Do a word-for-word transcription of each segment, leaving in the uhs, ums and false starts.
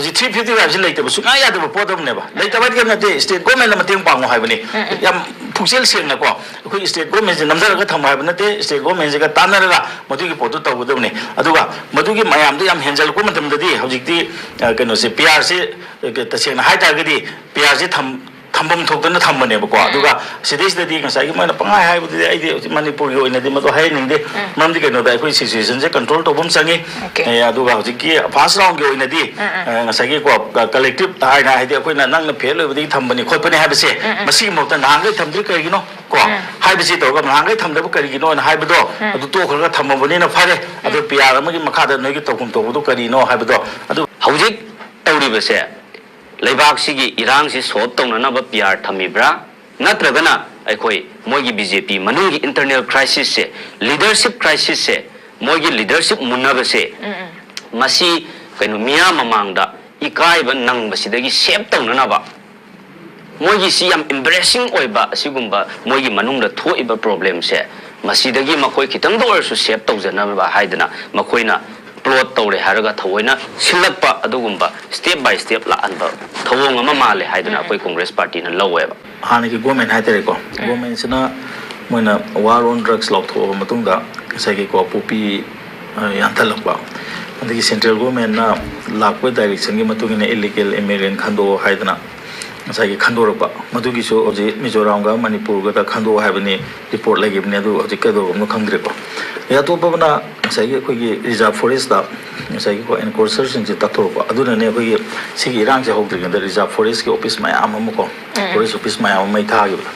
ꯍꯧꯖꯤꯛ three fifty ꯐꯥꯏꯚꯁꯤ ꯂꯩꯇꯕ ꯁꯨꯡꯌꯥ ꯌꯥꯗꯕ ꯄꯣꯠ ꯑꯃꯅꯦꯕ꯫ ꯂꯩꯇꯕ ꯍꯥꯏꯗꯤ ꯀꯩꯅꯣ ꯅꯠꯇꯦ, ꯁ꯭ꯇꯦꯠ ꯒꯣꯔꯃꯦꯟꯅ ꯃꯇꯦꯡ ꯄꯥꯡꯉꯣ ꯍꯥꯏꯕꯅꯤ꯫ ꯌꯥꯝ ꯄꯨꯛꯆꯦꯜ ꯁꯦꯡꯅꯀꯣ, ꯑꯩꯈꯣꯏ ꯁ꯭ꯇꯦꯠ ꯒꯣꯔꯃꯦꯟꯁꯦ ꯅꯝꯊꯔꯒ ꯊꯝꯃꯣ ꯍꯥꯏꯕ ꯅꯠꯇꯦ, ꯁ꯭ꯇꯦꯠ ꯒꯣꯔꯃꯦꯟꯁꯤꯒ ꯇꯥꯟꯅꯔꯒ ꯃꯗꯨꯒꯤ ꯄꯣꯠꯇꯨ ꯇꯧꯒꯗꯕꯅꯤ꯫ ꯑꯗꯨꯒ ꯃꯗꯨꯒꯤ ꯃꯌꯥꯝꯗꯨ ꯌꯥꯝ ꯍꯦꯟꯖꯜꯂꯛꯄ ꯃꯇꯝꯗꯗꯤ ꯍꯧꯖꯤꯛꯇꯤ, ꯑ, ꯀꯩꯅꯣꯁꯦ, ꯄꯤ ꯑꯥꯔꯁꯦ, ꯑ, ꯇꯁꯦꯡꯅ ꯍꯥꯏ ꯇꯥꯔꯒꯗꯤ ꯄꯤ ꯑꯥꯔꯁꯦ ꯊꯝ-, ꯊꯝꯐꯝ ꯊꯣꯛꯇꯅ ꯊꯝꯕꯅꯦꯕꯀꯣ꯫ ꯑꯗꯨꯒ ꯁꯤꯗꯩꯁꯤꯗꯗꯤ ꯉꯁꯥꯏꯒꯤ ꯃꯣꯏꯅ ꯄꯪꯍꯥꯏ ꯍꯥꯏꯕꯗꯨꯗꯤ ꯑꯩꯗꯤ ꯍꯧꯖꯤꯛ ꯃꯅꯤꯄꯨꯔꯒꯤ ꯑꯣꯏꯅꯗꯤ ꯃꯗꯨ ꯍꯥꯏꯍꯟꯅꯤꯡꯗꯦ꯫ ꯃꯔꯝꯗꯤ ꯀꯩꯅꯣꯗ ꯑꯩꯈꯣꯏ ꯁꯤꯆꯨꯋꯦꯁꯟꯁꯦ ꯀꯟꯇ꯭ꯔꯣꯜ ꯇꯧꯕ ꯑꯃ ꯆꯪꯉꯤ꯫ ꯑꯣꯀꯦ꯫ ꯑꯦ, ꯑꯗꯨꯒ ꯍꯧꯖꯤꯛꯀꯤ ꯐꯥꯔꯁ ꯔꯥꯎꯟꯒꯤ ꯑꯣꯏꯅꯗꯤ, ꯑ, ꯉꯁꯥꯏꯒꯤ ꯀꯣ, ꯀ-, ꯀꯂꯦꯛꯇꯤꯞ ꯍꯥꯏꯅ, ꯍꯥꯏꯗꯤ ꯑꯩꯈꯣꯏꯅ ꯅꯪꯅ ꯐꯦꯜ ꯑꯣꯏꯕꯗꯒꯤ ꯊꯝꯕꯅꯤ ꯈꯣꯠꯄꯅꯤ ꯍꯥꯏꯕꯁꯦ, ꯃꯁꯤꯒꯤ ꯃꯍꯨꯠꯇ ꯅꯍꯥꯟꯈꯩ ꯊꯝꯗ꯭ꯔꯤ ꯀꯔꯤꯒꯤꯅꯣ ꯀꯣ ꯍꯥꯏꯕꯁꯤ ꯇꯧꯔꯒ, ꯅꯍꯥꯟꯈꯩ ꯊꯝꯗꯕ ꯀꯔꯤꯒꯤꯅꯣꯅ ꯍꯥꯏꯕꯗꯣ ꯑꯗꯨ ꯇꯣꯛꯈ꯭ꯔꯒ ꯊꯝꯃꯕꯅꯤꯅ ꯐꯔꯦ꯫ ꯑꯗꯨ ꯄꯤ ꯑꯥꯔ ꯑꯃꯒꯤ ꯃꯈꯥꯗ ꯅꯣꯏꯒꯤ ꯇꯧꯐꯝ ꯇꯧꯕꯗꯣ ꯀꯔꯤꯅꯣ ꯍꯥꯏꯕꯗꯣ ꯑꯗꯨ ꯍꯧꯖꯤꯛ ꯇꯧꯔꯤꯕꯁꯦ, ꯂꯩꯕꯥꯛꯁꯤꯒꯤ ꯏꯔꯥꯡꯁꯤ ꯁꯣꯜꯕ ꯇꯧꯅꯅꯕ ꯄꯤ ꯑꯥꯔ ꯊꯝꯃꯤꯕ꯭ꯔꯥ, ꯅꯠꯇ꯭ꯔꯒꯅ ꯑꯩꯈꯣꯏ ꯃꯣꯏꯒꯤ ꯕꯤ ꯖꯦ ꯄꯤ ꯃꯅꯨꯡꯒꯤ ꯏꯟꯇꯔꯅꯦꯜ ꯀ꯭ꯔꯥꯏꯁꯤꯁꯁꯦ, ꯂꯤꯗꯔꯁꯤꯞ ꯀ꯭ꯔꯥꯏꯁꯤꯁꯁꯦ, ꯃꯣꯏꯒꯤ ꯂꯤꯗꯔꯁꯤꯞ ꯃꯨꯟꯅꯕꯁꯦ, ꯃꯁꯤ ꯀꯩꯅꯣ, ꯃꯤꯌꯥꯝ ꯃꯃꯥꯡꯗ ꯏꯀꯥꯏꯕ ꯅꯪꯕꯁꯤꯗꯒꯤ ꯁꯦꯞ ꯇꯧꯅꯅꯕ, ꯃꯣꯏꯒꯤꯁꯤ ꯌꯥꯝ ꯏꯝꯕꯦꯔꯦꯁꯤꯡ ꯑꯣꯏꯕ ꯑꯁꯤꯒꯨꯝꯕ ꯃꯣꯏꯒꯤ ꯃꯅꯨꯡꯗ ꯊꯣꯛꯏꯕ ꯄ꯭ꯔꯣꯕ꯭ꯂꯦꯝꯁꯦ, ꯃꯁꯤꯗꯒꯤ ꯃꯈꯣꯏ ꯈꯤꯇꯪꯗ ꯑꯣꯏꯔꯁꯨ ꯁꯦꯞ ꯇꯧꯖꯅꯕ ꯍꯥꯏꯗꯅ ꯃꯈꯣꯏꯅ ꯄ꯭ꯂꯣꯠ ꯇꯧꯔꯦ ꯍꯥꯏꯔꯒ ꯊꯑꯣꯏꯅ ꯁꯤꯜꯂꯛꯄ ꯑꯗꯨꯒꯨꯝꯕ ꯁ꯭ꯇꯦꯞ ꯕꯥꯏ ꯁ꯭ꯇꯦꯞ ꯂꯥꯛꯍꯟꯕ ꯊꯧꯑꯣꯡ ꯑꯃ ꯃꯥꯜꯂꯦ ꯍꯥꯏꯗꯅ ꯑꯩꯈꯣꯏ ꯀꯣꯡꯒ꯭ꯔꯦꯁ ꯄꯥꯔꯇꯤꯅ ꯂꯧꯋꯦꯕ꯫ ꯍꯥꯟꯅꯒꯤ ꯒꯣꯔꯃꯦꯟ ꯍꯥꯏꯇꯥꯔꯦꯀꯣ, ꯒꯣꯔꯃꯦꯟꯁꯤꯅ ꯃꯣꯏꯅ ꯋꯥꯔ ꯑꯣꯟ ꯗ꯭ꯔꯒꯁ ꯂꯥꯎꯊꯣꯛꯑꯕ ꯃꯇꯨꯡꯗ ꯉꯁꯥꯏꯒꯤ ꯀꯣ ꯄꯣꯄꯤ, ꯑ, ꯌꯥꯟꯊꯠꯂꯛꯄ, ꯑꯗꯒꯤ ꯁꯦꯟꯇ꯭ꯔꯦꯜ ꯒꯣꯔꯃꯦꯟꯅ ꯂꯥꯛꯄ ꯗꯥꯏꯔꯦꯛꯁꯟꯒꯤ ꯃꯇꯨꯡ ꯏꯟꯅ ꯏꯂꯤꯒꯦꯜ ꯏꯃꯤꯒ꯭ꯔꯦꯟ ꯈꯟꯗꯣꯛꯑꯣ ꯍꯥꯏꯗꯅ ꯉꯁꯥꯏꯒꯤ ꯈꯟꯗꯣꯔꯛꯄ, ꯃꯗꯨꯒꯤꯁꯨ ꯍꯧꯖꯤꯛ ꯃꯤꯖꯣꯔꯥꯝꯒ ꯃꯅꯤꯄꯨꯔꯒꯗ ꯈꯟꯗꯣꯛꯑꯣ ꯍꯥꯏꯕꯅꯤ, ꯔꯤꯄꯣꯔꯠ ꯂꯩꯈꯤꯕꯅꯤ, ꯑꯗꯨ ꯍꯧꯖꯤꯛ ꯀꯩꯗꯧꯔꯕꯅꯣ ꯈꯪꯗ꯭ꯔꯦꯀꯣ꯫ ꯑꯗꯩ ꯑꯇꯣꯞꯄ ꯑꯃꯅ ꯉꯁꯥꯏꯒꯤ ꯑꯩꯈꯣꯏꯒꯤ ꯔꯤꯖꯥꯔꯚ ꯐꯣꯔꯦꯁꯇ ꯉꯁꯥꯏꯒꯤ ꯑꯩꯈꯣꯏ ꯑꯦꯟꯀ꯭ꯔꯣꯆꯔꯁꯤꯡꯁꯦ ꯇꯛꯊꯣꯔꯛꯄ, ꯑꯗꯨꯅꯅꯦ ꯑꯩꯈꯣꯏꯒꯤ ꯁꯤꯒꯤ ꯏꯔꯥꯡꯁꯦ ꯍꯧꯗ꯭ꯔꯤꯉꯩꯗ ꯔꯤꯖꯥꯔꯚ ꯐꯣꯔꯦꯁꯀꯤ ꯑꯣꯐꯤꯁ ꯃꯌꯥꯝ ꯑꯃ ꯀꯣ, ꯐꯣꯔꯦꯁ ꯑꯣꯐꯤꯁ ꯃꯌꯥꯝ ꯑꯃ ꯃꯩ ꯊꯥꯈꯤꯕꯗꯣ꯫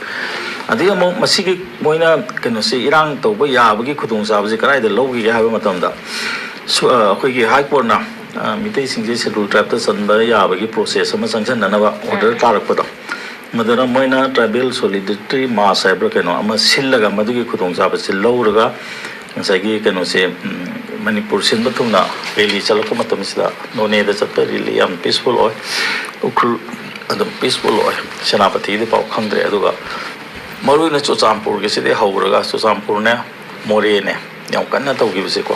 ꯑꯗꯒꯤ ꯑꯃꯨꯛ ꯃꯁꯤꯒꯤ ꯃꯣꯏꯅ ꯀꯩꯅꯣꯁꯦ, ꯏꯔꯥꯡ ꯇꯧꯕ ꯌꯥꯕꯒꯤ ꯈꯨꯗꯣꯡꯆꯥꯕꯁꯦ ꯀꯗꯥꯏꯗ ꯂꯧꯈꯤꯒꯦ ꯍꯥꯏꯕ ꯃꯇꯝꯗ, ꯁꯨ-, ꯑ, ꯑꯩꯈꯣꯏꯒꯤ ꯍꯥꯏ ꯀꯣꯔꯠꯅ, ꯑ, ꯃꯤꯇꯩꯁꯤꯡꯁꯦ ꯁꯦꯗꯨꯜ ꯇ꯭ꯔꯥꯏꯕꯇ ꯆꯟꯕ ꯌꯥꯕꯒꯤ ꯄ꯭ꯔꯣꯁꯦꯁ ꯑꯃ ꯆꯪꯁꯤꯟꯅꯅꯕ ꯑꯣꯔꯗꯔ ꯇꯥꯔꯛꯄꯗꯣ, ꯃꯗꯨꯅ ꯃꯣꯏꯅ ꯇ꯭ꯔꯥꯏꯕꯦꯜ ꯁꯣꯂꯤꯗꯔꯤꯇꯤ ꯃꯥꯔꯆ ꯍꯥꯏꯕ꯭ꯔꯥ ꯀꯩꯅꯣ ꯑꯃ ꯁꯤꯜꯂꯒ, ꯃꯗꯨꯒꯤ ꯈꯨꯗꯣꯡꯆꯥꯕꯁꯤ ꯂꯧꯔꯒ ꯉꯁꯥꯏꯒꯤ ꯀꯩꯅꯣꯁꯦ, ꯎꯝ, ꯃꯅꯤꯄꯨꯔ ꯁꯤꯟꯕ ꯊꯨꯡꯅ ꯔꯦꯂꯤ ꯆꯠꯂꯛꯄ ꯃꯇꯝꯁꯤꯗ, ꯅꯣꯅꯦꯗ ꯆꯠꯄ ꯔꯦꯂꯤ ꯌꯥꯝ ꯄꯤꯁꯐꯨꯜ ꯑꯣꯏ, ꯎꯈ꯭ꯔꯨꯜ ꯑꯗꯨꯝ ꯄꯤꯁꯐꯨꯜ ꯑꯣꯏ, ꯁꯦꯅꯥꯄꯇꯤꯗꯤ ꯄꯥꯎ ꯈꯪꯗ꯭ꯔꯦ꯫ ꯑꯗꯨꯒ ꯃꯔꯨꯑꯣꯏꯅ ꯆꯨꯔꯆꯥꯟꯄꯨꯔꯒꯤꯁꯤꯗꯤ ꯍꯧꯔꯒ, ꯆꯨꯔꯆꯥꯟꯄꯨꯔꯅꯦ, ꯃꯣꯔꯦꯅꯦ, ꯌꯥꯝ ꯀꯟꯅ ꯇꯧꯈꯤꯕꯁꯦꯀꯣ꯫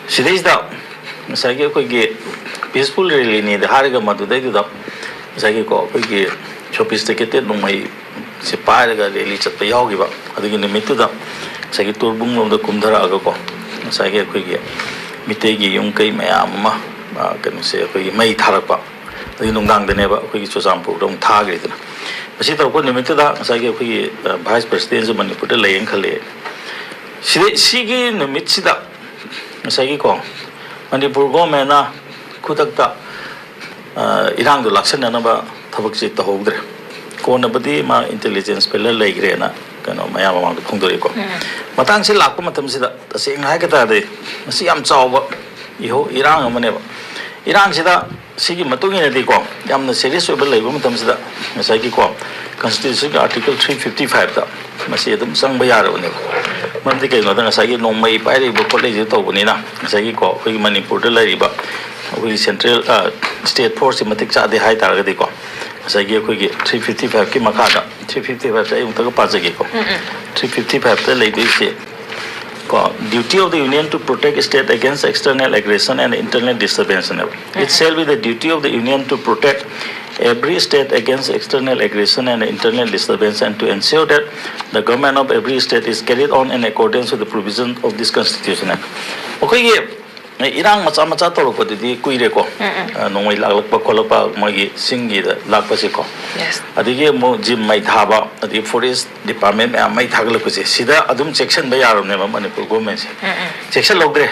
ꯁꯤꯗꯩꯁꯤꯗ ꯉꯁꯥꯏꯒꯤ ꯑꯩꯈꯣꯏꯒꯤ ꯄꯤꯁꯐꯨꯜ ꯔꯦꯂꯤꯅꯤꯗ ꯍꯥꯏꯔꯒ ꯃꯗꯨꯗꯩꯗꯨꯗ ꯉꯁꯥꯏꯒꯤꯀꯣ ꯑꯩꯈꯣꯏꯒꯤ ꯁꯣꯐꯤꯁꯇꯤꯀꯦꯇꯦꯠ ꯅꯣꯡꯃꯩꯁꯦ ꯄꯥꯏꯔꯒ ꯔꯦꯂꯤ ꯆꯠꯄ ꯌꯥꯎꯈꯤꯕ꯫ ꯑꯗꯨꯒꯤ ꯅꯨꯃꯤꯠꯇꯨꯗ ꯉꯁꯥꯏꯒꯤ ꯇꯨꯔꯕꯨꯡꯂꯣꯝꯗ ꯀꯨꯝꯊꯔꯛꯑꯒꯀꯣ ꯉꯁꯥꯏꯒꯤ ꯑꯩꯈꯣꯏꯒꯤ ꯃꯤꯇꯩꯒꯤ ꯌꯨꯝ ꯀꯩ ꯃꯌꯥꯝ ꯑꯃ ꯀꯩꯅꯣꯁꯦ ꯑꯩꯈꯣꯏꯒꯤ ꯃꯩ ꯊꯥꯔꯛꯄ꯫ ꯑꯗꯨꯒꯤ ꯅꯨꯡꯗꯥꯡꯗꯅꯦꯕ ꯑꯩꯈꯣꯏꯒꯤ ꯆꯨꯔꯆꯥꯟꯄꯨꯔꯗ ꯑꯃꯨꯛ ꯊꯥꯈ꯭ꯔꯤꯗꯅ꯫ ꯃꯁꯤ ꯇꯧꯔꯛꯄ ꯅꯨꯃꯤꯠꯇꯨꯗ ꯉꯁꯥꯏꯒꯤ ꯑꯩꯈꯣꯏꯒꯤ ꯚꯥꯏꯁ ꯄ꯭ꯔꯁꯤꯗꯦꯟꯁꯨ ꯃꯅꯤꯄꯨꯔꯗ ꯂꯩꯌꯦꯅ ꯈꯜꯂꯦ꯫ ꯁꯤꯗꯩ ꯁꯤꯒꯤ ꯅꯨꯃꯤꯠꯁꯤꯗ ꯉꯁꯥꯏꯒꯤꯀꯣ ꯃꯅꯤꯄꯨꯔ ꯒꯣꯔꯃꯦꯟꯅ ꯈꯨꯗꯛꯇ ꯏꯔꯥꯡꯗꯣ ꯂꯥꯛꯁꯟꯅꯅꯕ ꯊꯕꯛꯁꯤ ꯇꯧꯍꯧꯗ꯭ꯔꯦ꯫ ꯀꯣꯟꯅꯕꯨꯗꯤ ꯃꯥ ꯏꯟꯇꯦꯂꯤꯖꯦꯟꯁ ꯐꯦꯂꯔ ꯂꯩꯈ꯭ꯔꯦꯅ ꯀꯩꯅꯣ ꯃꯌꯥꯝ ꯃꯃꯥꯡꯗ ꯐꯣꯡꯗꯣꯔꯛꯏꯀꯣ꯫ ꯃꯇꯥꯡꯁꯤ ꯂꯥꯛꯄ ꯃꯇꯝꯁꯤꯗ ꯇꯁꯦꯡꯅ ꯍꯥꯏꯒ ꯇꯥꯔꯗꯤ ꯃꯁꯤ ꯌꯥꯝ ꯆꯥꯎꯕ ꯏꯍꯧ ꯏꯔꯥꯡ ꯑꯃꯅꯦꯕ꯫ ꯏꯔꯥꯡꯁꯤꯗ ꯁꯤꯒꯤ ꯃꯇꯨꯡ ꯏꯟꯅꯗꯤꯀꯣ ꯌꯥꯝꯅ ꯁꯦꯔꯤꯌꯁ ꯑꯣꯏꯕ ꯂꯩꯕ ꯃꯇꯝꯁꯤꯗ ꯉꯁꯥꯏꯒꯤꯀꯣ ꯀꯟꯁꯇꯤꯇ꯭ꯌꯨꯁꯟꯒꯤ ꯑꯥꯔꯇꯤꯀꯜ ꯊ꯭ꯔꯤ ꯐꯤꯐꯇꯤ ꯐꯥꯏꯚꯇ ꯃꯁꯤ ꯑꯗꯨꯝ ꯆꯪꯕ ꯌꯥꯔꯕꯅꯦꯕ꯫ ꯃꯔꯝꯗꯤ ꯀꯩꯒꯤꯅꯣꯗ ꯉꯁꯥꯏꯒꯤ ꯅꯣꯡꯃꯩ ꯄꯥꯏꯔꯛꯏꯕ ꯈꯣꯠꯂꯛꯏꯁꯦ ꯇꯧꯕꯅꯤꯅ ꯉꯁꯥꯏꯒꯤꯀꯣ ꯑꯩꯈꯣꯏꯒꯤ ꯃꯅꯤꯄꯨꯔꯗ ꯂꯩꯔꯤꯕ ꯑꯩꯈꯣꯏꯒꯤ ꯁꯦꯟꯇ꯭ꯔꯦꯜ ꯁ꯭ꯇꯦꯠ ꯐꯣꯔꯁꯁꯤ ꯃꯇꯤꯛ ꯆꯥꯗꯦ ꯍꯥꯏ ꯇꯥꯔꯒꯗꯤꯀꯣ ꯉꯁꯥꯏꯒꯤ ꯑꯩꯈꯣꯏꯒꯤ ꯊ꯭ꯔꯤ ꯐꯤꯐꯇꯤ ꯐꯥꯏꯚꯀꯤ ꯃꯈꯥꯗ ꯊ꯭ꯔꯤ ꯐꯤꯐꯇꯤ ꯐꯥꯏꯚꯁꯦ ꯑꯩ ꯑꯃꯨꯛꯇꯒ ꯄꯥꯖꯒꯦꯀꯣ꯫ ꯊ꯭ꯔꯤ ꯐꯤꯐꯇꯤ ꯐꯥꯏꯚꯇ ꯂꯩꯗꯣꯏꯁꯦ ꯀꯣ duty of the union to protect state against external aggression and internal disturbance ꯅꯦꯕ꯫ It shall be the duty of the union to protect every state against external aggression and internal disturbance and to ensure that the government of every state is carried on in accordance with the provision of this constitution. ꯑꯩꯈꯣꯏꯒꯤ ꯏꯔꯥꯡ ꯃꯆꯥ ꯃꯆꯥ ꯇꯧꯔꯛꯄꯗꯨꯗꯤ ꯀꯨꯏꯔꯦꯀꯣ꯫ ꯅꯣꯡꯃꯩ ꯂꯥꯛꯂꯛꯄ ꯈꯣꯠꯂꯛꯄ ꯃꯣꯏꯒꯤ ꯆꯤꯡꯒꯤꯗ ꯂꯥꯛꯄꯁꯦꯀꯣ꯫ ꯑꯗꯒꯤ ꯑꯃꯨꯛ gym ꯃꯩ ꯊꯥꯕ ꯑꯗꯒꯤ ꯐꯣꯔꯦꯁ ꯗꯤꯄꯥꯔꯠꯃꯦꯟ ꯃꯌꯥꯝ ꯃꯩ ꯊꯥꯒꯠꯂꯛꯄꯁꯦ ꯁꯤꯗ ꯑꯗꯨꯝ ꯆꯦꯛꯁꯤꯟꯕ ꯌꯥꯔꯕꯅꯦꯕ ꯃꯅꯤꯄꯨꯔ ꯒꯣꯔꯃꯦꯟꯁꯦ꯫ ꯆꯦꯛꯁꯤꯜꯍꯧꯗ꯭ꯔꯦ꯫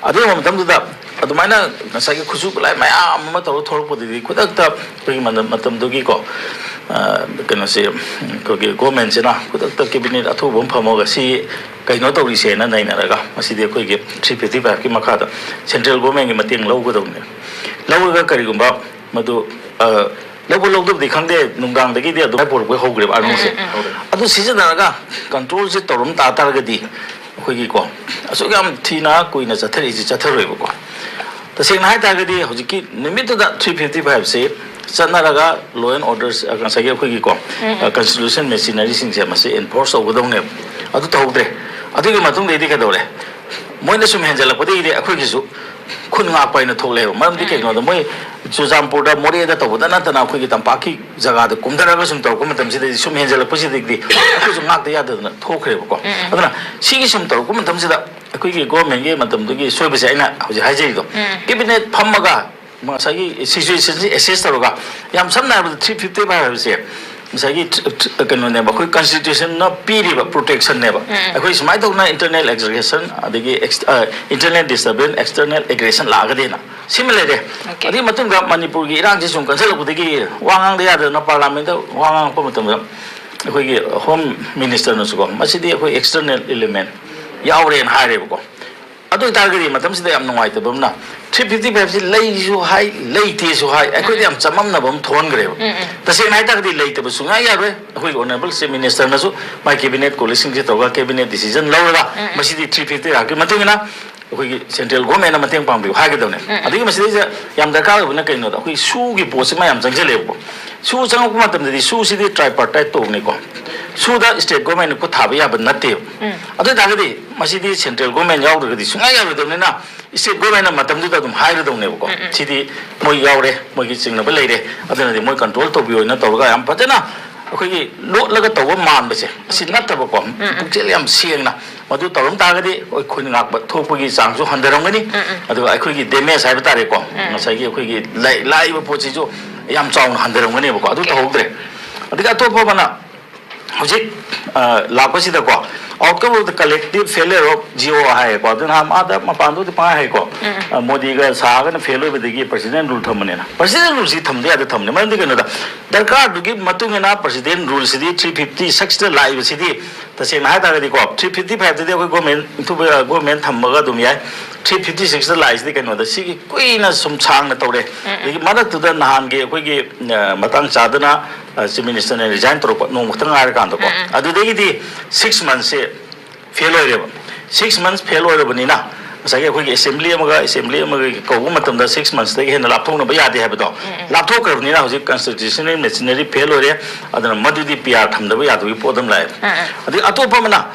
ꯑꯗꯨꯒꯤ ꯃꯇꯝꯗꯨꯗ ꯑꯗꯨꯃꯥꯏꯅ ꯉꯁꯥꯏꯒꯤ ꯈꯨꯠꯁꯨ ꯈꯨꯠꯂꯥꯏ ꯃꯌꯥꯝ ꯑꯃ ꯇꯧꯔꯒ ꯊꯣꯛꯂꯛꯄꯗꯨꯗꯤ ꯈꯨꯗꯛꯇ ꯑꯩꯈꯣꯏꯒꯤ ꯃꯇꯝꯗꯨꯒꯤꯀꯣ ꯀꯩꯅꯣꯁꯦ ꯑꯩꯈꯣꯏꯒꯤ ꯒꯣꯔꯃꯦꯟꯁꯤꯅ ꯈꯨꯗꯛꯇ ꯀꯦꯕꯤꯅꯦꯠ ꯑꯊꯨꯕ ꯑꯃ ꯐꯝꯃꯒ ꯁꯤ ꯀꯩꯅꯣ ꯇꯧꯔꯤꯁꯦꯅ ꯅꯩꯅꯔꯒ ꯃꯁꯤꯗꯤ ꯑꯩꯈꯣꯏꯒꯤ ꯊ꯭ꯔꯤ ꯐꯤꯐꯇꯤ ꯐꯥꯏꯚꯀꯤ ꯃꯈꯥꯗ ꯁꯦꯟꯇ꯭ꯔꯦꯜ ꯒꯣꯔꯃꯦꯟꯒꯤ ꯃꯇꯦꯡ ꯂꯧꯒꯗꯧꯕꯅꯦ꯫ ꯂꯧꯔꯒ ꯀꯔꯤꯒꯨꯝꯕ ꯃꯗꯨ ꯂꯧꯕ ꯂꯧꯗꯕꯗꯤ ꯈꯪꯗꯦ, ꯅꯨꯡꯗꯥꯡꯗꯒꯤꯗꯤ ꯑꯗꯨꯝ ꯄꯨꯔꯛꯄ ꯍꯧꯈ꯭ꯔꯦꯕ ꯑꯥꯔꯃꯤꯁꯦ꯫ ꯑꯗꯨ ꯁꯤꯖꯤꯟꯅꯔꯒ ꯀꯟꯇ꯭ꯔꯣꯜꯁꯦ ꯇꯧꯔꯝ ꯇꯥ ꯇꯥꯔꯒꯗꯤ ꯑꯩꯈꯣꯏꯒꯤꯀꯣ ꯑꯁꯨꯛ ꯌꯥꯝ ꯊꯤꯅ ꯀꯨꯏꯅ ꯆꯠꯊꯔꯛꯏꯁꯤ ꯆꯠꯊꯔꯣꯏꯕꯀꯣ꯫ ꯇꯁꯦꯡꯅ ꯍꯥꯏ ꯇꯥꯔꯒꯗꯤ ꯍꯧꯖꯤꯛꯀꯤ ꯅꯨꯃꯤꯠꯇꯨꯗ ꯊ꯭ꯔꯤ ꯐꯤꯐꯇꯤ ꯐꯥꯏꯚꯁꯤ ꯆꯠꯅꯔꯒ ꯂꯣ ꯑꯦꯟ ꯑꯣꯔꯗꯔ ꯉꯁꯥꯏꯒꯤ ꯑꯩꯈꯣꯏꯒꯤꯀꯣ ꯀꯟꯁꯇꯤꯇ꯭ꯌꯨꯁꯟ ꯃꯦꯆꯤꯅꯔꯤꯁꯤꯡꯁꯦ ꯃꯁꯤ ꯑꯦꯟꯐꯣꯔꯁ ꯇꯧꯒꯗꯧꯅꯦꯕ꯫ ꯑꯗꯨ ꯇꯧꯍꯧꯗ꯭ꯔꯦ꯫ ꯑꯗꯨꯒꯤ ꯃꯇꯨꯡꯗꯩꯗꯤ ꯀꯩꯗꯧꯔꯦ? ꯃꯣꯏꯅ ꯁꯨꯝ ꯍꯦꯟꯖꯜꯂꯛꯄꯗꯒꯤꯗꯤ ꯑꯩꯈꯣꯏꯒꯤꯁꯨ ꯈꯨꯟ ꯉꯥꯛꯄ ꯍꯥꯏꯅ ꯊꯣꯛꯂꯛꯑꯦꯕ꯫ ꯃꯔꯝꯗꯤ ꯀꯩꯒꯤꯅꯣꯗ, ꯃꯣꯏ ꯆꯨꯔꯆꯥꯟꯄꯨꯔꯗ, ꯃꯣꯔꯦꯗ ꯇꯧꯕꯗ ꯅꯠꯇꯅ ꯑꯩꯈꯣꯏꯒꯤ ꯇꯝꯄꯥꯛꯀꯤ ꯖꯒꯥꯗ ꯀꯨꯝꯊꯔꯒ ꯁꯨꯝ ꯇꯧꯔꯛꯄ ꯃꯇꯝꯁꯤꯗꯗꯤ, ꯁꯨꯝ ꯍꯦꯟꯖꯜꯂꯛꯄꯁꯤꯗꯒꯤꯗꯤ ꯑꯩꯈꯣꯏꯁꯨ ꯉꯥꯛꯇ ꯌꯥꯗꯗꯅ ꯊꯣꯛꯈ꯭ꯔꯦꯕꯀꯣ꯫ ꯑꯗꯨꯅ ꯁꯤꯒꯤ ꯁꯨꯝ ꯇꯧꯔꯛꯄ ꯃꯇꯝꯁꯤꯗ ꯑꯩꯈꯣꯏꯒꯤ ꯒꯣꯔꯃꯦꯟꯒꯤ ꯃꯇꯝꯗꯨꯒꯤ ꯁꯣꯏꯕꯁꯦ ꯑꯩꯅ ꯍꯧꯖꯤꯛ ꯍꯥꯏꯖꯔꯤꯗꯣ, ꯀꯦꯕꯤꯅꯦꯠ ꯐꯝꯃꯒ ꯉꯁꯥꯏꯒꯤ ꯁꯤꯆꯨꯋꯦꯁꯟꯁꯤ ꯑꯦꯁꯦꯁ ꯇꯧꯔꯒ, ꯌꯥꯝ ꯁꯝꯅ ꯍꯥꯏꯔꯕꯗ, ꯊ꯭ꯔꯤ ꯐꯤꯐꯇꯤ ꯐꯥꯏꯚ ꯍꯥꯏꯕꯁꯦ ꯉꯁꯥꯏꯒꯤ ꯊ꯭ꯔꯤ-, ꯊ꯭ꯔꯤ-, ꯀꯩꯅꯣꯅꯦꯕ, ꯑꯩꯈꯣꯏ ꯀꯟꯁꯇꯤꯇ꯭ꯌꯨꯁꯟꯅ ꯄꯤꯔꯤꯕ ꯄ꯭ꯔꯣꯇꯦꯛꯁꯟꯅꯦꯕ꯫ ꯑꯩꯈꯣꯏ ꯁꯨꯃꯥꯏꯅ ꯇꯧꯗꯅ ꯏꯟꯇꯔꯅꯦꯜ ꯑꯦꯒ꯭ꯔꯦꯁꯟ, ꯑꯗꯒꯤ ꯑꯦꯛꯁ-, ꯑ, ꯏꯟꯇꯔꯅꯦꯜ ꯗꯤꯁꯇꯔꯕꯦꯟꯁ, ꯑꯦꯛꯁꯇꯔꯅꯦꯜ ꯑꯦꯒ꯭ꯔꯦꯁꯟ ꯂꯥꯛꯑꯒꯗꯤꯅ ꯁꯤꯃ ꯂꯩꯔꯦ꯫ ꯑꯣꯀꯦ꯫ ꯑꯗꯨꯒꯤ ꯃꯇꯨꯡꯗ ꯃꯅꯤꯄꯨꯔꯒꯤ ꯏꯔꯥꯡꯁꯤ ꯁꯨꯝ ꯀꯟꯁꯤꯜꯂꯛꯄꯗꯒꯤ ꯋꯥ ꯉꯥꯡꯗ ꯌꯥꯗꯗꯅ ꯄꯥꯔꯂꯥꯃꯦꯟꯗ ꯋꯥ ꯉꯥꯡꯉꯛꯄ ꯃꯇꯝꯗ ꯑꯩꯈꯣꯏꯒꯤ ꯍꯣꯝ ꯃꯤꯅꯤꯁꯇꯔꯅꯁꯨꯀꯣ, "ꯃꯁꯤꯗꯤ ꯑꯩꯈꯣꯏ ꯑꯦꯛꯁꯇꯔꯅꯦꯜ ꯏꯂꯤꯃꯦꯟ ꯌꯥꯎꯔꯦꯅ" ꯍꯥꯏꯔꯦꯕꯀꯣ꯫ ꯑꯗꯨ ꯑꯣꯏꯇꯥꯔꯒꯗꯤ ꯃꯇꯝꯁꯤꯗ ꯌꯥꯝ ꯅꯨꯡꯉꯥꯏꯇꯕ ꯑꯃꯅ, ꯊ꯭ꯔꯤ ꯐꯤꯐꯇꯤ ꯐꯥꯏꯚꯁꯤ ꯂꯩꯁꯨ ꯍꯥꯏ, ꯂꯩꯇꯦꯁꯨ ꯍꯥꯏ, ꯑꯩꯈꯣꯏꯗ ꯌꯥꯝ ꯆꯃꯝꯅꯕ ꯑꯃ ꯊꯣꯛꯍꯟꯈ꯭ꯔꯦꯕ꯫ ꯇꯁꯦꯡꯅ ꯍꯥꯏꯇꯥꯔꯒꯗꯤ ꯂꯩꯇꯕ ꯁꯨꯡꯌꯥ ꯌꯥꯔꯣꯏ꯫ ꯑꯩꯈꯣꯏꯒꯤ ꯑꯣꯅꯔꯦꯕꯜ ꯆꯤꯐ ꯃꯤꯅꯤꯁꯇꯔꯅꯁꯨ ꯃꯥꯏ ꯀꯦꯕꯤꯅꯦꯠ ꯀꯣꯂꯤꯛꯁꯤꯡꯁꯤ ꯇꯧꯔꯒ ꯀꯦꯕꯤꯅꯦꯠ ꯗꯤꯁꯤꯖꯟ ꯂꯧꯔꯒ, ꯃꯁꯤꯗꯤ ꯊ꯭ꯔꯤ ꯐꯤꯐꯇꯤ ꯐꯥꯏꯚꯀꯤ ꯃꯇꯨꯡ ꯏꯟꯅ ꯑꯩꯈꯣꯏꯒꯤ ꯁꯦꯟꯇ꯭ꯔꯦꯜ ꯒꯣꯔꯃꯦꯟꯅ ꯃꯇꯦꯡ ꯄꯥꯡꯕꯤꯌꯨ ꯍꯥꯏꯒꯗꯕꯅꯦ꯫ ꯑꯗꯒꯤ ꯃꯁꯤꯗꯩꯁꯤꯗ ꯌꯥꯝ ꯗꯔꯀꯥꯔ ꯑꯣꯏꯕꯅ ꯀꯩꯅꯣꯗ, ꯑꯩꯈꯣꯏ ꯁꯨꯒꯤ ꯄꯣꯠꯁꯤꯃ ꯌꯥꯝ ꯆꯪꯁꯤꯜꯂꯦꯕꯀꯣ꯫ ꯁꯨ ꯆꯪꯉꯛꯄ ꯃꯇꯝꯗꯗꯤ ꯁꯨꯁꯤꯗꯤ ꯇ꯭ꯔꯥꯏꯄꯥꯔꯇꯥꯏꯠ ꯇꯧꯕꯅꯤꯀꯣ꯫ ꯁꯨꯗ ꯁ꯭ꯇꯦꯠ ꯒꯣꯔꯃꯦꯟꯅ ꯈꯨꯠ ꯊꯥꯕ ꯌꯥꯕ ꯅꯠꯇꯦꯕ꯫ ꯑꯗꯨ ꯑꯣꯏꯇꯥꯔꯒꯗꯤ ꯃꯁꯤꯗꯤ ꯁꯦꯟꯇ꯭ꯔꯦꯜ ꯒꯣꯔꯃꯦꯟ ꯌꯥꯎꯗ꯭ꯔꯒꯗꯤ ꯁꯨꯡꯌꯥ ꯌꯥꯔꯣꯏꯗꯕꯅꯤꯅ, ꯁ꯭ꯇꯦꯠ ꯒꯣꯔꯃꯦꯟꯅ ꯃꯇꯝꯗꯨꯗ ꯑꯗꯨꯝ ꯍꯥꯏꯔꯗꯧꯅꯦꯕꯀꯣ, "ꯁꯤꯗꯤ ꯃꯣꯏ ꯌꯥꯎꯔꯦ, ꯃꯣꯏꯒꯤ ꯆꯤꯡꯅꯕ ꯂꯩꯔꯦ, ꯑꯗꯨꯅꯗꯤ ꯃꯣꯏ ꯀꯟꯇ꯭ꯔꯣꯜ ꯇꯧꯕꯤꯌꯣꯅ" ꯇꯧꯔꯒ ꯌꯥꯝ ꯐꯖꯅ ꯑꯩꯈꯣꯏꯒꯤ ꯂꯣꯠꯂꯒ ꯇꯧꯕ ꯃꯥꯟꯕꯁꯦ, ꯑꯁꯤ ꯅꯠꯇꯕꯀꯣ, ꯄꯨꯛꯆꯦꯜ ꯌꯥꯝ ꯁꯦꯡꯅ ꯃꯗꯨ ꯇꯧꯔꯝ ꯇꯥꯔꯒꯗꯤ ꯑꯩꯈꯣꯏ ꯈꯨꯟ ꯉꯥꯛꯄ ꯊꯣꯛꯄꯒꯤ ꯆꯥꯡꯁꯨ ꯍꯟꯊꯔꯝꯒꯅꯤ꯫ ꯑꯗꯨꯒ ꯑꯩꯈꯣꯏꯒꯤ ꯗꯦꯃꯦꯖ ꯍꯥꯏꯕ ꯇꯥꯔꯦꯀꯣ, ꯉꯁꯥꯏꯒꯤ ꯑꯩꯈꯣꯏꯒꯤ ꯂꯥꯛ-, ꯂꯥꯛꯏꯕ ꯄꯣꯠꯁꯤꯁꯨ ꯌꯥꯝ ꯆꯥꯎꯅ ꯍꯟꯊꯔꯝꯒꯅꯦꯕꯀꯣ꯫ ꯑꯗꯨ ꯇꯧꯍꯧꯗ꯭ꯔꯦ꯫ ꯑꯗꯒꯤ ꯑꯇꯣꯞꯄ ꯑꯃꯅ, ꯍꯧꯖꯤꯛ, ꯑ, ꯂꯥꯛꯄꯁꯤꯗꯀꯣ, "Outcome of the collective failure of Jio" ꯍꯥꯏꯌꯦꯀꯣ꯫ ꯑꯗꯨꯅ ꯃꯥꯗ ꯃꯄꯥꯟꯗꯕꯨꯗꯤ ꯄꯪꯍꯥꯏ ꯍꯥꯏꯀꯣ, ꯑ, ꯃꯣꯗꯤꯒ ꯁꯥꯍꯒꯅ ꯐꯦꯜ ꯑꯣꯏꯕꯗꯒꯤ ꯄ꯭ꯔꯁꯤꯗꯦꯟ ꯔꯨꯜ ꯊꯝꯕꯅꯦꯅ꯫ ꯄ꯭ꯔꯁꯤꯗꯦꯟ ꯔꯨꯜꯁꯤ ꯊꯝꯗ ꯌꯥꯗꯦ ꯊꯝꯕꯅꯦ꯫ ꯃꯔꯝꯗꯤ ꯀꯩꯅꯣꯗ, ꯗꯔꯀꯥꯔꯗꯨꯒꯤ ꯃꯇꯨꯡ ꯏꯟꯅ ꯄ꯭ꯔꯁꯤꯗꯦꯟ ꯔꯨꯜꯁꯤꯗꯤ ꯊ꯭ꯔꯤ ꯐꯤꯐꯇꯤ ꯁꯤꯛꯁꯇ ꯂꯥꯛꯏꯕꯁꯤꯗꯤ, ꯇꯁꯦꯡꯅ ꯍꯥꯏ ꯇꯥꯔꯒꯗꯤꯀꯣ, ꯊ꯭ꯔꯤ ꯐꯤꯐꯇꯤ ꯐꯥꯏꯚꯇꯗꯤ ꯑꯩꯈꯣꯏ ꯒꯣꯔꯃꯦꯟ, ꯒꯣꯔꯃꯦꯟ ꯊꯝꯃꯒ ꯑꯗꯨꯝ ꯌꯥꯏ꯫ ꯊ꯭ꯔꯤ ꯐꯤꯐꯇꯤ ꯁꯤꯛꯁꯇ ꯂꯥꯛꯏꯁꯤꯗꯤ ꯀꯩꯅꯣꯗ, ꯁꯤꯒꯤ ꯀꯨꯏꯅ ꯁꯨꯝ ꯁꯥꯡꯅ ꯇꯧꯔꯦ꯫ ꯑꯗꯒꯤ ꯃꯔꯛꯇꯨꯗ ꯅꯍꯥꯟꯒꯤ ꯑꯩꯈꯣꯏꯒꯤ, ꯑ, ꯃꯇꯥꯡ ꯆꯥꯗꯅ, ꯑ, ꯆꯤꯐ ꯃꯤꯅꯤꯁꯇꯔꯅ ꯔꯤꯖꯥꯏꯟ ꯇꯧꯔꯛꯄ ꯅꯣꯡꯃ ꯈꯛꯇꯪ ꯉꯥꯏꯔꯀꯥꯟꯗꯀꯣ, ꯑꯗꯨꯗꯒꯤꯗꯤ ꯁꯤꯛꯁ ꯃꯟꯊꯁꯦ ꯐꯦꯜ ꯑꯣꯏꯔꯦꯕ꯫ ꯁꯤꯛꯁ ꯃꯟꯊꯁ ꯐꯦꯜ ꯑꯣꯏꯔꯕꯅꯤꯅ, ꯉꯁꯥꯏꯒꯤ ꯑꯩꯈꯣꯏꯒꯤ ꯑꯦꯁꯦꯝꯕ꯭ꯂꯤ ꯑꯃꯒ ꯑꯦꯁꯦꯝꯕ꯭ꯂꯤ ꯑꯃꯒ ꯀꯧꯕ ꯃꯇꯝꯗ ꯁꯤꯛꯁ ꯃꯟꯊꯁꯇꯒꯤ ꯍꯦꯟꯅ ꯂꯥꯞꯊꯣꯛꯅꯕ ꯌꯥꯗꯦ ꯍꯥꯏꯕꯗꯣ, ꯂꯥꯞꯊꯣꯛꯈ꯭ꯔꯕꯅꯤꯅ ꯍꯧꯖꯤꯛ ꯀꯟꯁꯇꯤꯇ꯭ꯌꯨꯁꯅꯦꯜ ꯃꯦꯆꯤꯅꯔꯤ ꯐꯦꯜ ꯑꯣꯏꯔꯦ꯫ ꯑꯗꯨꯅ ꯃꯗꯨꯗꯤ ꯄꯤ ꯑꯥꯔ ꯊꯝꯗꯕ ꯌꯥꯗꯕꯒꯤ ꯄꯣꯠ ꯑꯃ ꯂꯥꯛꯑꯦ꯫ ꯑꯗꯒꯤ ꯑꯇꯣꯞꯄ ꯑꯃꯅ,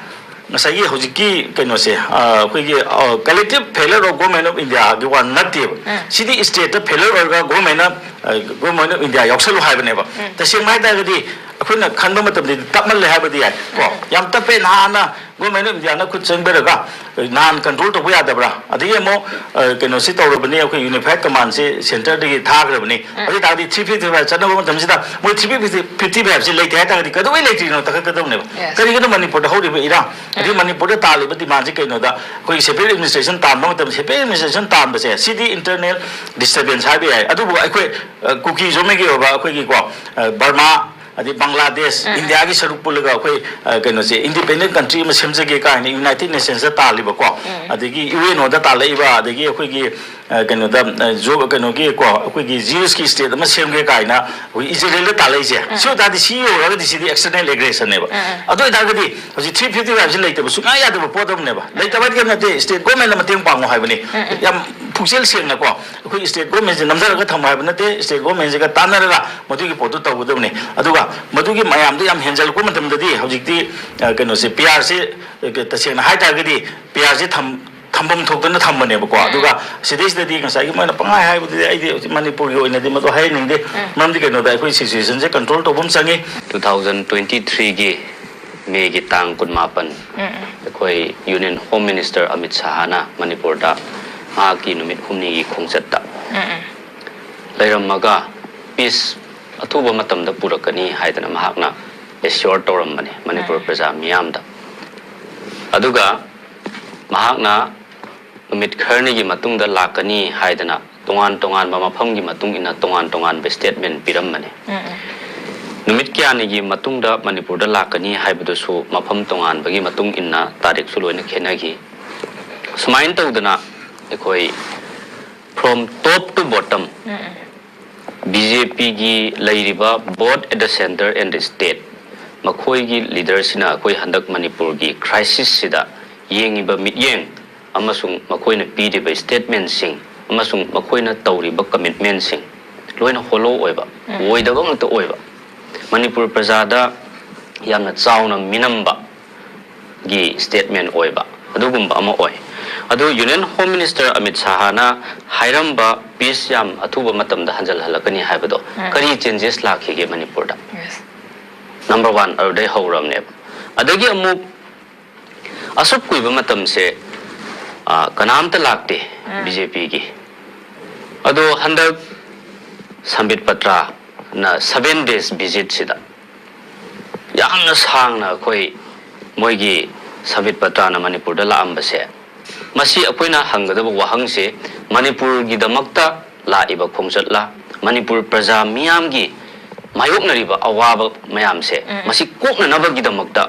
ꯉꯁꯥꯏꯒꯤ ꯍꯧꯖꯤꯛꯀꯤ ꯀꯩꯅꯣꯁꯦ, ꯑ, ꯑꯩꯈꯣꯏꯒꯤ, ꯑ, collective failure of Government of Indiaꯒꯤ ꯋꯥ ꯅꯠꯇꯦꯕ꯫ ꯎꯝ꯫ ꯁꯤꯗꯤ stateꯇ failure ꯑꯣꯏꯔꯒ governmentꯅ, ꯑ, Government of India ꯌꯥꯎꯁꯜꯂꯨ ꯍꯥꯏꯕꯅꯦꯕ꯫ ꯎꯝ꯫ ꯇꯁꯦꯡꯅ ꯍꯥꯏ ꯇꯥꯔꯒꯗꯤ ꯑꯩꯈꯣꯏꯅ ꯈꯟꯕ ꯃꯇꯝꯗꯗꯤ ꯇꯞꯃꯜꯂꯦ ꯍꯥꯏꯕꯗꯤ ꯌꯥꯏ ꯀꯣ꯫ ꯎꯝ꯫ ꯌꯥꯝ ꯇꯞꯄꯦ, ꯅꯍꯥꯟꯅ Government of Indiaꯅ ꯈꯨꯠ ꯆꯪꯕꯤꯔꯒ, ꯑ, ꯅꯍꯥꯟ control ꯇꯧꯕ ꯌꯥꯗꯕ꯭ꯔꯥ? ꯑꯗꯒꯤ ꯑꯃꯨꯛ, ꯑ, ꯀꯩꯅꯣꯁꯤ ꯇꯧꯔꯕꯅꯤ, ꯑꯩꯈꯣꯏ Unified Commandꯁꯤ centreꯗꯒꯤ ꯊꯥꯈ꯭ꯔꯕꯅꯤ꯫ ꯎꯝ꯫ ꯑꯗꯨ ꯑꯣꯏ ꯇꯥꯔꯒꯗꯤ three fifty five ꯆꯠꯅꯕ ꯃꯇꯝꯁꯤꯗ ꯃꯣꯏ three fifty five ꯍꯥꯏ ꯇꯥꯔꯒꯗꯤ ꯀꯩꯗꯧꯕꯩ ꯂꯩꯇ꯭ꯔꯤꯅꯣ ꯇꯥꯈꯠꯀꯗꯧꯅꯦꯕ꯫ Yes. ꯀꯔꯤꯒꯤꯅꯣ ꯃꯅꯤꯄꯨꯔꯗ ꯍꯧꯔꯤꯕ ꯏꯔꯥꯡ, ꯑꯗꯒꯤ ꯎꯝ꯫ ꯃꯅꯤꯄꯨꯔꯗ ꯇꯥꯜꯂꯤꯕ demandꯁꯤ ꯀꯩꯅꯣꯗ, ꯑꯩꯈꯣꯏꯒꯤ separate administration ꯇꯥꯟꯕ ꯃꯇꯝꯗ separate administration ꯇꯥꯟꯕꯁꯦ ꯁꯤꯗꯤ internal disturbance ꯍꯥꯏꯕ ꯌꯥꯏ꯫ ꯑꯗꯨꯕꯨ ꯑꯩꯈꯣꯏ, ꯑ, ꯀꯨꯀꯤꯁꯨ ꯑꯃꯒꯤ ꯑꯣꯏꯕ ꯑꯩꯈꯣꯏꯒꯤꯀꯣ, ꯑ, ꯕꯔꯃꯥ, ꯑꯗꯩ ꯕꯪꯒ꯭ꯂꯥꯗꯦꯁ, ꯎꯝ, ꯎꯝ꯫ ꯏꯟꯗꯤꯌꯥꯒꯤ ꯁꯔꯨꯛ ꯄꯨꯜꯂꯒ ꯑꯩꯈꯣꯏ, ꯑ, ꯀꯩꯅꯣꯁꯦ, independent country ꯑꯃ ꯁꯦꯝꯖꯒꯦ ꯀꯥꯏꯅ United Nationsꯇ ꯇꯥꯜꯂꯤꯕꯀꯣ, ꯎꯝ꯫ ꯑꯗꯒꯤ UNOꯗ ꯇꯥꯜꯂꯛꯏꯕ, ꯑꯗꯒꯤ ꯑꯩꯈꯣꯏꯒꯤ, ꯑ, ꯀꯩꯅꯣꯗ, ꯑ, ꯖꯣ-, ꯀꯩꯅꯣꯒꯤ ꯀꯣ, ꯑꯩꯈꯣꯏꯒꯤ Jewsꯀꯤ state ꯑꯃ ꯁꯦꯝꯒꯦ ꯀꯥꯏꯅ ꯑꯩꯈꯣꯏ ꯏꯖꯔꯦꯜꯗ ꯇꯥꯜꯂꯛꯏꯁꯦ꯫ ꯎꯝ꯫ ꯁꯤ ꯑꯣꯏ ꯇꯥꯔꯗꯤ ꯁꯤ ꯌꯧꯔꯒꯗꯤ ꯁꯤꯗꯤ external aggressionꯅꯦꯕ꯫ ꯎꯝ, ꯎꯝ꯫ ꯑꯗꯨ ꯑꯣꯏ ꯇꯥꯔꯒꯗꯤ ꯍꯧꯖꯤꯛ three fifty fiveꯁꯤ ꯂꯩꯇꯕ ꯁꯨꯡꯌꯥ ꯌꯥꯗꯕ ꯄꯣꯠ ꯑꯃꯅꯦꯕ꯫ ꯂꯩꯇꯕ ꯍꯥꯏꯗꯤ ꯀꯩꯝ ꯅꯠꯇꯦ, state governmentꯅ ꯃꯇꯦꯡ ꯄꯥꯡꯉꯨ ꯍꯥꯏꯕꯅꯤ꯫ ꯎꯝ, ꯎꯝ꯫ ꯌꯥꯝ ꯄꯨꯛꯆꯦꯜ ꯁꯦꯡꯅꯀꯣ, ꯑꯩꯈꯣꯏ state governmentꯁꯦ ꯅꯝꯊꯔꯒ ꯊꯝꯃꯨ ꯍꯥꯏꯕ ꯅꯠꯇꯦ, state governmentꯁꯤꯒ ꯇꯥꯟꯅꯔꯒ ꯃꯗꯨꯒꯤ ꯄꯣꯠꯇꯨ ꯇꯧꯒꯗꯕꯅꯤ꯫ ꯑꯗꯨꯒ ꯃꯗꯨꯒꯤ ꯃꯌꯥꯝꯗꯣ ꯌꯥꯝ ꯍꯦꯟꯖꯜꯂꯛꯄ ꯃꯇꯝꯗꯗꯤ ꯍꯧꯖꯤꯛꯇꯤ, ꯑ, ꯀꯩꯅꯣꯁꯦ, PRꯁꯦ, ꯑ, ꯇꯁꯦꯡꯅ ꯍꯥꯏ ꯇꯥꯔꯒꯗꯤ PRꯁꯦ ꯊꯝ-, ꯊꯝꯐꯝ ꯊꯣꯛꯇꯅ ꯊꯝꯕꯅꯦꯕꯀꯣ꯫ ꯎꯝ꯫ ꯑꯗꯨꯒ ꯁꯤꯗꯩꯁꯤꯗꯗꯤ ꯉꯁꯥꯏꯒꯤ ꯃꯣꯏꯅ ꯄꯪꯍꯥꯏ ꯍꯥꯏꯕꯗꯨꯗꯤ ꯑꯩꯗꯤ ꯍꯧꯖꯤꯛ ꯃꯅꯤꯄꯨꯔꯒꯤ ꯑꯣꯏꯅꯗꯤ ꯃꯗꯨ ꯍꯥꯏꯍꯟꯅꯤꯡꯗꯦ꯫ ꯎꯝ꯫ ꯃꯔꯝꯗꯤ ꯀꯩꯅꯣꯗ ꯑꯩꯈꯣꯏ situationꯁꯦ control ꯇꯧꯕ ꯑꯃ ꯆꯪꯉꯤ꯫ Two thousand twenty threeꯒꯤ Mayꯒꯤ ꯇꯥꯡ ꯀꯨꯟꯃꯥꯄꯟ, ꯎꯝ, ꯎꯝ꯫ ꯑꯩꯈꯣꯏ Union Home Minister ꯑꯃꯤꯠ ꯁꯍꯥꯅ ꯃꯅꯤꯄꯨꯔꯗ ꯃꯍꯥꯛꯀꯤ ꯅꯨꯃꯤꯠ ꯍꯨꯝꯅꯤꯒꯤ ꯈꯣꯡꯆꯠꯇ ꯎꯝ, ꯎꯝ꯫ ꯂꯩꯔꯝꯃꯒ peace ꯑꯊꯨꯕ ꯃꯇꯝꯗ ꯄꯨꯔꯛꯀꯅꯤ ꯍꯥꯏꯗꯅ ꯃꯍꯥꯛꯅ assure ꯇꯧꯔꯝꯕꯅꯤ ꯃꯅꯤꯄꯨꯔ ꯎꯝ꯫ ꯄ꯭ꯔꯖꯥ ꯃꯤꯌꯥꯝꯗ꯫ ꯑꯗꯨꯒ ꯃꯍꯥꯛꯅ ꯅꯨꯃꯤꯠ ꯈꯔꯅꯤꯒꯤ ꯃꯇꯨꯡꯗ ꯂꯥꯛꯀꯅꯤ ꯍꯥꯏꯗꯅ ꯇꯣꯉꯥꯟ ꯇꯣꯉꯥꯟꯕ ꯃꯐꯝꯒꯤ ꯃꯇꯨꯡ ꯏꯟꯅ ꯇꯣꯉꯥꯟ ꯇꯣꯉꯥꯟꯕ statement ꯄꯤꯔꯝꯕꯅꯤ꯫ ꯎꯝ, ꯎꯝ꯫ ꯅꯨꯃꯤꯠ ꯀꯌꯥꯅꯤꯒꯤ ꯃꯇꯨꯡꯗ ꯃꯅꯤꯄꯨꯔꯗ ꯂꯥꯛꯀꯅꯤ ꯍꯥꯏꯕꯗꯨꯁꯨ ꯃꯐꯝ ꯇꯣꯉꯥꯟꯕꯒꯤ ꯃꯇꯨꯡ ꯏꯟꯅ ꯇꯥꯔꯤꯛꯁꯨ ꯂꯣꯏꯅ ꯈꯦꯠꯅꯈꯤ꯫ ꯁꯨꯃꯥꯏꯅ ꯇꯧꯗꯅ ꯑꯩꯈꯣꯏ from top to bottom ꯎꯝ, ꯎꯝ꯫ BJPꯒꯤ ꯂꯩꯔꯤꯕ both at the centre and the state, ꯃꯈꯣꯏꯒꯤ leaderꯁꯤꯅ ꯑꯩꯈꯣꯏ ꯍꯟꯗꯛ ꯃꯅꯤꯄꯨꯔꯒꯤ crisisꯁꯤꯗ ꯌꯦꯡꯉꯤꯕ ꯃꯤꯠꯌꯦꯡ ꯑꯃꯁꯨꯡ ꯃꯈꯣꯏꯅ ꯄꯤꯔꯤꯕ statementꯁꯤꯡ ꯑꯃꯁꯨꯡ ꯃꯈꯣꯏꯅ ꯇꯧꯔꯤꯕ commitmentꯁꯤꯡ ꯂꯣꯏꯅ hollow ꯑꯣꯏꯕ, ꯎꯝ꯫ ꯑꯣꯏꯗꯕ ꯉꯥꯛꯇ ꯑꯣꯏꯕ, ꯃꯅꯤꯄꯨꯔ ꯄ꯭ꯔꯖꯥꯗ ꯌꯥꯝꯅ ꯆꯥꯎꯅ ꯃꯤꯅꯝꯕ, ꯒꯤ statement ꯑꯣꯏꯕ ꯑꯗꯨꯒꯨꯝꯕ ꯑꯃ ꯑꯣꯏ꯫ ꯑꯗꯨ Union Home Minister Amit ꯁꯥꯍꯅ ꯍꯥꯏꯔꯝꯕ peace ꯌꯥꯝ ꯑꯊꯨꯕ ꯃꯇꯝꯗ ꯍꯟꯖꯜꯍꯜꯂꯛꯀꯅꯤ ꯍꯥꯏꯕꯗꯣ, ꯎꯝ꯫ ꯀꯔꯤ changes ꯂꯥꯛꯈꯤꯒꯦ ꯃꯅꯤꯄꯨꯔꯗ? Yes. Number one ꯑꯗꯨꯗꯩ ꯍꯧꯔꯕꯅꯦꯕ꯫ ꯑꯗꯒꯤ ꯑꯃꯨꯛ ꯑꯁꯨꯛ ꯀꯨꯏꯕ ꯃꯇꯝꯁꯦ, ꯑ, ꯀꯅꯥꯝꯇ ꯂꯥꯛꯇꯦ, ꯎꯝ꯫ BJPꯒꯤ꯫ ꯑꯗꯣ ꯍꯟꯗꯛ ꯁꯝꯕꯤꯠ ꯄꯇ꯭ꯔꯥꯅ seven days visitꯁꯤꯗ ꯌꯥꯝꯅ ꯁꯥꯡꯅ ꯑꯩꯈꯣꯏ ꯃꯣꯏꯒꯤ ꯁꯝꯕꯤꯠ ꯄꯇ꯭ꯔꯥꯅ ꯃꯅꯤꯄꯨꯔꯗ ꯂꯥꯛꯑꯝꯕꯁꯦ, ꯃꯁꯤ ꯑꯩꯈꯣꯏꯅ ꯍꯪꯒꯗꯕ ꯋꯥꯍꯪꯁꯦ, ꯃꯅꯤꯄꯨꯔꯒꯤꯗꯃꯛꯇ ꯂꯥꯛꯏꯕ ꯈꯣꯡꯆꯠꯂ, ꯃꯅꯤꯄꯨꯔ ꯄ꯭ꯔꯖꯥ ꯃꯤꯌꯥꯝꯒꯤ ꯃꯥꯌꯣꯛꯅꯔꯤꯕ ꯑꯋꯥꯕ ꯃꯌꯥꯝꯁꯦ, ꯎꯝ꯫ ꯃꯁꯤ ꯀꯣꯛꯅꯅꯕꯒꯤꯗꯃꯛꯇ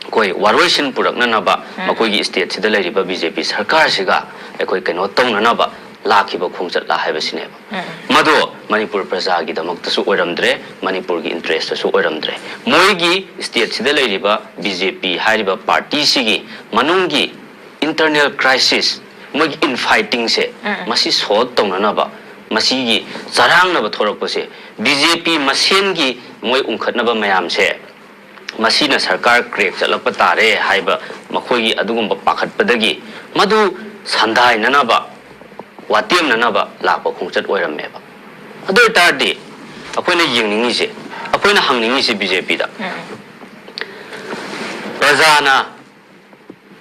ꯑꯩꯈꯣꯏ ꯋꯥꯔꯣꯏꯁꯤꯟ ꯄꯨꯔꯛꯅꯅꯕ, ꯎꯝ꯫ ꯃꯈꯣꯏꯒꯤ stateꯁꯤꯗ ꯂꯩꯔꯤꯕ BJP ꯁꯔꯀꯥꯔꯁꯤꯒ ꯑꯩꯈꯣꯏ ꯀꯩꯅꯣ ꯇꯧꯅꯅꯕ ꯂꯥꯛꯈꯤꯕ ꯈꯣꯡꯆꯠꯂ ꯍꯥꯏꯕꯁꯤꯅꯦꯕ꯫ ꯎꯝ꯫ ꯃꯗꯣ ꯃꯅꯤꯄꯨꯔ ꯄ꯭ꯔꯖꯥꯒꯤꯗꯃꯛꯇꯁꯨ ꯑꯣꯏꯔꯝꯗ꯭ꯔꯦ, ꯃꯅꯤꯄꯨꯔꯒꯤ interestꯇꯁꯨ ꯑꯣꯏꯔꯝꯗ꯭ꯔꯦ꯫ ꯃꯣꯏꯒꯤ stateꯁꯤꯗ ꯂꯩꯔꯤꯕ BJP ꯍꯥꯏꯔꯤꯕ partyꯁꯤꯒꯤ ꯃꯅꯨꯡꯒꯤ internal crisis, ꯃꯣꯏꯒꯤ infightingꯁꯦ, ꯎꯝ꯫ ꯃꯁꯤ solve ꯇꯧꯅꯅꯕ, ꯃꯁꯤꯒꯤ ꯆꯔꯥꯡꯅꯕ ꯊꯣꯔꯛꯄꯁꯦ, BJP ꯃꯁꯦꯟꯒꯤ ꯃꯣꯏ ꯎꯪꯈꯠꯅꯕ ꯃꯌꯥꯝꯁꯦ, ꯃꯁꯤꯅ ꯁꯔꯀꯥꯔ crack ꯆꯠꯂꯛꯄ ꯇꯥꯔꯦ ꯍꯥꯏꯕ ꯃꯈꯣꯏꯒꯤ ꯑꯗꯨꯒꯨꯝꯕ ꯄꯥꯈꯠꯄꯗꯒꯤ ꯃꯗꯨ ꯁꯟꯗꯥꯏꯅꯅꯕ, ꯋꯥꯇꯦꯝꯅꯅꯕ ꯂꯥꯛꯄ ꯈꯣꯡꯆꯠ ꯑꯣꯏꯔꯝꯃꯦꯕ꯫ ꯑꯗꯨ ꯑꯣꯏꯇꯥꯔꯗꯤ ꯑꯩꯈꯣꯏꯅ ꯌꯦꯡꯅꯤꯡꯉꯤꯁꯦ, ꯑꯩꯈꯣꯏꯅ ꯍꯪꯅꯤꯡꯉꯤꯁꯦ BJPꯗ, ꯎꯝ꯫ ꯄ꯭ꯔꯖꯥꯅ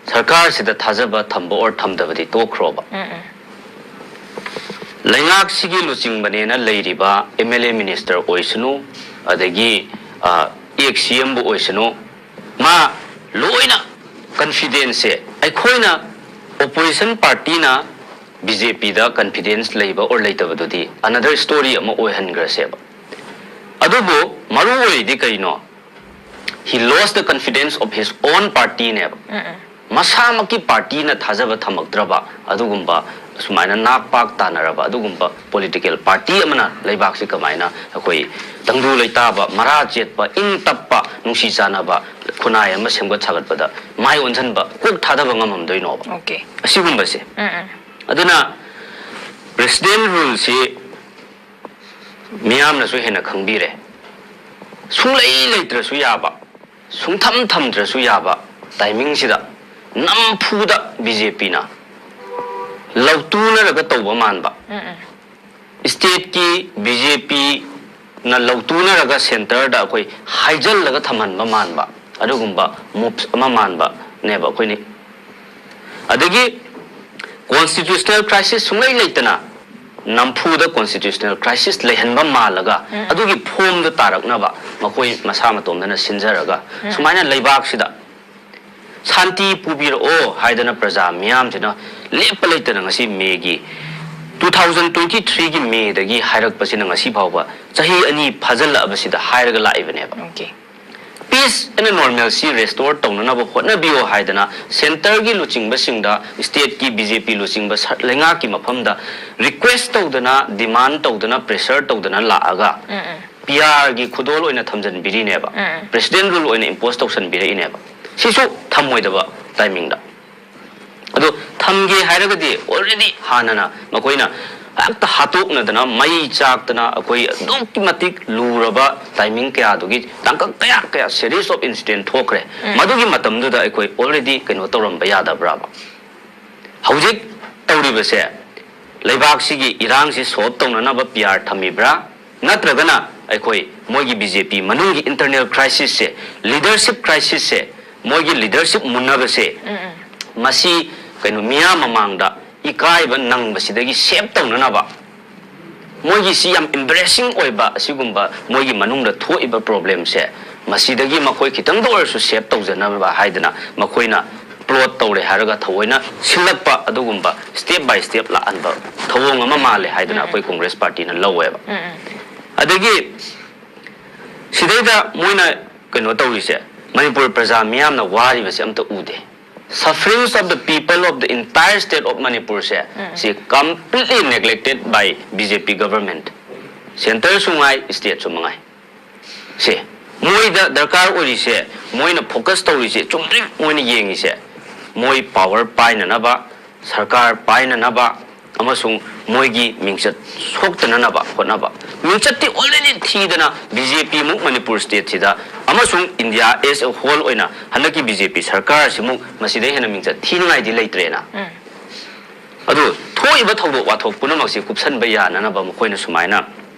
ꯁꯔꯀꯥꯔꯁꯤꯗ ꯊꯥꯖꯕ ꯊꯝꯕ or ꯊꯝꯗꯕꯗꯤ ꯇꯣꯛꯈ꯭ꯔꯣꯕ꯫ ꯎꯝ, ꯎꯝ꯫ ꯂꯩꯉꯥꯛꯁꯤꯒꯤ ꯂꯨꯆꯤꯡꯕꯅꯦꯅ ꯂꯩꯔꯤꯕ MLA minister ꯑꯣꯏꯁꯅꯨ, ꯑꯗꯒꯤ, ꯑ, ex CMꯕꯨ ꯑꯣꯏꯁꯅꯨ, ꯃꯥ ꯂꯣꯏꯅ confidenceꯁꯦ ꯑꯩꯈꯣꯏꯅ opposition partyꯅ BJPꯗ confidence ꯂꯩꯕ or ꯂꯩꯇꯕꯗꯨꯗꯤ another story ꯑꯃ ꯑꯣꯏꯍꯟꯈ꯭ꯔꯁꯦꯕ꯫ ꯑꯗꯨꯕꯨ ꯃꯔꯨ ꯑꯣꯏꯔꯤꯗꯤ ꯀꯩꯅꯣ? He lost the confidence of his own partyꯅꯦꯕ꯫ ꯎꯝ, ꯎꯝ꯫ ꯃꯁꯥꯃꯛꯀꯤ partyꯅ ꯊꯥꯖꯕ ꯊꯝꯃꯛꯇ꯭ꯔꯕ ꯑꯗꯨꯒꯨꯝꯕ, ꯁꯨꯃꯥꯏꯅ ꯅꯥꯛ ꯄꯥꯛ ꯇꯥꯅꯔꯕ ꯑꯗꯨꯒꯨꯝꯕ political party ꯑꯃꯅ ꯂꯩꯕꯥꯛꯁꯤ ꯀꯃꯥꯏꯅ ꯑꯩꯈꯣꯏ ꯇꯪꯗꯨ ꯂꯩꯇꯥꯕ, ꯃꯔꯥ ꯆꯦꯠꯄ, ꯏꯪ ꯇꯞꯄ, ꯅꯨꯡꯁꯤ ꯆꯥꯟꯅꯕ ꯈꯨꯟꯅꯥꯏ ꯑꯃ ꯁꯦꯝꯒꯠ ꯁꯥꯒꯠꯄꯗ ꯃꯥꯏ ꯑꯣꯟꯁꯤꯟꯕ, ꯀꯣꯛ ꯊꯥꯗꯕ ꯉꯝꯃꯝꯗꯣꯏꯅꯣꯕ? Okay. ꯑꯁꯤꯒꯨꯝꯕꯁꯦ꯫ ꯎꯝ, ꯎꯝ꯫ ꯑꯗꯨꯅ president ruleꯁꯤ ꯃꯤꯌꯥꯝꯅꯁꯨ ꯍꯦꯟꯅ ꯈꯪꯕꯤꯔꯦ꯫ ꯁꯨꯡꯂꯩ ꯂꯩꯇ꯭ꯔꯁꯨ ꯌꯥꯕ, ꯁꯨꯡꯊꯝ ꯊꯝꯗ꯭ꯔꯁꯨ ꯌꯥꯕ, ꯇꯥꯏꯃꯤꯡꯁꯤꯗ ꯅꯝꯐꯨꯗ ꯕꯤ ꯖꯦ ꯄꯤꯅ ꯂꯧꯇꯨꯅꯔꯒ ꯇꯧꯕ ꯃꯥꯟꯕ, ꯁ꯭ꯇꯦꯠꯀꯤ ꯕꯤ ꯖꯦ ꯄꯤꯅ ꯂꯧꯇꯨꯅꯔꯒ ꯁꯦꯟꯇꯔꯗ ꯑꯩꯈꯣꯏ ꯍꯥꯏꯖꯜꯂꯒ ꯊꯝꯍꯟꯕ ꯃꯥꯟꯕ, ꯑꯗꯨꯒꯨꯝꯕ ꯃꯨꯚ ꯑꯃ ꯃꯥꯟꯕꯅꯦꯕ ꯑꯩꯈꯣꯏꯅ꯫ ꯑꯗꯒꯤ ꯀꯣꯟꯁꯇꯤꯇ꯭ꯌꯨꯁꯅꯦꯜ ꯀ꯭ꯔꯥꯏꯁꯤꯁ ꯁꯨꯡꯂꯩ ꯂꯩꯇꯅ ꯅꯝꯐꯨꯗ ꯀꯣꯟꯁꯇꯤꯇ꯭ꯌꯨꯁꯅꯦꯜ ꯀ꯭ꯔꯥꯏꯁꯤꯁ ꯂꯩꯍꯟꯕ ꯃꯥꯜꯂꯒ, ꯑꯗꯨꯒꯤ ꯐꯣꯝꯗ ꯇꯥꯔꯛꯅꯕ ꯃꯈꯣꯏ ꯃꯁꯥ ꯃꯇꯣꯝꯗꯅ ꯁꯤꯟꯖꯔꯒ, ꯁꯨꯃꯥꯏꯅ ꯂꯩꯕꯥꯛꯁꯤꯗ ꯁꯥꯟꯇꯤ ꯄꯨꯕꯤꯔꯛꯑꯣ ꯍꯥꯏꯗꯅ ꯄ꯭ꯔꯖꯥ ꯃꯤꯌꯥꯝꯁꯤꯅ ꯂꯦꯞꯄ ꯂꯩꯇꯅ ꯉꯁꯤ ꯃꯦꯒꯤ, two thousand twenty three ꯒꯤ ꯃꯦꯗꯒꯤ ꯍꯥꯏꯔꯛꯄꯁꯤꯅ ꯉꯁꯤ ꯐꯥꯎꯕ ꯆꯍꯤ ꯑꯅꯤ ꯐꯥꯖꯤꯜꯂꯛꯑꯕꯁꯤꯗ ꯍꯥꯏꯔꯒ ꯂꯥꯛꯏꯕꯅꯦꯕ꯫ Okay. Peace and normalcy restore ꯇꯧꯅꯅꯕ ꯍꯣꯠꯅꯕꯤꯌꯣ ꯍꯥꯏꯗꯅ ꯁꯦꯟꯇꯔꯒꯤ ꯂꯨꯆꯤꯡꯕꯁꯤꯡꯗ, ꯁ꯭ꯇꯦꯠꯀꯤ ꯕꯤ ꯖꯦ ꯄꯤ ꯂꯨꯆꯤꯡꯕ ꯁ-, ꯂꯩꯉꯥꯛꯀꯤ ꯃꯐꯝꯗ ꯔꯤꯀ꯭ꯋꯦꯁ ꯇꯧꯗꯅ, ꯗꯤꯃꯥꯟ ꯇꯧꯗꯅ, ꯄ꯭ꯔꯦꯁꯔ ꯇꯧꯗꯅ ꯂꯥꯛꯑꯒ, ꯄꯤ ꯑꯥꯔꯒꯤ ꯈꯨꯗꯣꯜ ꯑꯣꯏꯅ ꯊꯝꯖꯤꯟꯕꯤꯔꯤꯅꯦꯕ, ꯄ꯭ꯔꯦꯁꯤꯗꯦꯟ ꯔꯨꯜ ꯑꯣꯏꯅ ꯏꯝꯄꯣꯁ ꯇꯧꯁꯟꯕꯤꯔꯛꯏꯅꯦꯕ꯫ ꯁꯤꯁꯨ ꯊꯝꯃꯣꯏꯗꯕ ꯇꯥꯏꯃꯤꯡꯗ꯫ ꯑꯗꯣ ꯊꯝꯒꯦ ꯍꯥꯏꯔꯒꯗꯤ already ꯍꯥꯟꯅꯅ ꯃꯈꯣꯏꯅ ꯍꯦꯛꯇ ꯍꯥꯠꯇꯣꯛꯅꯗꯅ, ꯃꯩ ꯆꯥꯛꯇꯅ, ꯑꯩꯈꯣꯏ ꯑꯗꯨꯛꯀꯤ ꯃꯇꯤꯛ ꯂꯨꯔꯕ ꯇꯥꯏꯃꯤꯡ ꯀꯌꯥꯗꯨꯒꯤ ꯇꯥꯡꯀꯛ ꯀꯌꯥ ꯀꯌꯥ series of incident ꯊꯣꯛꯈ꯭ꯔꯦ꯫ ꯃꯗꯨꯒꯤ ꯃꯇꯝꯗꯨꯗ ꯑꯩꯈꯣꯏ already ꯀꯩꯅꯣ ꯇꯧꯔꯝꯕ ꯌꯥꯗꯕ꯭ꯔꯥꯕ? ꯍꯧꯖꯤꯛ ꯇꯧꯔꯤꯕꯁꯦ, ꯂꯩꯕꯥꯛꯁꯤꯒꯤ ꯏꯔꯥꯡꯁꯤ ꯁꯣꯜꯕ ꯇꯧꯅꯅꯕ ꯄꯤ ꯑꯥꯔ ꯊꯝꯃꯤꯕ꯭ꯔꯥ? ꯅꯠꯇ꯭ꯔꯒꯅ ꯑꯩꯈꯣꯏ ꯃꯣꯏꯒꯤ ꯕꯤ ꯖꯦ ꯄꯤ ꯃꯅꯨꯡꯒꯤ ꯏꯟꯇꯔꯅꯦꯜ ꯀ꯭ꯔꯥꯏꯁꯤꯁꯁꯦ, ꯂꯤꯗꯔꯁꯤꯞ ꯀ꯭ꯔꯥꯏꯁꯤꯁꯁꯦ, ꯃꯣꯏꯒꯤ ꯂꯤꯗꯔꯁꯤꯞ ꯃꯨꯟꯅꯕꯁꯦ, ꯃꯁꯤ ꯀꯩꯅꯣ, ꯃꯤꯌꯥꯝ ꯃꯃꯥꯡꯗ ꯏꯀꯥꯏꯕ ꯅꯪꯕꯁꯤꯗꯒꯤ ꯁꯦꯞ ꯇꯧꯅꯅꯕ, ꯃꯣꯏꯒꯤꯁꯤ ꯌꯥꯝ ꯏꯝꯕꯦꯔꯦꯁꯤꯡ ꯑꯣꯏꯕ ꯑꯁꯤꯒꯨꯝꯕ ꯃꯣꯏꯒꯤ ꯃꯅꯨꯡꯗ ꯊꯣꯛꯏꯕ ꯄ꯭ꯔꯣꯕ꯭ꯂꯦꯝꯁꯦ, ꯃꯁꯤꯗꯒꯤ ꯃꯈꯣꯏ ꯈꯤꯇꯪꯗ ꯑꯣꯏꯔꯁꯨ ꯁꯦꯞ ꯇꯧꯖꯅꯕ ꯍꯥꯏꯗꯅ ꯃꯈꯣꯏꯅ ꯄ꯭ꯂꯣꯠ ꯇꯧꯔꯦ ꯍꯥꯏꯔꯒ ꯊꯑꯣꯏꯅ ꯁꯤꯜꯂꯛꯄ ꯑꯗꯨꯒꯨꯝꯕ step by step ꯂꯥꯛꯍꯟꯕ ꯊꯧꯑꯣꯡ ꯑꯃ ꯃꯥꯜꯂꯦ ꯍꯥꯏꯗꯅ ꯑꯩꯈꯣꯏ ꯀꯣꯡꯒ꯭ꯔꯦꯁ ꯄꯥꯔꯇꯤꯅ ꯂꯧꯋꯦꯕ꯫ ꯑꯗꯒꯤ ꯁꯤꯗꯩꯗ ꯃꯣꯏꯅ ꯀꯩꯅꯣ ꯇꯧꯔꯤꯁꯦ, ꯃꯅꯤꯄꯨꯔ ꯄ꯭ꯔꯖꯥ ꯃꯤꯌꯥꯝꯅ ꯋꯥꯔꯤꯕꯁꯦ ꯑꯝꯇ ꯎꯗꯦ꯫ Sufferings of the people of the entire state of ꯃꯅꯤꯄꯨꯔꯁꯦ, ꯁꯤ completely neglected by B J P government, ꯁꯦꯟꯇꯔꯁꯨ ꯉꯥꯏ, ꯁ꯭ꯇꯦꯠꯁꯨ ꯃꯉꯥꯏ꯫ ꯁꯦ, ꯃꯣꯏꯗ ꯗꯔꯀꯥꯔ ꯑꯣꯏꯔꯤꯁꯦ, ꯃꯣꯏꯅ ꯐꯣꯀꯁ ꯇꯧꯔꯤꯁꯦ, ꯆꯨꯝꯗ꯭ꯔꯤꯡ ꯃꯣꯏꯅ ꯌꯦꯡꯉꯤꯁꯦ, ꯃꯣꯏ ꯄꯥꯋꯔ ꯄꯥꯏꯅꯅꯕ, ꯁꯔꯀꯥꯔ ꯄꯥꯏꯅꯅꯕ, ꯑꯃꯁꯨꯡ ꯃꯣꯏꯒꯤ ꯃꯤꯡꯆꯠ ꯁꯣꯛꯇꯅꯅꯕ ꯍꯣꯠꯅꯕ꯫ ꯃꯤꯡꯆꯠꯇꯤ already ꯊꯤꯗꯅ ꯕꯤ ꯖꯦ ꯄꯤ ꯃꯨꯛ ꯃꯅꯤꯄꯨꯔ state ꯁꯤꯗ ꯑꯃꯁꯨꯡ India as a whole ꯑꯣꯏꯅ ꯍꯟꯗꯛꯀꯤ ꯕꯤ ꯖꯦ ꯄꯤ ꯁꯔꯀꯥꯔ ꯑꯁꯤꯃꯨꯛ ꯃꯁꯤꯗꯩ ꯍꯦꯟꯅ ꯃꯤꯡꯆꯠ ꯊꯤꯅꯤꯡꯉꯥꯏꯗꯤ ꯂꯩꯇ꯭ꯔꯦꯅ꯫ ꯑꯗꯨ ꯊꯣꯛꯏꯕ ꯊꯧꯗꯣꯛ ꯋꯥꯊꯣꯛ ꯄꯨꯝꯅꯃꯛꯁꯤ ꯀꯨꯞꯁꯟꯕ ꯌꯥꯅꯅꯕ ꯃꯈꯣꯏꯅ ꯁꯨꯃꯥꯏꯅ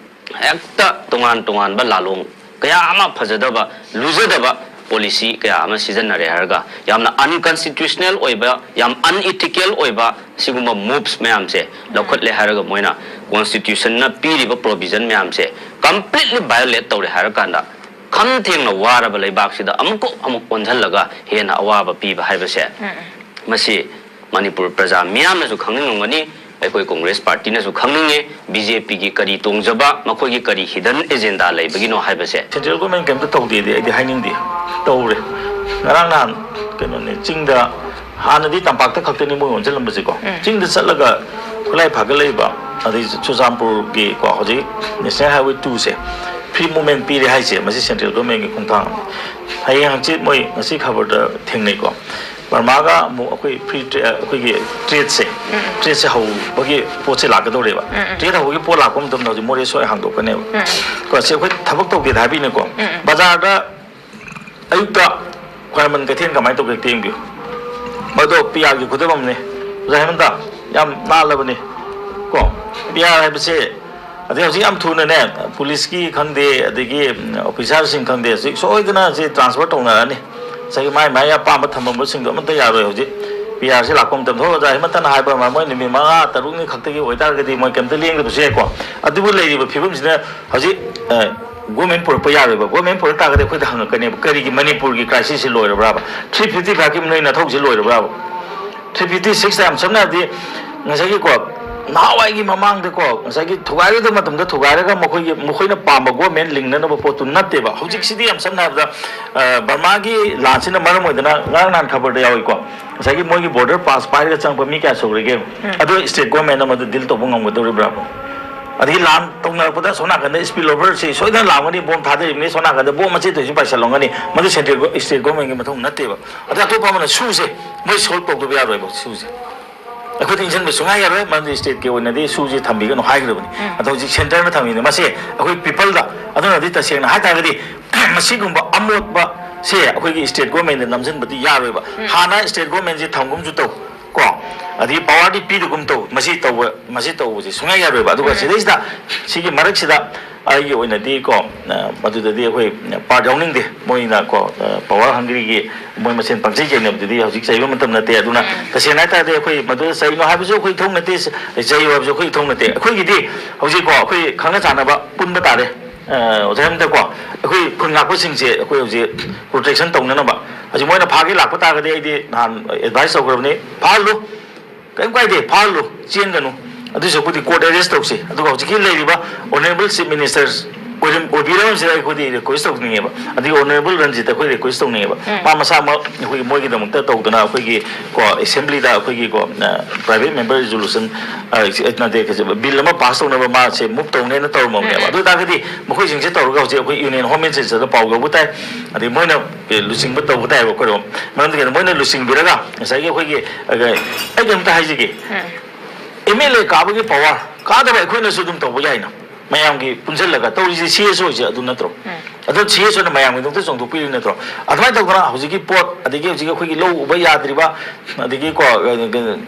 ꯍꯦꯛꯇ ꯇꯣꯉꯥꯟ ꯇꯣꯉꯥꯟꯕ ꯂꯥꯂꯣꯡ ꯀꯌꯥ ꯑꯃ ꯐꯖꯗꯕ, ꯂꯨꯖꯗꯕ policy ꯀꯌꯥ ꯑꯃ ꯁꯤꯖꯤꯟꯅꯔꯦ ꯍꯥꯏꯔꯒ ꯌꯥꯝꯅ unconstitutional ꯑꯣꯏꯕ, ꯌꯥꯝ unethical ꯑꯣꯏꯕ ꯁꯤꯒꯨꯝꯕ moves ꯃꯌꯥꯝꯁꯦ ꯂꯧꯈꯠꯂꯦ ꯍꯥꯏꯔꯒ ꯃꯣꯏꯅ constitution ꯅ ꯄꯤꯔꯤꯕ provision ꯃꯌꯥꯝꯁꯦ completely violate ꯇꯧꯔꯦ ꯍꯥꯏꯔꯀꯥꯟꯗ ꯈꯝ ꯊꯦꯡꯅ ꯋꯥꯔꯕ ꯂꯩꯕꯥꯛꯁꯤꯗ ꯑꯃꯨꯛꯀ ꯑꯃꯨꯛ ꯑꯣꯟꯁꯤꯜꯂꯒ ꯍꯦꯟꯅ ꯑꯋꯥꯕ ꯄꯤꯕ ꯍꯥꯏꯕꯁꯦ ꯃꯁꯤ ꯃꯅꯤꯄꯨꯔ ꯄ꯭ꯔꯖꯥ ꯃꯤꯌꯥꯝꯅꯁꯨ ꯈꯪꯅꯤꯡꯉꯝꯒꯅꯤ, ꯑꯩꯈꯣꯏ ꯀꯣꯡꯒ꯭ꯔꯦꯁ ꯄꯥꯔꯇꯤꯅꯁꯨ ꯈꯪꯅꯤꯡꯉꯤ, ꯕꯤ ꯖꯦ ꯄꯤ ꯒꯤ ꯀꯔꯤ ꯇꯣꯡꯖꯕ, ꯃꯈꯣꯏꯒꯤ ꯀꯔꯤ hidden agenda ꯂꯩꯕꯒꯤꯅꯣ ꯍꯥꯏꯕꯁꯦ꯫ Central government ꯀꯩꯝꯇ ꯇꯧꯗꯦꯗꯤ ꯑꯩꯗꯤ ꯍꯥꯏꯅꯤꯡꯗꯦ꯫ ꯇꯧꯔꯦ꯫ ꯉꯔꯥꯡ ꯅꯍꯥꯟ ꯀꯩꯅꯣꯅꯦ, ꯆꯤꯡꯗ, ꯍꯥꯟꯅꯗꯤ ꯇꯝꯄꯥꯛꯇ ꯈꯛꯇꯅꯤ ꯃꯣꯏ ꯑꯣꯟꯁꯤꯜꯂꯝꯕꯁꯦꯀꯣ꯫ ꯎꯝ꯫ ꯆꯤꯡꯗ ꯆꯠꯂꯒ ꯈꯨꯠꯂꯥꯏ ꯐꯥꯒꯠꯂꯛꯏꯕ, ꯑꯗꯩ ꯆꯨꯔꯆꯥꯟꯄꯨꯔꯒꯤ ꯀꯣ, ꯍꯧꯖꯤꯛ National Highway two ꯁꯦ free movement ꯄꯤꯔꯦ ꯍꯥꯏꯁꯦ, ꯃꯁꯤ central government ꯀꯤ ꯈꯣꯡꯊꯥꯡ ꯑꯃꯅꯤ꯫ ꯍꯌꯦꯡ ꯍꯪꯆꯤꯠ ꯃꯣꯏ ꯉꯁꯤ ꯈꯕꯔꯗ ꯊꯦꯡꯅꯩꯀꯣ, ꯕꯔꯃꯥꯒ ꯑꯃꯨꯛ ꯑꯩꯈꯣꯏ free tra-, ꯑꯩꯈꯣꯏꯒꯤ trade ꯁꯦ, ꯎꯝ꯫ Trade ꯁꯦ ꯍꯧꯕꯒꯤ ꯄꯣꯠꯁꯦ ꯂꯥꯛꯀꯗꯧꯔꯦꯕ꯫ ꯎꯝ, ꯎꯝ꯫ Trade ꯍꯧꯕꯒꯤ ꯄꯣꯠ ꯂꯥꯛꯄ ꯃꯇꯝꯗ ꯍꯧꯖꯤꯛ ꯃꯣꯔꯦꯁꯨ ꯍꯥꯡꯗꯣꯛꯀꯅꯦꯕ꯫ ꯎꯝ, ꯎꯝ꯫ ꯀꯣ, ꯁꯤ ꯑꯩꯈꯣꯏ ꯊꯕꯛ ꯇꯧꯒꯦꯗ ꯍꯥꯏꯕꯤꯅꯦꯀꯣ꯫ ꯎꯝ, ꯎꯝ꯫ ꯕꯖꯥꯔꯗ ꯑꯌꯨꯛꯇ ꯈ꯭ꯋꯥꯏꯔꯝꯕꯟ ꯀꯩꯊꯦꯜ ꯀꯃꯥꯏꯅ ꯇꯧꯒꯦ ꯍꯦꯛꯇ ꯌꯦꯡꯕꯤꯌꯨ꯫ ꯃꯗꯣ ꯄꯤ ꯑꯥꯔꯒꯤ ꯈꯨꯗꯝ ꯑꯃꯅꯤ꯫ ꯑꯣꯖꯥ ꯍꯦꯃꯟꯇ, ꯌꯥꯝ ꯅꯥꯜꯂꯕꯅꯤ꯫ ꯀꯣ, ꯄꯤ ꯑꯥꯔ ꯍꯥꯏꯕꯁꯦ, ꯑꯗꯩ ꯍꯧꯖꯤꯛ ꯌꯥꯝ ꯊꯨꯅꯅꯦ, ꯄꯨꯂꯤꯁꯀꯤ ꯈꯪꯗꯦ, ꯑꯗꯒꯤ, ꯎꯝ, officer ꯁꯤꯡ ꯈꯪꯗꯦ, ꯍꯧꯖꯤꯛ ꯁꯣꯏꯗꯅ ꯁꯤ transfer ꯇꯧꯅꯔꯅꯤ꯫ ꯉꯁꯥꯏꯒꯤ ꯃꯥꯏ ꯃꯥꯏ ꯑꯄꯥꯝꯕ ꯊꯝꯃꯝꯕꯁꯤꯡꯗꯣ ꯑꯃꯠꯇ ꯌꯥꯔꯣꯏ ꯍꯧꯖꯤꯛ꯫ ꯄꯤ ꯑꯥꯔ ꯁꯤ ꯂꯥꯛꯄ ꯃꯇꯝꯗ, ꯍꯣꯏ, ꯑꯣꯖꯥ ꯍꯦꯃꯟꯇꯅ ꯍꯥꯏꯕ ꯑꯃ, ꯃꯣꯏ ꯅꯨꯃꯤꯠ ꯃꯉꯥ ꯇꯔꯨꯛꯅꯤ ꯈꯛꯇꯒꯤ ꯑꯣꯏꯇꯥꯔꯒꯗꯤ ꯃꯣꯏ ꯀꯩꯝꯇ ꯂꯦꯡꯗꯕꯁꯨ ꯌꯥꯏꯀꯣ꯫ ꯑꯗꯨꯕꯨ ꯂꯩꯔꯤꯕ ꯐꯤꯕꯝꯁꯤꯅ ꯍꯧꯖꯤꯛ, ꯑ, government ꯄꯨꯔꯛꯄ ꯌꯥꯔꯣꯏꯕ꯫ Government ꯄꯨꯔꯛ ꯇꯥꯔꯒꯗꯤ ꯑꯩꯈꯣꯏꯗ ꯍꯪꯉꯛꯀꯅꯦꯕ, "ꯀꯔꯤꯒꯤ ꯃꯅꯤꯄꯨꯔꯒꯤ crisis ꯁꯤ ꯂꯣꯏꯔꯕ꯭ꯔꯥꯕ? Three fifty five ꯀꯤ ꯅꯣꯏ ꯅꯊꯧꯁꯤ ꯂꯣꯏꯔꯕ꯭ꯔꯥꯕ?" Three fifty six ꯇ ꯌꯥꯝ ꯁꯝꯅ ꯍꯥꯏꯔꯕꯗꯤ, ꯉꯁꯥꯏꯒꯤꯀꯣ, ꯅꯍꯥꯟꯋꯥꯏꯒꯤ ꯃꯃꯥꯡꯗꯀꯣ, ꯉꯁꯥꯏꯒꯤ ꯊꯨꯒꯥꯏꯔꯣꯏꯗꯕ ꯃꯇꯝꯗ ꯊꯨꯒꯥꯏꯔꯒ ꯃꯈꯣꯏꯒꯤ, ꯃꯈꯣꯏꯅ ꯄꯥꯝꯕ government ꯂꯤꯡꯅꯅꯕ ꯄꯣꯠꯇꯨ ꯅꯠꯇꯦꯕ꯫ ꯍꯧꯖꯤꯛꯁꯤꯗꯤ ꯌꯥꯝ ꯁꯝꯅ ꯍꯥꯏꯔꯕꯗ, ꯑ, ꯕꯔꯃꯥꯒꯤ ꯂꯥꯟꯁꯤꯅ ꯃꯔꯝ ꯑꯣꯏꯗꯅ ꯉꯔꯥꯡ ꯅꯍꯥꯟ ꯈꯕꯔꯗ ꯌꯥꯎꯏꯀꯣ, ꯉꯁꯥꯏꯒꯤ ꯃꯣꯏꯒꯤ border pass ꯄꯥꯏꯔꯒ ꯆꯪꯉꯛꯄ ꯃꯤ ꯀꯌꯥ ꯁꯨꯈ꯭ꯔꯒꯦ? ꯎꯝ꯫ ꯑꯗꯣ state government ꯅ ꯃꯗꯨ deal ꯇꯧꯕ ꯉꯝꯒꯗꯧꯔꯤꯕ꯭ꯔꯥꯕ? ꯑꯗꯒꯤ ꯂꯥꯟ ꯇꯧꯅꯔꯛꯄꯗ ꯑꯁꯣꯝ ꯅꯥꯀꯟꯗ spill over ꯁꯤ ꯁꯣꯏꯗꯅ ꯂꯥꯛꯑꯝꯒꯅꯤ, bomb ꯊꯥꯗꯔꯤꯕꯅꯤ, ꯁꯣꯝ ꯅꯥꯀꯟꯗ bomb ꯃꯆꯦꯠ ꯑꯣꯏꯁꯨ ꯄꯥꯏꯁꯜꯂꯝꯒꯅꯤ, ꯃꯗꯨ central go-, state government ꯒꯤ ꯃꯊꯧ ꯅꯠꯇꯦꯕ꯫ ꯑꯗ ꯑꯇꯣꯞꯄ ꯑꯃꯅ ꯁꯨꯁꯦ, ꯃꯣꯏ solve ꯇꯧꯗꯕ ꯌꯥꯔꯣꯏꯕ ꯁꯨꯁꯦ꯫ ꯑꯩꯈꯣꯏꯗ ꯏꯟꯁꯤꯟꯕ ꯁꯨꯡꯌꯥ ꯌꯥꯔꯣꯏ, ꯃꯔꯝꯗꯤ ꯁ꯭ꯇꯦꯠꯀꯤ ꯑꯣꯏꯅꯗꯤ ꯁꯨꯁꯤ ꯊꯝꯕꯤꯒꯅꯨ ꯍꯥꯏꯈ꯭ꯔꯕꯅꯤ꯫ ꯑꯗꯣ ꯍꯧꯖꯤꯛ ꯁꯦꯟꯇꯔꯅ ꯊꯝꯃꯤꯅꯦ꯫ ꯃꯁꯤ ꯑꯩꯈꯣꯏ ꯄꯤꯄꯜꯗ, ꯑꯗꯨꯅꯗꯤ ꯇꯁꯦꯡꯅ ꯍꯥꯏ ꯇꯥꯔꯒꯗꯤ ꯃꯁꯤꯒꯨꯝꯕ ꯑꯃꯣꯠꯄꯁꯦ ꯑꯩꯈꯣꯏꯒꯤ ꯁ꯭ꯇꯦꯠ ꯒꯣꯔꯃꯦꯟꯗ ꯅꯝꯁꯤꯟꯕꯗꯤ ꯌꯥꯔꯣꯏꯕ꯫ ꯍꯥꯟꯅ ꯁ꯭ꯇꯦꯠ ꯒꯣꯔꯃꯦꯟꯁꯤ ꯊꯝꯒꯨꯝꯁꯨ ꯇꯧ ꯀꯣ, ꯑꯗꯒꯤ ꯄꯋꯥꯔꯗꯤ ꯄꯤꯗꯒꯨꯝ ꯇꯧ, ꯃꯁꯤ ꯇꯧꯕ, ꯃꯁꯤ ꯇꯧꯕꯁꯦ ꯁꯨꯡꯌꯥ ꯌꯥꯔꯣꯏꯕ꯫ ꯑꯗꯨꯒ ꯁꯤꯗꯩꯁꯤꯗ ꯁꯤꯒꯤ ꯃꯔꯛꯁꯤꯗ ꯑꯩꯒꯤ ꯑꯣꯏꯅꯗꯤ ꯀꯣ, ꯑ, ꯃꯗꯨꯗꯗꯤ ꯑꯩꯈꯣꯏ ꯄꯥꯔꯠ ꯌꯥꯎꯅꯤꯡꯗꯦ꯫ ꯃꯣꯏꯅ ꯀꯣ, ꯑ, ꯄꯋꯥꯔ ꯍꯪꯒ꯭ꯔꯤꯒꯤ ꯃꯣꯏ ꯃꯁꯦꯟ ꯄꯪꯆꯩ ꯆꯩꯅꯕꯗꯨꯗꯤ ꯍꯧꯖꯤꯛ ꯆꯩꯕ ꯃꯇꯝ ꯅꯠꯇꯦ꯫ ꯑꯗꯨꯅ ꯇꯁꯦꯡꯅ ꯍꯥꯏ ꯇꯥꯔꯗꯤ ꯑꯩꯈꯣꯏ ꯃꯗꯨꯗ ꯆꯩꯅꯣ ꯍꯥꯏꯕꯁꯨ ꯑꯩꯈꯣꯏ ꯏꯊꯧ ꯅꯠꯇꯦ, ꯆꯩꯌꯨ ꯍꯥꯏꯕꯁꯨ ꯑꯩꯈꯣꯏ ꯏꯊꯧ ꯅꯠꯇꯦ꯫ ꯑꯩꯈꯣꯏꯒꯤꯗꯤ ꯍꯧꯖꯤꯛꯀꯣ ꯑꯩꯈꯣꯏ ꯈꯪꯅ ꯆꯥꯟꯅꯕ ꯄꯨꯟꯕ ꯇꯥꯔꯦ꯫ ꯑ, ꯑꯣꯖꯥ ꯍꯦꯃꯟꯇꯀꯣ, ꯑꯩꯈꯣꯏ ꯈꯨꯟ ꯉꯥꯛꯄꯁꯤꯡꯁꯦ ꯑꯩꯈꯣꯏ ꯍꯧꯖꯤꯛ ꯄ꯭ꯔꯣꯇꯦꯛꯁꯟ ꯇꯧꯅꯅꯕ꯫ ꯍꯧꯖꯤꯛ ꯃꯣꯏꯅ ꯐꯥꯒꯦ ꯂꯥꯛꯄ ꯇꯥꯔꯒꯗꯤ ꯑꯩꯗꯤ ꯅꯍꯥꯟ ꯑꯦꯗꯚꯥꯏꯁ ꯇꯧꯈ꯭ꯔꯕꯅꯤ, ꯐꯥꯍꯜꯂꯨ, ꯀꯔꯤꯝ ꯀꯥꯏꯗꯦ, ꯐꯥꯍꯜꯂꯨ, ꯆꯦꯟꯒꯅꯨ꯫ ꯑꯗꯨꯁꯨ ꯑꯩꯈꯣꯏꯗꯤ ꯀꯣꯔꯠ ꯑꯦꯔꯦꯁ ꯇꯧꯁꯤ꯫ ꯑꯗꯨꯒ ꯍꯧꯖꯤꯛꯀꯤ ꯂꯩꯔꯤꯕ ꯑꯣꯅꯔꯦꯕꯜ ꯆꯤꯐ ꯃꯤꯅꯤꯁꯇꯔ ꯑꯣꯏꯔꯝ-, ꯑꯣꯏꯕꯤꯔꯝꯕꯁꯤꯗ ꯑꯩꯈꯣꯏꯗꯤ ꯔꯤꯀ꯭ꯋꯦꯁ ꯇꯧꯅꯤꯡꯉꯦꯕ, ꯑꯗꯒꯤ ꯑꯣꯅꯔꯦꯕꯜ ꯔꯟꯖꯤꯠꯇ ꯑꯩꯈꯣꯏ ꯔꯤꯀ꯭ꯋꯦꯁ ꯇꯧꯅꯤꯡꯉꯦꯕ꯫ ꯃꯥ ꯃꯁꯥꯃꯛ ꯑꯩꯈꯣꯏꯒꯤ ꯃꯣꯏꯒꯤꯗꯃꯛꯇ ꯇꯧꯗꯅ ꯑꯩꯈꯣꯏꯒꯤ ꯀꯣ ꯑꯦꯁꯦꯝꯕ꯭ꯂꯤꯗ ꯑꯩꯈꯣꯏꯒꯤ ꯀꯣ, ꯑ, ꯄ꯭ꯔꯥꯏꯚꯦꯠ ꯃꯦꯝꯕꯔ ꯔꯤꯖꯣꯂꯨꯁꯟ, ꯑ, ꯅꯠꯇꯦ, ꯕꯤꯜ ꯑꯃ ꯄꯥꯁ ꯇꯧꯅꯕ ꯃꯥꯁꯦ ꯃꯨꯚ ꯇꯧꯅꯦꯅ ꯇꯧꯔꯝꯃꯕꯅꯦꯕ꯫ ꯑꯗꯨ ꯑꯣꯏꯇꯥꯔꯒꯗꯤ ꯃꯈꯣꯏꯁꯤꯡꯁꯦ ꯇꯧꯔꯒ ꯍꯧꯖꯤꯛ ꯑꯩꯈꯣꯏ ꯌꯨꯅꯤꯌꯟ ꯍꯣꯝ ꯃꯤꯅꯤꯁꯇꯔꯗ ꯄꯥꯎ ꯌꯧꯕ ꯇꯥꯏ, ꯑꯗꯩ ꯃꯣꯏꯅ ꯂꯨꯆꯤꯡꯕ ꯇꯧꯕ ꯇꯥꯏꯕ ꯑꯩꯈꯣꯏꯔꯣꯝ꯫ ꯃꯔꯝꯗꯤ ꯀꯩꯅꯣ, ꯃꯣꯏꯅ ꯂꯨꯆꯤꯡꯕꯤꯔꯒ ꯉꯁꯥꯏꯒꯤ ꯑꯩꯈꯣꯏꯒꯤ, ꯑ, ꯑꯩ ꯀꯩꯅꯣꯝꯇ ꯍꯥꯏꯖꯒꯦ, ꯑꯦꯝ ꯑꯦꯜ ꯑꯦ ꯀꯥꯕꯒꯤ ꯄꯋꯥꯔ ꯀꯥꯗꯕ ꯑꯩꯈꯣꯏꯅꯁꯨ ꯑꯗꯨꯝ ꯇꯧꯕ ꯌꯥꯏꯅ, ꯃꯌꯥꯝꯒꯤ ꯄꯨꯟꯁꯤꯜꯂꯒ ꯇꯧꯔꯤꯁꯦ ꯁꯤ ꯑꯦꯁ ꯑꯣꯁꯦ ꯑꯗꯨ ꯅꯠꯇ꯭ꯔꯣ? ꯑꯗꯣ ꯁꯤ ꯑꯦꯁ ꯑꯣꯅ ꯃꯌꯥꯝꯒꯤꯗꯃꯛꯇ ꯆꯣꯡꯊꯣꯛꯄꯤꯔꯤ ꯅꯠꯇ꯭ꯔꯣ? ꯑꯗꯨꯃꯥꯏꯅ ꯇꯧꯗꯅ ꯍꯧꯖꯤꯛꯀꯤ ꯄꯣꯠ, ꯑꯗꯒꯤ ꯍꯧꯖꯤꯛ ꯑꯩꯈꯣꯏꯒꯤ ꯂꯧ ꯎꯕ ꯌꯥꯗ꯭ꯔꯤꯕ, ꯑꯗꯒꯤ ꯀꯣ,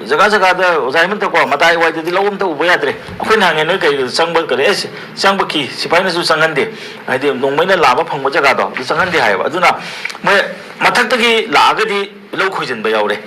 ꯖꯒꯥ ꯖꯒꯥꯗ ꯑꯣꯖꯥ ꯍꯦꯃꯟꯇꯀꯣ, ꯃꯇꯥꯏ ꯋꯥꯏꯗꯗꯤ ꯂꯧ ꯑꯝꯇ ꯎꯕ ꯌꯥꯗ꯭ꯔꯦ꯫ ꯑꯩꯈꯣꯏꯅ ꯍꯪꯉꯦ, "ꯅꯣꯏ ꯀꯩ ꯆꯪꯕ ꯀꯔꯤ?" "ꯑꯦꯁ, ꯆꯪꯕ ꯀꯤ, ꯁꯤꯐꯥꯏꯅꯁꯨ ꯆꯪꯍꯟꯗꯦ, ꯍꯥꯏꯗꯤ ꯅꯣꯡꯃꯩꯅ ꯂꯥꯝꯕ ꯐꯪꯕ ꯖꯒꯥꯗꯣ ꯑꯗꯨ ꯆꯪꯍꯟꯗꯦ" ꯍꯥꯏꯌꯦꯕ꯫ ꯑꯗꯨꯅ ꯃꯣꯏ ꯃꯊꯛꯇꯒꯤ ꯂꯥꯛꯑꯒꯗꯤ ꯂꯧ ꯈꯣꯏꯖꯤꯟꯕ ꯌꯥꯎꯔꯦ,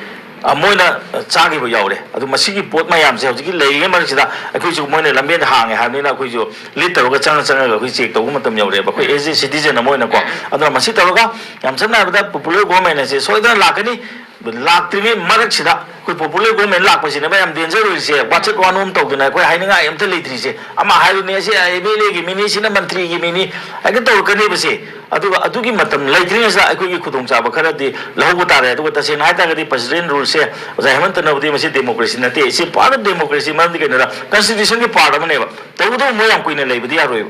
ꯑ, ꯃꯣꯏꯅ, ꯑ, ꯆꯥꯈꯤꯕ ꯌꯥꯎꯔꯦ꯫ ꯑꯗꯨ ꯃꯁꯤꯒꯤ ꯄꯣꯠ ꯃꯌꯥꯝꯁꯦ ꯍꯧꯖꯤꯛꯀꯤ ꯂꯩꯔꯤꯉꯩ ꯃꯔꯛꯁꯤꯗ ꯑꯩꯈꯣꯏꯁꯨ ꯃꯣꯏꯅ ꯂꯝꯕꯦꯟꯗ ꯍꯥꯡꯉꯦ ꯍꯥꯏꯕꯅꯤꯅ ꯑꯩꯈꯣꯏꯁꯨ ꯂꯤꯠ ꯇꯧꯔꯒ ꯆꯪꯉ ꯆꯪꯉꯒ ꯑꯩꯈꯣꯏ ꯆꯦꯛ ꯇꯧꯕ ꯃꯇꯝ ꯌꯧꯔꯛꯑꯦꯕ, ꯑꯩꯈꯣꯏ ꯑꯦꯖ ꯑꯦ ꯁꯤꯇꯤꯖꯟ ꯑꯃ ꯑꯣꯏꯅꯀꯣ꯫ ꯑꯗꯨꯅ ꯃꯁꯤ ꯇꯧꯔꯒ ꯌꯥꯝ ꯁꯝꯅ ꯍꯥꯏꯔꯕꯗ ꯄꯣꯄꯨꯂꯔ ꯒꯣꯔꯃꯦꯟ ꯑꯁꯦ ꯁꯣꯏꯗꯅ ꯂꯥꯛꯀꯅꯤ꯫ ꯂꯥꯛꯇ꯭ꯔꯤꯉꯩ ꯃꯔꯛꯁꯤꯗ ꯑꯩꯈꯣꯏ ꯄꯣꯄꯨꯂꯔ ꯒꯣꯔꯃꯦꯟ ꯂꯥꯛꯄꯁꯤꯅꯦꯕ ꯌꯥꯝ ꯗꯦꯟꯖꯔ ꯑꯣꯏꯔꯤꯁꯦ꯫ ꯋꯥꯆꯠ ꯋꯥꯅꯣꯝ ꯇꯧꯗꯅ ꯑꯩꯈꯣꯏ ꯍꯥꯏꯅꯤꯡꯉꯥꯏ ꯑꯝꯇ ꯂꯩꯇ꯭ꯔꯤꯁꯦ꯫ ꯑꯃ ꯍꯥꯏꯔꯨꯅꯦ, ꯑꯁꯤ ꯑꯦꯝ ꯑꯦꯜ ꯑꯦꯒꯤ ꯃꯤꯅꯤ, ꯁꯤꯅ ꯃꯟꯇ꯭ꯔꯤꯒꯤ ꯃꯤꯅꯤ ꯍꯥꯏꯒ ꯇꯧꯔꯛꯀꯅꯦꯕꯁꯦ꯫ ꯑꯗꯨꯒ ꯑꯗꯨꯒꯤ ꯃꯇꯝ ꯂꯩꯇ꯭ꯔꯤꯉꯩꯁꯤꯗ ꯑꯩꯈꯣꯏꯒꯤ ꯈꯨꯗꯣꯡꯆꯥꯕ ꯈꯔꯗꯤ ꯂꯧꯍꯧꯕ ꯇꯥꯔꯦ꯫ ꯑꯗꯨꯒ ꯇꯁꯦꯡꯅ ꯍꯥꯏꯇꯥꯔꯒꯗꯤ president ruleꯁꯦ ꯑꯣꯖꯥ ꯍꯦꯃꯟꯇꯅꯕꯨꯗꯤ ꯃꯁꯤ democracy ꯅꯠꯇꯦ, ꯁꯤ part of democracy, ꯃꯔꯝꯗꯤ ꯀꯩꯅꯣꯗ constitutionꯒꯤ part ꯑꯃꯅꯦꯕ꯫ ꯇꯧꯕꯇꯕꯨ ꯃꯣꯏ ꯌꯥꯝ ꯀꯨꯏꯅ ꯂꯩꯕꯗꯤ ꯌꯥꯔꯣꯏꯕ꯫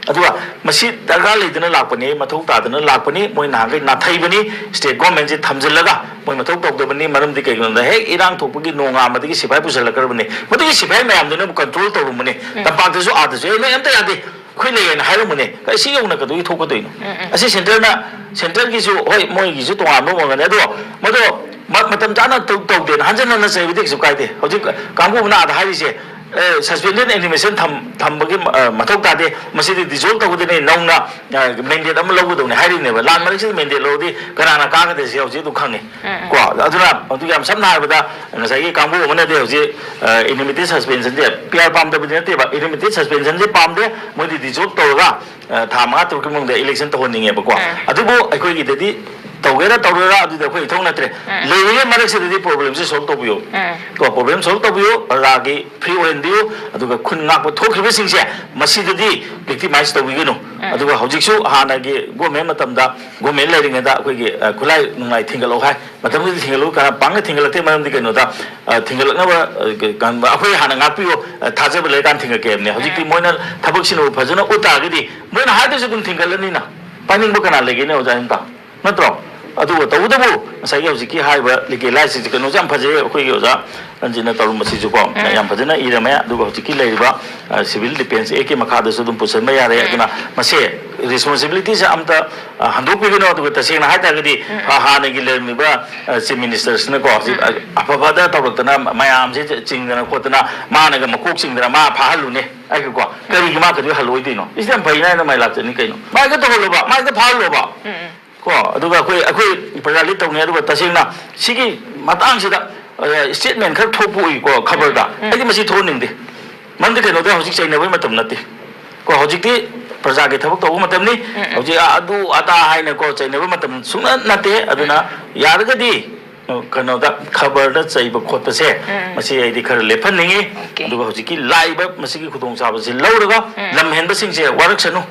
ꯑꯗꯨꯒ ꯃꯁꯤ ꯗꯔꯀꯥꯔ ꯂꯩꯗꯅ ꯂꯥꯛꯄꯅꯤ, ꯃꯊꯧ ꯇꯥꯗꯅ ꯂꯥꯛꯄꯅꯤ꯫ ꯃꯣꯏ ꯅꯍꯥꯟꯈꯩ ꯅꯥꯊꯩꯕꯅꯤ, state governmentꯁꯦ ꯊꯝꯖꯤꯜꯂꯒ ꯃꯣꯏ ꯃꯊꯧ ꯇꯧꯗꯕꯅꯤ꯫ ꯃꯔꯝꯗꯤ ꯀꯩꯒꯤꯅꯣꯗ ꯍꯦꯛ ꯏꯔꯥꯡ ꯊꯣꯛꯄꯒꯤ ꯅꯣꯡꯉꯥꯟꯕꯗꯒꯤ ꯁꯤꯐꯥꯏ ꯄꯨꯁꯜꯂꯛꯈ꯭ꯔꯕꯅꯤ꯫ ꯃꯗꯨꯒꯤ ꯁꯤꯐꯥꯏ ꯃꯌꯥꯝꯗꯨꯅ ꯑꯃꯨꯛ control ꯇꯧꯔꯨꯕꯅꯤ꯫ ꯇꯝꯄꯥꯛꯇꯁꯨ ꯑꯥꯗꯁꯨ, "ꯑꯦ, ꯅꯣꯏ ꯑꯝꯇ ꯌꯥꯗꯦ, ꯑꯩꯈꯣꯏ ꯂꯩꯌꯦꯅ" ꯍꯥꯏꯔꯝꯕꯅꯦ꯫ ꯀꯩ ꯁꯤ ꯌꯧꯅ ꯀꯩꯗꯧꯕꯩ ꯊꯣꯛꯀꯗꯣꯏꯅꯣ? ꯑꯁꯤ centreꯅ, centreꯒꯤꯁꯨ ꯍꯣꯏ ꯃꯣꯏꯒꯤꯁꯨ ꯇꯣꯉꯥꯟꯕ ꯑꯣꯏꯔꯝꯒꯅꯤ, ꯑꯗꯣ ꯃꯗꯣ ꯃ-, ꯃꯇꯝ ꯆꯥꯅ ꯇꯧ-, ꯇꯧꯗꯦꯅ ꯍꯟꯖꯟ ꯍꯟꯅ ꯆꯩꯕꯗꯤ ꯀꯩꯁꯨ ꯀꯥꯏꯗꯦ꯫ ꯍꯧꯖꯤꯛ ꯀꯥꯡꯕꯨ ꯑꯃꯅ ꯑꯥꯗ ꯍꯥꯏꯔꯤꯁꯦ, ꯑꯦ, suspended animation ꯊꯝ-, ꯊꯝꯕꯒꯤ, ꯑ, ꯃꯊꯧ ꯇꯥꯗꯦ, ꯃꯁꯤꯗꯤ dissolve ꯇꯧꯒꯗꯕꯅꯤ, ꯅꯧꯅ, ꯑ, mandate ꯑꯃ ꯂꯧꯒꯗꯕꯅꯤ ꯍꯥꯏꯔꯤꯅꯦꯕ꯫ ꯂꯥꯟ ꯃꯔꯛꯁꯤꯗ mandate ꯂꯧꯔꯗꯤ ꯀꯅꯥꯅ ꯀꯥꯒꯗꯦ ꯁꯤ ꯍꯧꯖꯤꯛ ꯑꯗꯨꯝ ꯈꯪꯉꯤ꯫ ꯀꯣ, ꯑꯗꯨꯅ ꯑꯗꯨ ꯌꯥꯝ ꯁꯝꯅ ꯍꯥꯏꯔꯕꯗ ꯉꯁꯥꯏꯒꯤ ꯀꯥꯡꯕꯨ ꯑꯃꯅꯗꯤ ꯍꯧꯖꯤꯛ, ꯑ, intermittent suspensionꯁꯦ, PR ꯄꯥꯝꯗꯕꯗꯤ ꯅꯠꯇꯦꯕ, intermittent suspensionꯁꯦ ꯄꯥꯝꯗꯦ, ꯃꯣꯏꯗꯤ dissolve ꯇꯧꯔꯒ, ꯑ, ꯊꯥ ꯃꯉꯥ ꯇꯔꯨꯛꯀꯤ ꯃꯅꯨꯡꯗ election ꯇꯧꯍꯟꯅꯤꯡꯉꯦꯕꯀꯣ꯫ ꯑꯗꯨꯕꯨ ꯑꯩꯈꯣꯏꯒꯤꯗꯗꯤ ꯇꯧꯒꯦꯔꯥ ꯇꯧꯔꯣꯏꯔꯥ ꯑꯗꯨꯗꯤ ꯑꯩꯈꯣꯏ ꯏꯊꯧ ꯅꯠꯇ꯭ꯔꯦ꯫ ꯂꯩꯔꯤꯉꯩ ꯃꯔꯛꯁꯤꯗꯗꯤ problemꯁꯦ solve ꯇꯧꯕꯤꯌꯨ꯫ ꯀꯣ, problem solve ꯇꯧꯕꯤꯌꯨ, ꯄ꯭ꯔꯖꯥꯒꯤ free ꯑꯣꯏꯍꯟꯕꯤꯌꯨ, ꯑꯗꯨꯒ ꯈꯨꯟ ꯉꯥꯛꯄ ꯊꯣꯛꯈꯤꯕꯁꯤꯡꯁꯦ ꯃꯁꯤꯗꯗꯤ victimize ꯇꯧꯕꯤꯒꯅꯨ꯫ ꯑꯗꯨꯒ ꯍꯧꯖꯤꯛꯁꯨ ꯍꯥꯟꯅꯒꯤ government ꯃꯇꯝꯗ government ꯂꯩꯔꯤꯉꯩꯗ ꯑꯩꯈꯣꯏꯒꯤ, ꯑ, ꯈꯨꯠꯂꯥꯏ ꯅꯨꯡꯂꯥꯏ ꯊꯤꯡꯒꯠꯂꯛꯑꯣ ꯍꯥꯏ꯫ ꯃꯇꯝꯗꯨꯗ ꯊꯤꯡꯒꯠꯂꯨ, ꯀꯅꯥ ꯄꯥꯡꯒ ꯊꯤꯡꯒꯠꯂꯛꯇꯦ? ꯃꯔꯝꯗꯤ ꯀꯩꯅꯣꯗ, ꯑ, ꯊꯤꯡꯒꯠꯂꯛꯅꯕ, ꯑ, ꯀ-, ꯀ-, ꯑꯩꯈꯣꯏ ꯍꯥꯟꯅ ꯉꯥꯛꯄꯤꯌꯨ, ꯑ, ꯊꯥꯖꯕ ꯂꯩꯔꯀꯥꯟꯗ ꯊꯤꯡꯒꯠꯀꯦ ꯍꯥꯏꯕꯅꯦ꯫ ꯍꯧꯖꯤꯛꯇꯤ ꯃꯣꯏꯅ ꯊꯕꯛꯁꯤꯅꯕꯨ ꯐꯖꯅ ꯎꯠ ꯇꯥꯔꯒꯗꯤ ꯃꯣꯏꯅ ꯍꯥꯏꯗ꯭ꯔꯁꯨ ꯑꯗꯨꯝ ꯊꯤꯡꯒꯠꯂꯅꯤꯅ, ꯄꯥꯏꯅꯤꯡꯕ ꯀꯅꯥ ꯂꯩꯒꯦꯅꯦ ꯑꯣꯖꯥ ꯍꯦꯃꯟꯇ? ꯅꯠꯇ꯭ꯔꯣ? ꯑꯗꯨꯒ ꯇꯧꯕꯇꯕꯨ ꯉꯁꯥꯏꯒꯤ ꯍꯧꯖꯤꯛꯀꯤ ꯍꯥꯏꯔꯤꯕ legal rights ꯁꯤꯁꯨ ꯀꯩꯅꯣꯁꯦ ꯌꯥꯝ ꯐꯖꯩ, ꯑꯩꯈꯣꯏꯒꯤ ꯑꯣꯖꯥ ꯔꯟꯖꯤꯠꯅ ꯇꯧꯔꯝꯕꯁꯤꯁꯨꯀꯣ, ꯌꯥꯝ ꯐꯖꯅ ꯏꯔꯝꯃꯦ꯫ ꯑꯗꯨꯒ ꯍꯧꯖꯤꯛꯀꯤ ꯂꯩꯔꯤꯕ, ꯑ, Civil Defence Actꯀꯤ ꯃꯈꯥꯗꯁꯨ ꯑꯗꯨꯝ ꯄꯨꯁꯤꯟꯕ ꯌꯥꯔꯦ꯫ ꯑꯗꯨꯅ ꯃꯁꯦ responsibilityꯁꯦ ꯑꯝꯇ, ꯑ, ꯍꯟꯗꯣꯛꯄꯤꯒꯅꯨ꯫ ꯑꯗꯨꯒ ꯇꯁꯦꯡꯅ ꯍꯥꯏꯇꯥꯔꯒꯗꯤ, ꯑ, ꯍꯥꯟꯅꯒꯤ ꯂꯩꯔꯝꯃꯤꯕ, ꯑ, Chief Ministerꯁꯤꯅꯀꯣ ꯍꯧꯖꯤꯛ, ꯑ, ꯑꯐꯕꯗ ꯇꯧꯔꯛꯇꯅ ꯃꯌꯥꯝꯁꯦ ꯆꯤꯡꯗꯅ ꯈꯣꯠꯇꯅ ꯃꯥꯅꯒ ꯃꯀꯣꯛ ꯆꯤꯡꯗꯅ ꯃꯥ ꯐꯥꯍꯜꯂꯨꯅꯦ꯫ ꯑꯩꯒꯀꯣ, ꯀꯔꯤꯒꯤ ꯃꯥ ꯀꯩꯗꯧ ꯍꯜꯂꯣꯏꯗꯣꯏꯅꯣ? ꯏꯁ ꯌꯥꯝ ꯐꯩꯅ ꯍꯥꯏꯅ ꯃꯥꯏ ꯂꯥꯛꯆꯅꯤ ꯀꯩꯅꯣ? ꯃꯥꯏꯒ ꯇꯧꯍꯜꯂꯣꯕ, ꯃꯥꯏꯒ ꯐꯥꯍꯜꯂꯣꯕ꯫ ꯀꯣ, ꯑꯗꯨꯒ ꯑꯩꯈꯣꯏ, ꯑꯩꯈꯣꯏ ꯄ꯭ꯔꯖꯥ ꯂꯤꯠ ꯇꯧꯅꯤ꯫ ꯑꯗꯨꯒ ꯇꯁꯦꯡꯅ ꯁꯤꯒꯤ ꯃꯇꯥꯡꯁꯤꯗ, ꯑ, statement ꯈꯔ ꯊꯣꯛꯄ ꯎꯏꯀꯣ ꯈꯕꯔꯗ꯫ ꯑꯩꯗꯤ ꯃꯁꯤ ꯊꯣꯛꯍꯟꯅꯤꯡꯗꯦ꯫ ꯃꯔꯝꯗꯤ ꯀꯩꯅꯣꯗ ꯍꯧꯖꯤꯛ ꯆꯩꯅꯕꯒꯤ ꯃꯇꯝ ꯅꯠꯇꯦ꯫ ꯀꯣ, ꯍꯧꯖꯤꯛꯇꯤ ꯄ꯭ꯔꯖꯥꯒꯤ ꯊꯕꯛ ꯇꯧꯕ ꯃꯇꯝꯅꯤ꯫ ꯍꯧꯖꯤꯛ ꯑꯗꯨ ꯑꯗꯥ ꯍꯥꯏꯅꯀꯣ ꯆꯩꯅꯕ ꯃꯇꯝ ꯁꯨꯡꯅ ꯅꯠꯇꯦ꯫ ꯑꯗꯨꯅ ꯌꯥꯔꯒꯗꯤ, ꯑ, ꯀꯩꯅꯣꯗ ꯈꯕꯔꯗ ꯆꯩꯕ ꯈꯣꯠꯄꯁꯦ, ꯃꯁꯤ ꯑꯩꯗꯤ ꯈꯔ ꯂꯦꯞꯍꯟꯅꯤꯡꯉꯤ꯫ ꯑꯗꯨꯒ ꯍꯧꯖꯤꯛꯀꯤ ꯂꯥꯛꯏꯕ ꯃꯁꯤꯒꯤ ꯈꯨꯗꯣꯡꯆꯥꯕꯁꯤ ꯂꯧꯔꯒ ꯂꯝ ꯍꯦꯟꯕꯁꯤꯡꯁꯦ ꯋꯥꯔꯛꯁꯅꯨ꯫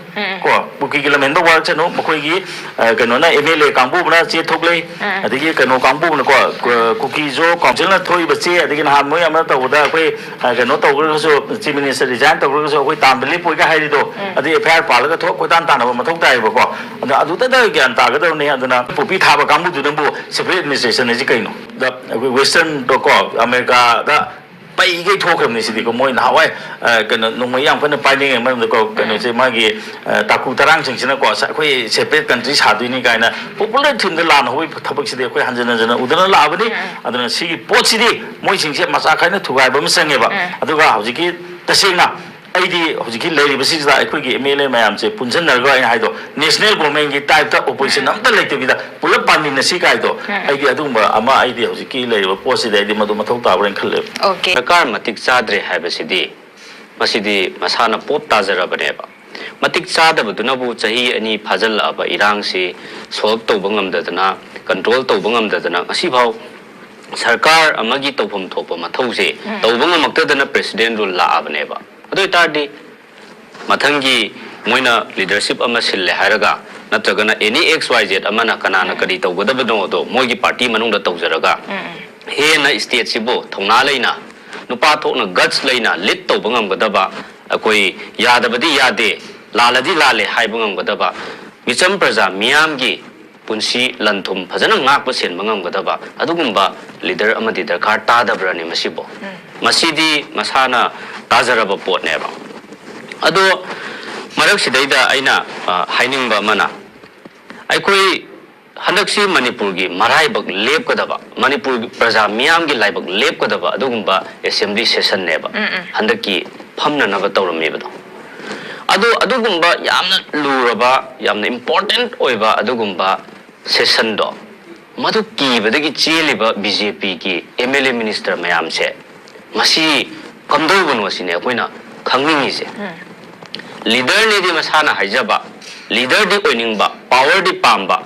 ꯀꯣ, ꯀꯨꯀꯤꯒꯤ ꯂꯝꯍꯦꯟꯕ ꯋꯥꯔꯛꯁꯅꯨ, ꯃꯈꯣꯏꯒꯤ, ꯑ, ꯀꯩꯅꯣꯅ, ꯑꯦꯝ ꯑꯦꯜ ꯑꯦ ꯀꯥꯡꯕꯨꯅ ꯆꯦ ꯊꯣꯛꯂꯛꯏ, ꯑꯗꯒꯤ ꯀꯩꯅꯣ ꯀꯥꯡꯕꯨꯅꯀꯣ, ꯀꯨ-, ꯀꯨꯀꯤ ꯖꯣ ꯀꯥꯎꯟꯁꯤꯜꯅ ꯊꯣꯛꯏꯕ ꯆꯦ, ꯑꯗꯒꯤ ꯅꯍꯥꯟ ꯃꯣꯏ ꯑꯃꯅ ꯇꯧꯕꯗ ꯑꯩꯈꯣꯏ, ꯑ, ꯀꯩꯅꯣ ꯇꯧꯈ꯭ꯔꯒꯁꯨ, ꯆꯤꯐ ꯃꯤꯅꯤꯁꯇꯔ ꯔꯤꯖꯥꯏꯟ ꯇꯧꯈ꯭ꯔꯒꯁꯨ ꯑꯩꯈꯣꯏ ꯇꯥꯝꯗ ꯂꯦꯞꯄꯣꯏꯒ ꯍꯥꯏꯔꯤꯗꯣ, ꯑꯗꯩ ꯑꯦꯐ ꯑꯥꯏ ꯑꯥꯔ ꯄꯥꯜꯂꯒ ꯊꯣꯛ ꯀꯣꯏꯇꯥꯟ ꯇꯥꯟꯅꯕ ꯃꯊꯧ ꯇꯥꯏꯌꯦꯕꯀꯣ꯫ ꯑꯗ ꯑꯗꯨꯗ ꯒ꯭ꯌꯥꯟ ꯇꯥꯒꯗꯕꯅꯤ꯫ ꯑꯗꯨꯅ ꯄꯣꯄꯤ ꯊꯥꯕ ꯀꯥꯡꯕꯨꯗꯨꯅꯕꯨ ꯁꯦꯄꯔꯦꯠ ꯑꯦꯗꯃꯤꯅꯤꯁꯇ꯭ꯔꯦꯁꯟ ꯍꯥꯏꯁꯤ ꯀꯩꯅꯣ? ꯗ ꯑꯩꯈꯣꯏ ꯋꯦꯁꯇꯔꯟꯗꯀꯣ, ꯑꯃꯦꯔꯤꯀꯥꯗ ꯄꯩꯒꯩ ꯊꯣꯛꯈ꯭ꯔꯕꯅꯤ ꯁꯤꯗꯤꯀꯣ꯫ ꯃꯣꯏ ꯅꯍꯥꯟꯋꯥꯏ, ꯑ, ꯀꯩꯅꯣ, ꯅꯣꯡꯃꯩ ꯌꯥꯝ ꯀꯟꯅ ꯄꯥꯏꯅꯤꯡꯉꯩ ꯃꯔꯝꯗꯀꯣ, ꯀꯩꯅꯣꯁꯦ, ꯃꯥꯒꯤ, ꯑ, ꯇꯥꯀꯨ ꯇꯔꯥꯡꯁꯤꯡꯁꯤꯅꯀꯣ, "ꯑꯁ, ꯑꯩꯈꯣꯏ ꯁꯦꯄꯔꯦꯠ ꯀꯟꯇ꯭ꯔꯤ ꯁꯥꯗꯣꯏꯅꯤ" ꯀꯥꯏꯅ ꯄꯣꯄꯨꯂꯔ ꯊꯤꯝꯗ ꯂꯥꯟꯅ ꯍꯧꯕꯒꯤ ꯊꯕꯛꯁꯤꯗꯤ ꯑꯩꯈꯣꯏ ꯍꯟꯖꯟ ꯍꯟꯖꯟꯅ ꯎꯗꯅ ꯂꯥꯛꯑꯕꯅꯤ꯫ ꯑꯗꯨꯅ ꯁꯤꯒꯤ ꯄꯣꯠꯁꯤꯗꯤ ꯃꯣꯏꯁꯤꯡꯁꯦ ꯃꯆꯥ ꯈꯥꯏꯅ ꯊꯨꯒꯥꯏꯕ ꯑꯃ ꯆꯪꯉꯦꯕ꯫ ꯑꯗꯨꯒ ꯍꯧꯖꯤꯛꯀꯤ ꯇꯁꯦꯡꯅ ꯑꯩꯗꯤ ꯍꯧꯖꯤꯛꯀꯤ ꯂꯩꯔꯤꯕꯁꯤꯗ ꯑꯩꯈꯣꯏꯒꯤ ꯑꯦꯝ ꯑꯦꯜ ꯑꯦ ꯃꯌꯥꯝꯁꯦ ꯄꯨꯟꯁꯤꯟꯅꯔꯒ, ꯑꯩꯅ ꯍꯥꯏꯗꯣ, ꯅꯦꯁꯅꯦꯜ ꯒꯣꯔꯃꯦꯟꯒꯤ ꯇꯥꯏꯞꯇ ꯑꯣꯄꯣꯖꯤꯁꯟ ꯑꯝꯇ ꯂꯩꯇꯕꯤꯗ ꯄꯨꯂꯞ ꯄꯥꯟꯃꯤꯟꯅꯁꯤ ꯀꯥꯏꯗꯣ, ꯑꯩꯗꯤ ꯑꯗꯨꯒꯨꯝꯕ ꯑꯃ, ꯑꯩꯗꯤ ꯍꯧꯖꯤꯛꯀꯤ ꯂꯩꯔꯤꯕ ꯄꯣꯠꯁꯤꯗ ꯑꯩꯗꯤ ꯃꯗꯨ ꯃꯊꯧ ꯇꯥꯕ꯭ꯔꯥꯅ ꯈꯜꯂꯦꯕ꯫ ꯑꯣꯀꯦ꯫ ꯁꯔꯀꯥꯔ ꯃꯇꯤꯛ ꯆꯥꯗ꯭ꯔꯦ ꯍꯥꯏꯕꯁꯤꯗꯤ, ꯃꯁꯤꯗꯤ ꯃꯁꯥꯅ ꯄꯣꯞ ꯇꯥꯖꯔꯕꯅꯦꯕ꯫ ꯃꯇꯤꯛ ꯆꯥꯗꯕꯗꯨꯅꯕꯨ ꯆꯍꯤ ꯑꯅꯤ ꯐꯥꯖꯤꯜꯂꯛꯑꯕ ꯏꯔꯥꯡꯁꯤ ꯁꯣꯜꯕ ꯇꯧꯕ ꯉꯝꯗꯗꯅ, ꯀꯟꯇ꯭ꯔꯣꯜ ꯇꯧꯕ ꯉꯝꯗꯗꯅ, ꯉꯁꯤꯐꯥꯎ ꯁꯔꯀꯥꯔ ꯑꯃꯒꯤ ꯇꯧꯐꯝ ꯊꯣꯛꯄ ꯃꯊꯧꯁꯦ ꯇꯧꯕ ꯉꯝꯃꯛꯇꯗꯅ ꯄ꯭ꯔꯦꯁꯤꯗꯦꯟ ꯔꯨꯜ ꯂꯥꯛꯑꯕꯅꯦꯕ꯫ ꯑꯗꯨ ꯑꯣꯏꯇꯥꯔꯗꯤ ꯃꯊꯪꯒꯤ ꯃꯣꯏꯅ ꯂꯤꯗꯔꯁꯤꯞ ꯑꯃ ꯁꯤꯜꯂꯦ ꯍꯥꯏꯔꯒ, ꯅꯠꯇ꯭ꯔꯒꯅ ꯑꯦꯅꯤ ꯑꯦꯛꯁ ꯋꯥꯏ ꯖꯦꯠ ꯑꯃꯅ ꯀꯅꯥꯅ ꯀꯔꯤ ꯇꯧꯒꯗꯕꯅꯣꯗꯣ ꯃꯣꯏꯒꯤ ꯄꯥꯔꯇꯤ ꯃꯅꯨꯡꯗ ꯇꯧꯖꯔꯒ, ꯍꯦꯟꯅ ꯁ꯭ꯇꯦꯠꯁꯤꯕꯨ ꯊꯧꯅꯥ ꯂꯩꯅ, ꯅꯨꯄꯥ ꯊꯣꯛꯅ ꯒꯠꯁ ꯂꯩꯅ ꯂꯤꯗ ꯇꯧꯕ ꯉꯝꯒꯗꯕ, ꯑꯩꯈꯣꯏ ꯌꯥꯗꯕꯗꯤ ꯌꯥꯗꯦ, ꯂꯥꯜꯂꯗꯤ ꯂꯥꯜꯂꯦ ꯍꯥꯏꯕ ꯉꯝꯒꯗꯕ, ꯃꯤꯆꯝ ꯄ꯭ꯔꯖꯥ ꯃꯤꯌꯥꯝꯒꯤ ꯄꯨꯟꯁꯤ ꯂꯟ ꯊꯨꯝ ꯐꯖꯅ ꯉꯥꯛꯄ ꯁꯦꯟꯕ ꯉꯝꯒꯗꯕ ꯑꯗꯨꯒꯨꯝꯕ ꯂꯤꯗꯔ ꯑꯃꯗꯤ ꯗꯔꯀꯥꯔ ꯇꯥꯗꯕ꯭ꯔꯅꯦ ꯃꯁꯤꯕꯨ? ꯃꯁꯤꯗꯤ ꯃꯁꯥꯅ ꯇꯥꯖꯔꯕ ꯄꯣꯠꯅꯦꯕ꯫ ꯑꯗꯣ ꯃꯔꯛꯁꯤꯗꯩꯗ ꯑꯩꯅ, ꯑ, ꯍꯥꯏꯅꯤꯡꯕ ꯑꯃꯅ, ꯑꯩꯈꯣꯏ ꯍꯟꯗꯛꯁꯤ ꯃꯅꯤꯄꯨꯔꯒꯤ ꯃꯔꯥꯏꯕꯛ ꯂꯦꯞꯀꯗꯕ, ꯃꯅꯤꯄꯨꯔꯒꯤ ꯄ꯭ꯔꯖꯥ ꯃꯤꯌꯥꯝꯒꯤ ꯂꯥꯏꯕꯛ ꯂꯦꯞꯀꯗꯕ ꯑꯗꯨꯒꯨꯝꯕ ꯑꯦꯁꯦꯝꯕ꯭ꯂꯤ ꯁꯦꯁꯟꯅꯦꯕ ꯍꯟꯗꯛꯀꯤ ꯐꯝꯅꯅꯕ ꯇꯧꯔꯝꯃꯤꯕꯗꯣ꯫ ꯑꯗꯣ ꯑꯗꯨꯒꯨꯝꯕ ꯌꯥꯝꯅ ꯂꯨꯔꯕ, ꯌꯥꯝꯅ ꯏꯝꯄꯣꯔꯇꯦꯟ ꯑꯣꯏꯕ ꯑꯗꯨꯒꯨꯝꯕ ꯁꯦꯁꯟꯗꯣ, ꯃꯗꯨ ꯀꯤꯕꯗꯒꯤ ꯆꯦꯜꯂꯤꯕ ꯕꯤ ꯖꯦ ꯄꯤꯒꯤ ꯑꯦꯝ ꯑꯦꯜ ꯑꯦ ꯃꯤꯅꯤꯁꯇꯔ ꯃꯌꯥꯝꯁꯦ, ꯃꯁꯤ ꯀꯝꯗꯧꯕꯅꯣ ꯁꯤꯅꯦ ꯑꯩꯈꯣꯏꯅ ꯈꯪꯅꯤꯡꯉꯤꯁꯦ꯫ ꯂꯤꯗꯔꯅꯦꯗꯤ ꯃꯁꯥꯅ ꯍꯥꯏꯖꯕ, ꯂꯤꯗꯔꯗꯤ ꯑꯣꯏꯅꯤꯡꯕ, ꯄꯥꯋꯔꯗꯤ ꯄꯥꯝꯕ,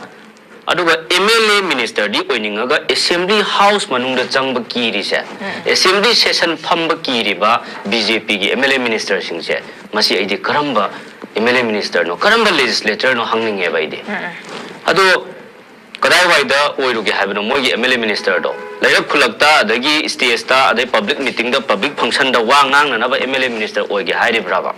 ꯑꯗꯨꯒ ꯑꯦꯝ ꯑꯦꯜ ꯑꯦ ꯃꯤꯅꯤꯁꯇꯔꯗꯤ ꯑꯣꯏꯅꯤꯡꯉꯒ ꯑꯦꯁꯦꯝꯕ꯭ꯂꯤ ꯍꯥꯎꯁ ꯃꯅꯨꯡꯗ ꯆꯪꯕ ꯀꯤꯔꯤꯁꯦ, ꯑꯦꯁꯦꯝꯕ꯭ꯂꯤ ꯁꯦꯁꯟ ꯐꯝꯕ ꯀꯤꯔꯤꯕ ꯕꯤ ꯖꯦ ꯄꯤꯒꯤ ꯑꯦꯝ ꯑꯦꯜ ꯑꯦ ꯃꯤꯅꯤꯁꯇꯔꯁꯤꯡꯁꯦ, ꯃꯁꯤ ꯑꯩꯗꯤ ꯀꯔꯝꯕ ꯑꯦꯝ ꯑꯦꯜ ꯑꯦ ꯃꯤꯅꯤꯁꯇꯔꯅꯣ, ꯀꯔꯝꯕ ꯂꯦꯖꯤꯁꯂꯦꯇꯔꯅꯣ ꯍꯪꯅꯤꯡꯉꯦꯕ ꯑꯩꯗꯤ꯫ ꯑꯗꯣ ꯀꯗꯥꯏꯋꯥꯏꯗ ꯑꯣꯏꯔꯨꯒꯦ ꯍꯥꯏꯕꯅꯣ ꯃꯣꯏꯒꯤ ꯑꯦꯝ ꯑꯦꯜ ꯑꯦ ꯃꯤꯅꯤꯁꯇꯔꯗꯣ? ꯂꯩꯔꯛ ꯈꯨꯜꯂꯛꯇ, ꯑꯗꯒꯤ ꯁ꯭ꯇꯦꯖꯇ, ꯑꯗꯩ ꯄꯕ꯭ꯂꯤꯛ ꯃꯤꯇꯤꯡꯗ, ꯄꯕ꯭ꯂꯤꯛ ꯐꯪꯁꯟꯗ ꯋꯥ ꯉꯥꯡꯅꯅꯕ ꯑꯦꯝ ꯑꯦꯜ ꯑꯦ ꯃꯤꯅꯤꯁꯇꯔ ꯑꯣꯏꯒꯦ ꯍꯥꯏꯔꯤꯕ꯭ꯔꯕ?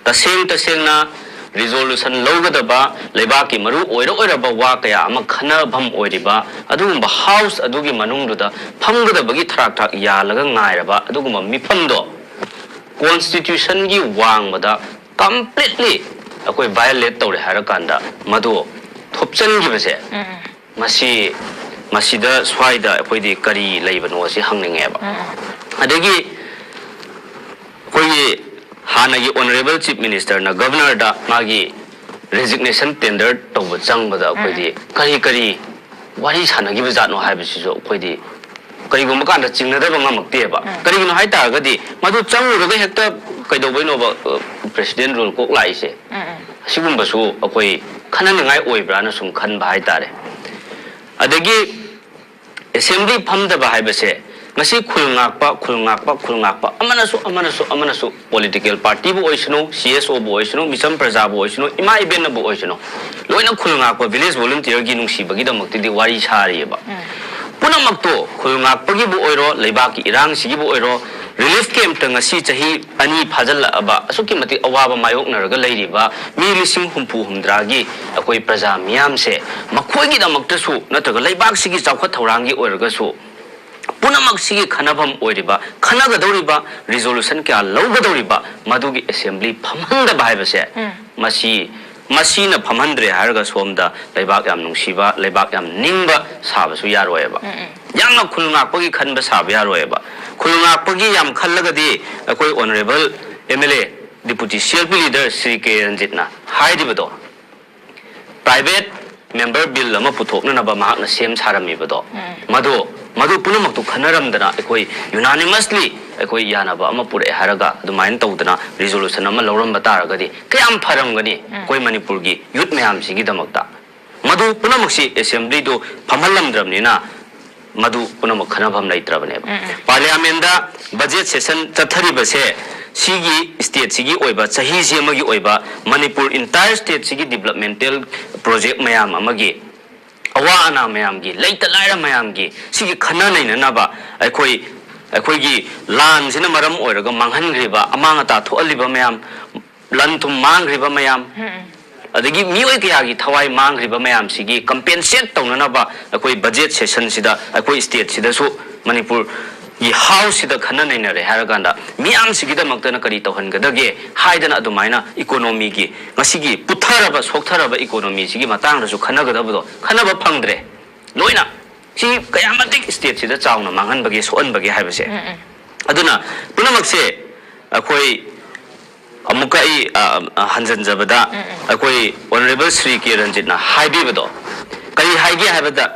ꯇꯁꯦꯡ ꯇꯁꯦꯡꯅ ꯔꯤꯖꯣꯂꯨꯁꯟ ꯂꯧꯒꯗꯕ, ꯂꯩꯕꯥꯛꯀꯤ ꯃꯔꯨ ꯑꯣꯏꯔ ꯑꯣꯏꯔꯕ ꯋꯥ ꯀꯌꯥ ꯑꯃ ꯈꯟꯅꯐꯝ ꯑꯣꯏꯔꯤꯕ ꯑꯗꯨꯒꯨꯝꯕ ꯍꯥꯎꯁ ꯑꯗꯨꯒꯤ ꯃꯅꯨꯡꯗꯨꯗ ꯐꯝꯒꯗꯕꯒꯤ ꯊꯔꯥꯛ ꯊꯔꯥꯛ ꯌꯥꯜꯂꯒ ꯉꯥꯏꯔꯕ ꯑꯗꯨꯒꯨꯝꯕ ꯃꯤꯐꯝꯗꯣ ꯀꯣꯟꯁꯇꯤꯇ꯭ꯌꯨꯁꯟꯒꯤ ꯋꯥꯡꯃꯗ ꯀꯝꯄ꯭ꯂꯤꯠꯂꯤ ꯑꯩꯈꯣꯏ ꯚꯥꯏꯑꯣꯂꯦꯠ ꯇꯧꯔꯦ ꯍꯥꯏꯔꯀꯥꯟꯗ ꯃꯗꯨ ꯊꯨꯞꯆꯟꯈꯤꯕꯁꯦ, ꯃꯁꯤ, ꯃꯁꯤꯗ ꯁ꯭ꯋꯥꯏꯗ ꯑꯩꯈꯣꯏꯗꯤ ꯀꯔꯤ ꯂꯩꯕꯅꯣ ꯑꯁꯤ ꯍꯪꯅꯤꯡꯉꯦꯕ꯫ ꯑꯗꯒꯤ ꯑꯩꯈꯣꯏꯒꯤ ꯍꯥꯟꯅꯒꯤ ꯑꯣꯅꯔꯦꯕꯜ ꯆꯤꯐ ꯃꯤꯅꯤꯁꯇꯔꯅ ꯒꯕꯅꯔꯗ ꯃꯥꯒꯤ ꯔꯦꯖꯤꯒꯅꯦꯁꯟ ꯇꯦꯟꯗꯔ ꯇꯧꯕ ꯆꯪꯕꯗ ꯑꯩꯈꯣꯏꯗꯤ ꯀꯔꯤ ꯀꯔꯤ ꯋꯥꯔꯤ ꯁꯥꯟꯅꯈꯤꯕ ꯖꯥꯠꯅꯣ ꯍꯥꯏꯕꯁꯤꯁꯨ ꯑꯩꯈꯣꯏꯗꯤ ꯀꯔꯤꯒꯨꯝꯕ ꯀꯥꯟꯗ ꯆꯤꯡꯅꯗꯕ ꯉꯝꯃꯛꯇꯦꯕ꯫ ꯀꯔꯤꯒꯤꯅꯣ ꯍꯥꯏ ꯇꯥꯔꯒꯗꯤ ꯃꯗꯨ ꯆꯪꯉꯨꯔꯒ ꯍꯦꯛꯇ ꯀꯩꯗꯧꯕꯩꯅꯣꯕ, ꯑ, ꯄ꯭ꯔꯦꯁꯤꯗꯦꯟ ꯔꯨꯜ ꯀꯣꯛ ꯂꯥꯛꯏꯁꯦ? ꯑꯁꯤꯒꯨꯝꯕꯁꯨ ꯑꯩꯈꯣꯏ ꯈꯟꯅꯅꯤꯡꯉꯥꯏ ꯑꯣꯏꯕ꯭ꯔꯥꯅ ꯁꯨꯝ ꯈꯟꯕ ꯍꯥꯏꯇꯥꯔꯦ꯫ ꯑꯗꯒꯤ ꯑꯦꯁꯦꯝꯕ꯭ꯂꯤ ꯐꯝꯗꯕ ꯍꯥꯏꯕꯁꯦ ꯉꯁꯤ ꯈꯨꯜ ꯉꯥꯛꯄ, ꯈꯨꯜ ꯉꯥꯛꯄ, ꯈꯨꯜ ꯉꯥꯛꯄ, ꯑꯃꯅꯁꯨ, ꯑꯃꯅꯁꯨ, ꯑꯃꯅꯁꯨ, ꯄꯣꯂꯤꯇꯤꯀꯦꯜ ꯄꯥꯔꯇꯤꯕꯨ ꯑꯣꯏꯁꯅꯨ, ꯁꯤ ꯑꯦꯁ ꯑꯣꯕꯨ ꯑꯣꯏꯁꯅꯨ, ꯃꯤꯆꯝ ꯄ꯭ꯔꯖꯥꯕꯨ ꯑꯣꯏꯁꯅꯨ, ꯏꯃꯥ ꯏꯕꯦꯟꯅꯕꯨ ꯑꯣꯏꯁꯅꯨ, ꯂꯣꯏꯅ ꯈꯨꯜ ꯉꯥꯛꯄ ꯚꯤꯂꯦꯖ ꯚꯣꯂꯨꯟꯇꯤꯌꯔꯒꯤ ꯅꯨꯡꯁꯤꯕꯒꯤꯗꯃꯛꯇꯗꯤ ꯋꯥꯔꯤ ꯁꯥꯔꯤꯑꯕ꯫ ꯄꯨꯝꯅꯃꯛꯇꯣ ꯈꯨꯜ ꯉꯥꯛꯄꯒꯤꯕꯨ ꯑꯣꯏꯔꯣ, ꯂꯩꯕꯥꯛꯀꯤ ꯏꯔꯥꯡꯁꯤꯒꯤꯕꯨ ꯑꯣꯏꯔꯣ, ꯔꯤꯂꯤꯐ ꯀꯦꯝꯞꯇ ꯉꯁꯤ ꯆꯍꯤ ꯑꯅꯤ ꯐꯥꯖꯤꯜꯂꯛꯑꯕ ꯑꯁꯨꯛꯀꯤ ꯃꯇꯤꯛ ꯑꯋꯥꯕ ꯃꯥꯌꯣꯛꯅꯔꯒ ꯂꯩꯔꯤꯕ ꯃꯤ ꯂꯤꯁꯤꯡ ꯍꯨꯝꯐꯨ ꯍꯨꯝꯗ꯭ꯔꯥꯒꯤ ꯑꯩꯈꯣꯏ ꯄ꯭ꯔꯖꯥ ꯃꯤꯌꯥꯝꯁꯦ ꯃꯈꯣꯏꯒꯤꯗꯃꯛꯇꯁꯨ ꯅꯠꯇ꯭ꯔꯒ ꯂꯩꯕꯥꯛꯁꯤꯒꯤ ꯆꯥꯎꯈꯠ ꯊꯧꯔꯥꯡꯒꯤ ꯑꯣꯏꯔꯒꯁꯨ ꯄꯨꯝꯅꯃꯛꯁꯤꯒꯤ ꯈꯟꯅꯐꯝ ꯑꯣꯏꯔꯤꯕ, ꯈꯟꯅꯒꯗꯧꯔꯤꯕ, ꯔꯤꯖꯣꯂꯨꯁꯟ ꯀꯌꯥ ꯂꯧꯒꯗꯧꯔꯤꯕ ꯃꯗꯨꯒꯤ ꯑꯦꯁꯦꯝꯕ꯭ꯂꯤ ꯐꯝꯍꯟꯗꯕ ꯍꯥꯏꯕꯁꯦ, ꯃꯁꯤ, ꯃꯁꯤꯅ ꯐꯝꯍꯟꯗ꯭ꯔꯦ ꯍꯥꯏꯔꯒ ꯁꯣꯝꯗ ꯂꯩꯕꯥꯛ ꯌꯥꯝ ꯅꯨꯡꯁꯤꯕ, ꯂꯩꯕꯥꯛ ꯌꯥꯝ ꯅꯤꯡꯕ ꯁꯥꯕꯁꯨ ꯌꯥꯔꯣꯏꯕ꯫ ꯌꯥꯝꯅ ꯈꯨꯜ ꯉꯥꯛꯄꯒꯤ ꯈꯟꯕ ꯁꯥꯕ ꯌꯥꯔꯣꯏꯕ꯫ ꯈꯨꯜ ꯉꯥꯛꯄꯒꯤ ꯌꯥꯝ ꯈꯜꯂꯒꯗꯤ ꯑꯩꯈꯣꯏ honourable M L A, deputy C L P leader Shri K ꯔꯟꯖꯤꯠꯅ ꯍꯥꯏꯔꯤꯕꯗꯣ, ꯄ꯭ꯔꯥꯏꯚꯦꯠ ꯃꯦꯝꯕꯔ ꯕꯤꯜ ꯑꯃ ꯄꯨꯊꯣꯛꯅꯅꯕ ꯃꯍꯥꯛꯅ ꯁꯦꯝ ꯁꯥꯔꯝꯃꯤꯕꯗꯣ, ꯃꯗꯨ, ꯃꯗꯨ ꯄꯨꯝꯅꯃꯛꯇꯨ ꯈꯟꯅꯔꯝꯗꯅ ꯑꯩꯈꯣꯏ ꯌꯨꯅꯥꯅꯤꯃꯁꯂꯤ ꯑꯩꯈꯣꯏ ꯌꯥꯅꯕ ꯑꯃ ꯄꯨꯔꯛꯑꯦ ꯍꯥꯏꯔꯒ ꯑꯗꯨꯃꯥꯏꯅ ꯇꯧꯗꯅ ꯔꯤꯖꯣꯂꯨꯁꯟ ꯑꯃ ꯂꯧꯔꯝꯕ ꯇꯥꯔꯒꯗꯤ ꯀꯌꯥꯝ ꯐꯔꯝꯒꯅꯤ ꯑꯩꯈꯣꯏ ꯃꯅꯤꯄꯨꯔꯒꯤ ꯌꯨꯠ ꯃꯌꯥꯝꯁꯤꯒꯤꯗꯃꯛꯇ꯫ ꯃꯗꯨ ꯄꯨꯝꯅꯃꯛꯁꯤ ꯑꯦꯁꯦꯝꯕ꯭ꯂꯤꯗꯨ ꯐꯝꯍꯜꯂꯝꯗ꯭ꯔꯕꯅꯤꯅ ꯃꯗꯨ ꯄꯨꯝꯅꯃꯛ ꯈꯟꯅꯐꯝ ꯂꯩꯇ꯭ꯔꯕꯅꯦꯕ꯫ ꯄꯥꯔꯂꯤꯌꯥꯃꯦꯟꯗ ꯕꯖꯦꯠ ꯁꯦꯁꯟ ꯆꯠꯊꯔꯤꯕꯁꯦ ꯁꯤꯒꯤ ꯁ꯭ꯇꯦꯠꯁꯤꯒꯤ ꯑꯣꯏꯕ, ꯆꯍꯤꯁꯤ ꯑꯃꯒꯤ ꯑꯣꯏꯕ, ꯃꯅꯤꯄꯨꯔ entire ꯁ꯭ꯇꯦꯠꯁꯤꯒꯤ developmental project ꯃꯌꯥꯝ ꯑꯃꯒꯤ, ꯑꯋꯥ ꯑꯅꯥ ꯃꯌꯥꯝꯒꯤ, ꯂꯩꯇ ꯂꯥꯏꯔ ꯃꯌꯥꯝꯒꯤ, ꯁꯤꯒꯤ ꯈꯟꯅ ꯅꯩꯅꯅꯕ ꯑꯩꯈꯣꯏ, ꯑꯩꯈꯣꯏꯒꯤ ꯂꯥꯟꯁꯤꯅ ꯃꯔꯝ ꯑꯣꯏꯔꯒ ꯃꯥꯡꯍꯟꯈ꯭ꯔꯤꯕ, ꯑꯃꯥꯡ ꯑꯇꯥ ꯊꯣꯛꯍꯜꯂꯤꯕ ꯃꯌꯥꯝ, ꯂꯟ ꯊꯨꯝ ꯃꯥꯡꯈ꯭ꯔꯤꯕ ꯃꯌꯥꯝ, ꯑꯗꯒꯤ ꯃꯤꯑꯣꯏ ꯀꯌꯥꯒꯤ ꯊꯋꯥꯏ ꯃꯥꯡꯈ꯭ꯔꯤꯕ ꯃꯌꯥꯝꯁꯤꯒꯤ compensate ꯇꯧꯅꯅꯕ ꯑꯩꯈꯣꯏ budget sessionꯁꯤꯗ ꯑꯩꯈꯣꯏ ꯁ꯭ꯇꯦꯠꯁꯤꯗꯁꯨ, ꯃꯅꯤꯄꯨꯔꯒꯤ ꯍꯥꯎꯁꯁꯤꯗ ꯈꯟꯅ ꯅꯩꯅꯔꯦ ꯍꯥꯏꯔꯀꯥꯟꯗ, ꯃꯤꯌꯥꯝꯁꯤꯒꯤꯗꯃꯛꯇꯅ ꯀꯔꯤ ꯇꯧꯍꯟꯒꯗꯒꯦ ꯍꯥꯏꯗꯅ ꯑꯗꯨꯃꯥꯏꯅ economyꯒꯤ, ꯉꯁꯤꯒꯤ ꯄꯨꯊꯔꯕ, ꯁꯣꯛꯊꯔꯕ economyꯁꯤꯒꯤ ꯃꯇꯥꯡꯗꯁꯨ ꯈꯟꯅꯒꯗꯕꯗꯣ ꯈꯟꯅꯕ ꯐꯪꯗ꯭ꯔꯦ꯫ ꯂꯣꯏꯅ ꯁꯤ ꯀꯌꯥ ꯃꯇꯤꯛ ꯁ꯭ꯇꯦꯠꯁꯤꯗ ꯆꯥꯎꯅ ꯃꯥꯡꯍꯟꯕꯒꯦ, ꯁꯣꯛꯍꯟꯕꯒꯦ ꯍꯥꯏꯕꯁꯦ꯫ ꯑꯗꯨꯅ ꯄꯨꯝꯅꯃꯛꯁꯦ ꯑꯩꯈꯣꯏ ꯑꯃꯨꯛꯀ ꯑꯩ, ꯑ, ꯑ, ꯍꯟꯖꯤꯟꯖꯕꯗ, ꯑꯩꯈꯣꯏ Honourable ꯁ꯭ꯔꯤ ꯀꯦ ꯔꯟꯖꯤꯠꯅ ꯍꯥꯏꯕꯤꯕꯗꯣ ꯀꯔꯤ ꯍꯥꯏꯒꯦ ꯍꯥꯏꯕꯗ,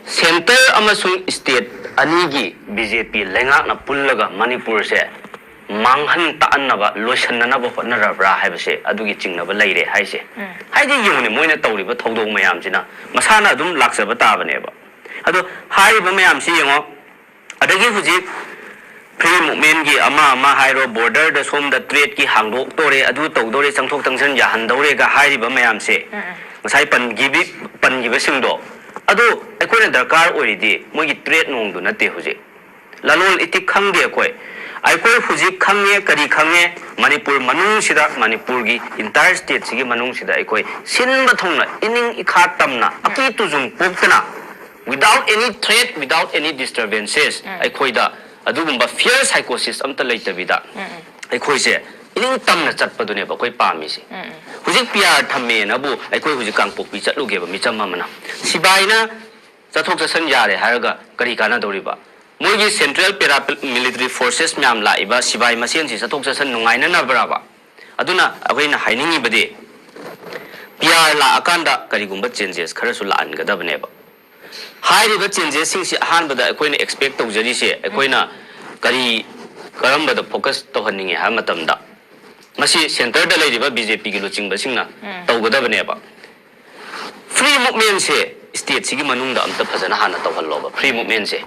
centre ꯑꯃꯁꯨꯡ state ꯑꯅꯤꯒꯤ BJP ꯂꯩꯉꯥꯛꯅ ꯄꯨꯜꯂꯒ ꯃꯅꯤꯄꯨꯔꯁꯦ ꯃꯥꯡꯍꯟ ꯇꯥꯛꯍꯟꯅꯕ, ꯂꯣꯏꯁꯤꯟꯅꯅꯕ ꯍꯣꯠꯅꯔꯕ꯭ꯔꯥ ꯍꯥꯏꯕꯁꯦ, ꯑꯗꯨꯒꯤ ꯆꯤꯡꯅꯕ ꯂꯩꯔꯦ ꯍꯥꯏꯁꯦ꯫ ꯍꯥꯏꯗꯤ ꯌꯦꯡꯉꯨꯅꯦ, ꯃꯣꯏꯅ ꯇꯧꯔꯤꯕ ꯊꯧꯗꯣꯛ ꯃꯌꯥꯝꯁꯤꯅ ꯃꯁꯥꯅ ꯑꯗꯨꯝ ꯂꯥꯛꯆꯕ ꯇꯥꯕꯅꯦꯕ꯫ ꯑꯗꯣ ꯍꯥꯏꯔꯤꯕ ꯃꯌꯥꯝꯁꯤ ꯌꯦꯡꯉꯣ, ꯑꯗꯒꯤ ꯍꯧꯖꯤꯛ free movementꯀꯤ ꯑꯃ ꯑꯃ ꯍꯥꯏꯔꯣ, borderꯗ ꯁꯣꯝꯗ tradeꯀꯤ ꯍꯥꯡꯗꯣꯛꯇꯣꯔꯦ, ꯑꯗꯨ ꯇꯧꯗꯣꯔꯦ, ꯆꯪꯊꯣꯛ ꯆꯪꯁꯤꯟ ꯌꯥꯍꯟꯗꯧꯔꯦꯒ ꯍꯥꯏꯔꯤꯕ ꯃꯌꯥꯝꯁꯦ, ꯉꯁꯥꯏ ꯄꯟꯈꯤꯕꯤ-, ꯄꯟꯈꯤꯕꯁꯤꯡꯗꯣ, ꯑꯗꯨ ꯑꯩꯈꯣꯏꯅ ꯗꯔꯀꯥꯔ ꯑꯣꯏꯔꯤꯗꯤ ꯃꯣꯏꯒꯤ trade ꯅꯣꯡꯗꯨ ꯅꯠꯇꯦ ꯍꯧꯖꯤꯛ꯫ ꯂꯂꯣꯟ ꯏꯇꯤꯛ ꯈꯪꯗꯦ ꯑꯩꯈꯣꯏ꯫ ꯑꯩꯈꯣꯏ ꯍꯧꯖꯤꯛ ꯈꯪꯉꯦ, ꯀꯔꯤ ꯈꯪꯉꯦ? ꯃꯅꯤꯄꯨꯔ ꯃꯅꯨꯡꯁꯤꯗ, ꯃꯅꯤꯄꯨꯔꯒꯤ entire stateꯁꯤꯒꯤ ꯃꯅꯨꯡꯁꯤꯗ ꯑꯩꯈꯣꯏ ꯁꯤꯟꯕ ꯊꯨꯡꯅ, ꯏꯅꯤꯡ ꯏꯈꯥ ꯇꯝꯅ, ꯑꯀꯤ ꯇꯨꯖꯨꯡ ꯄꯣꯛꯇꯅ, without any threat, without any disturbances, ꯑꯩꯈꯣꯏꯗ ꯑꯗꯨꯒꯨꯝꯕ fear psychosis ꯑꯝꯇ ꯂꯩꯇꯕꯤꯗ ꯑꯩꯈꯣꯏꯁꯦ ꯏꯅꯤꯡ ꯇꯝꯅ ꯆꯠꯄꯗꯨꯅꯦꯕ ꯑꯩꯈꯣꯏ ꯄꯥꯝꯃꯤꯁꯦ꯫ ꯍꯧꯖꯤꯛ PR ꯊꯝꯃꯦꯅꯕꯨ ꯑꯩꯈꯣꯏ ꯍꯧꯖꯤꯛ ꯀꯥꯡꯄꯣꯛꯄꯤ ꯆꯠꯂꯨꯒꯦꯕ ꯃꯤꯆꯝ ꯑꯃꯅ꯫ ꯁꯤꯕꯥꯏꯅ ꯆꯠꯊꯣꯛ ꯆꯠꯁꯟ ꯌꯥꯔꯦ ꯍꯥꯏꯔꯒ ꯀꯔꯤ ꯀꯥꯟꯅꯗꯧꯔꯤꯕ? ꯃꯣꯏꯒꯤ central paramilitary forces ꯃꯌꯥꯝ ꯂꯥꯛꯏꯕ ꯁꯤꯕꯥꯏ ꯃꯁꯦꯟꯁꯤ ꯆꯠꯊꯣꯛ ꯆꯠꯁꯟ ꯅꯨꯡꯉꯥꯏꯅꯅꯕ꯭ꯔꯕ? ꯑꯗꯨꯅ ꯑꯩꯈꯣꯏꯅ ꯍꯥꯏꯅꯤꯡꯉꯤꯕꯗꯤ, PR ꯂꯥꯛꯑꯀꯥꯟꯗ ꯀꯔꯤꯒꯨꯝꯕ changes ꯈꯔꯁꯨ ꯂꯥꯛꯍꯟꯒꯗꯕꯅꯦꯕ꯫ ꯍꯥꯏꯔꯤꯕ changesꯁꯤꯡꯁꯤ ꯑꯍꯥꯟꯕꯗ ꯑꯩꯈꯣꯏꯅ expect ꯇꯧꯖꯔꯤꯁꯦ, ꯑꯩꯈꯣꯏꯅ ꯀꯔꯤ, ꯀꯔꯝꯕꯗ focus ꯇꯧꯍꯟꯅꯤꯡꯉꯤ ꯍꯥꯏꯕ ꯃꯇꯝꯗ, ꯃꯁꯤ centreꯗ ꯂꯩꯔꯤꯕ BJPꯒꯤ ꯂꯨꯆꯤꯡꯕꯁꯤꯡꯅ ꯇꯧꯒꯗꯕꯅꯦꯕ꯫ Free movementꯁꯦ stateꯁꯤꯒꯤ ꯃꯅꯨꯡꯗ ꯑꯝꯇ ꯐꯖꯅ ꯍꯥꯟꯅ ꯇꯧꯍꯜꯂꯣꯕ, free movementꯁꯦ꯫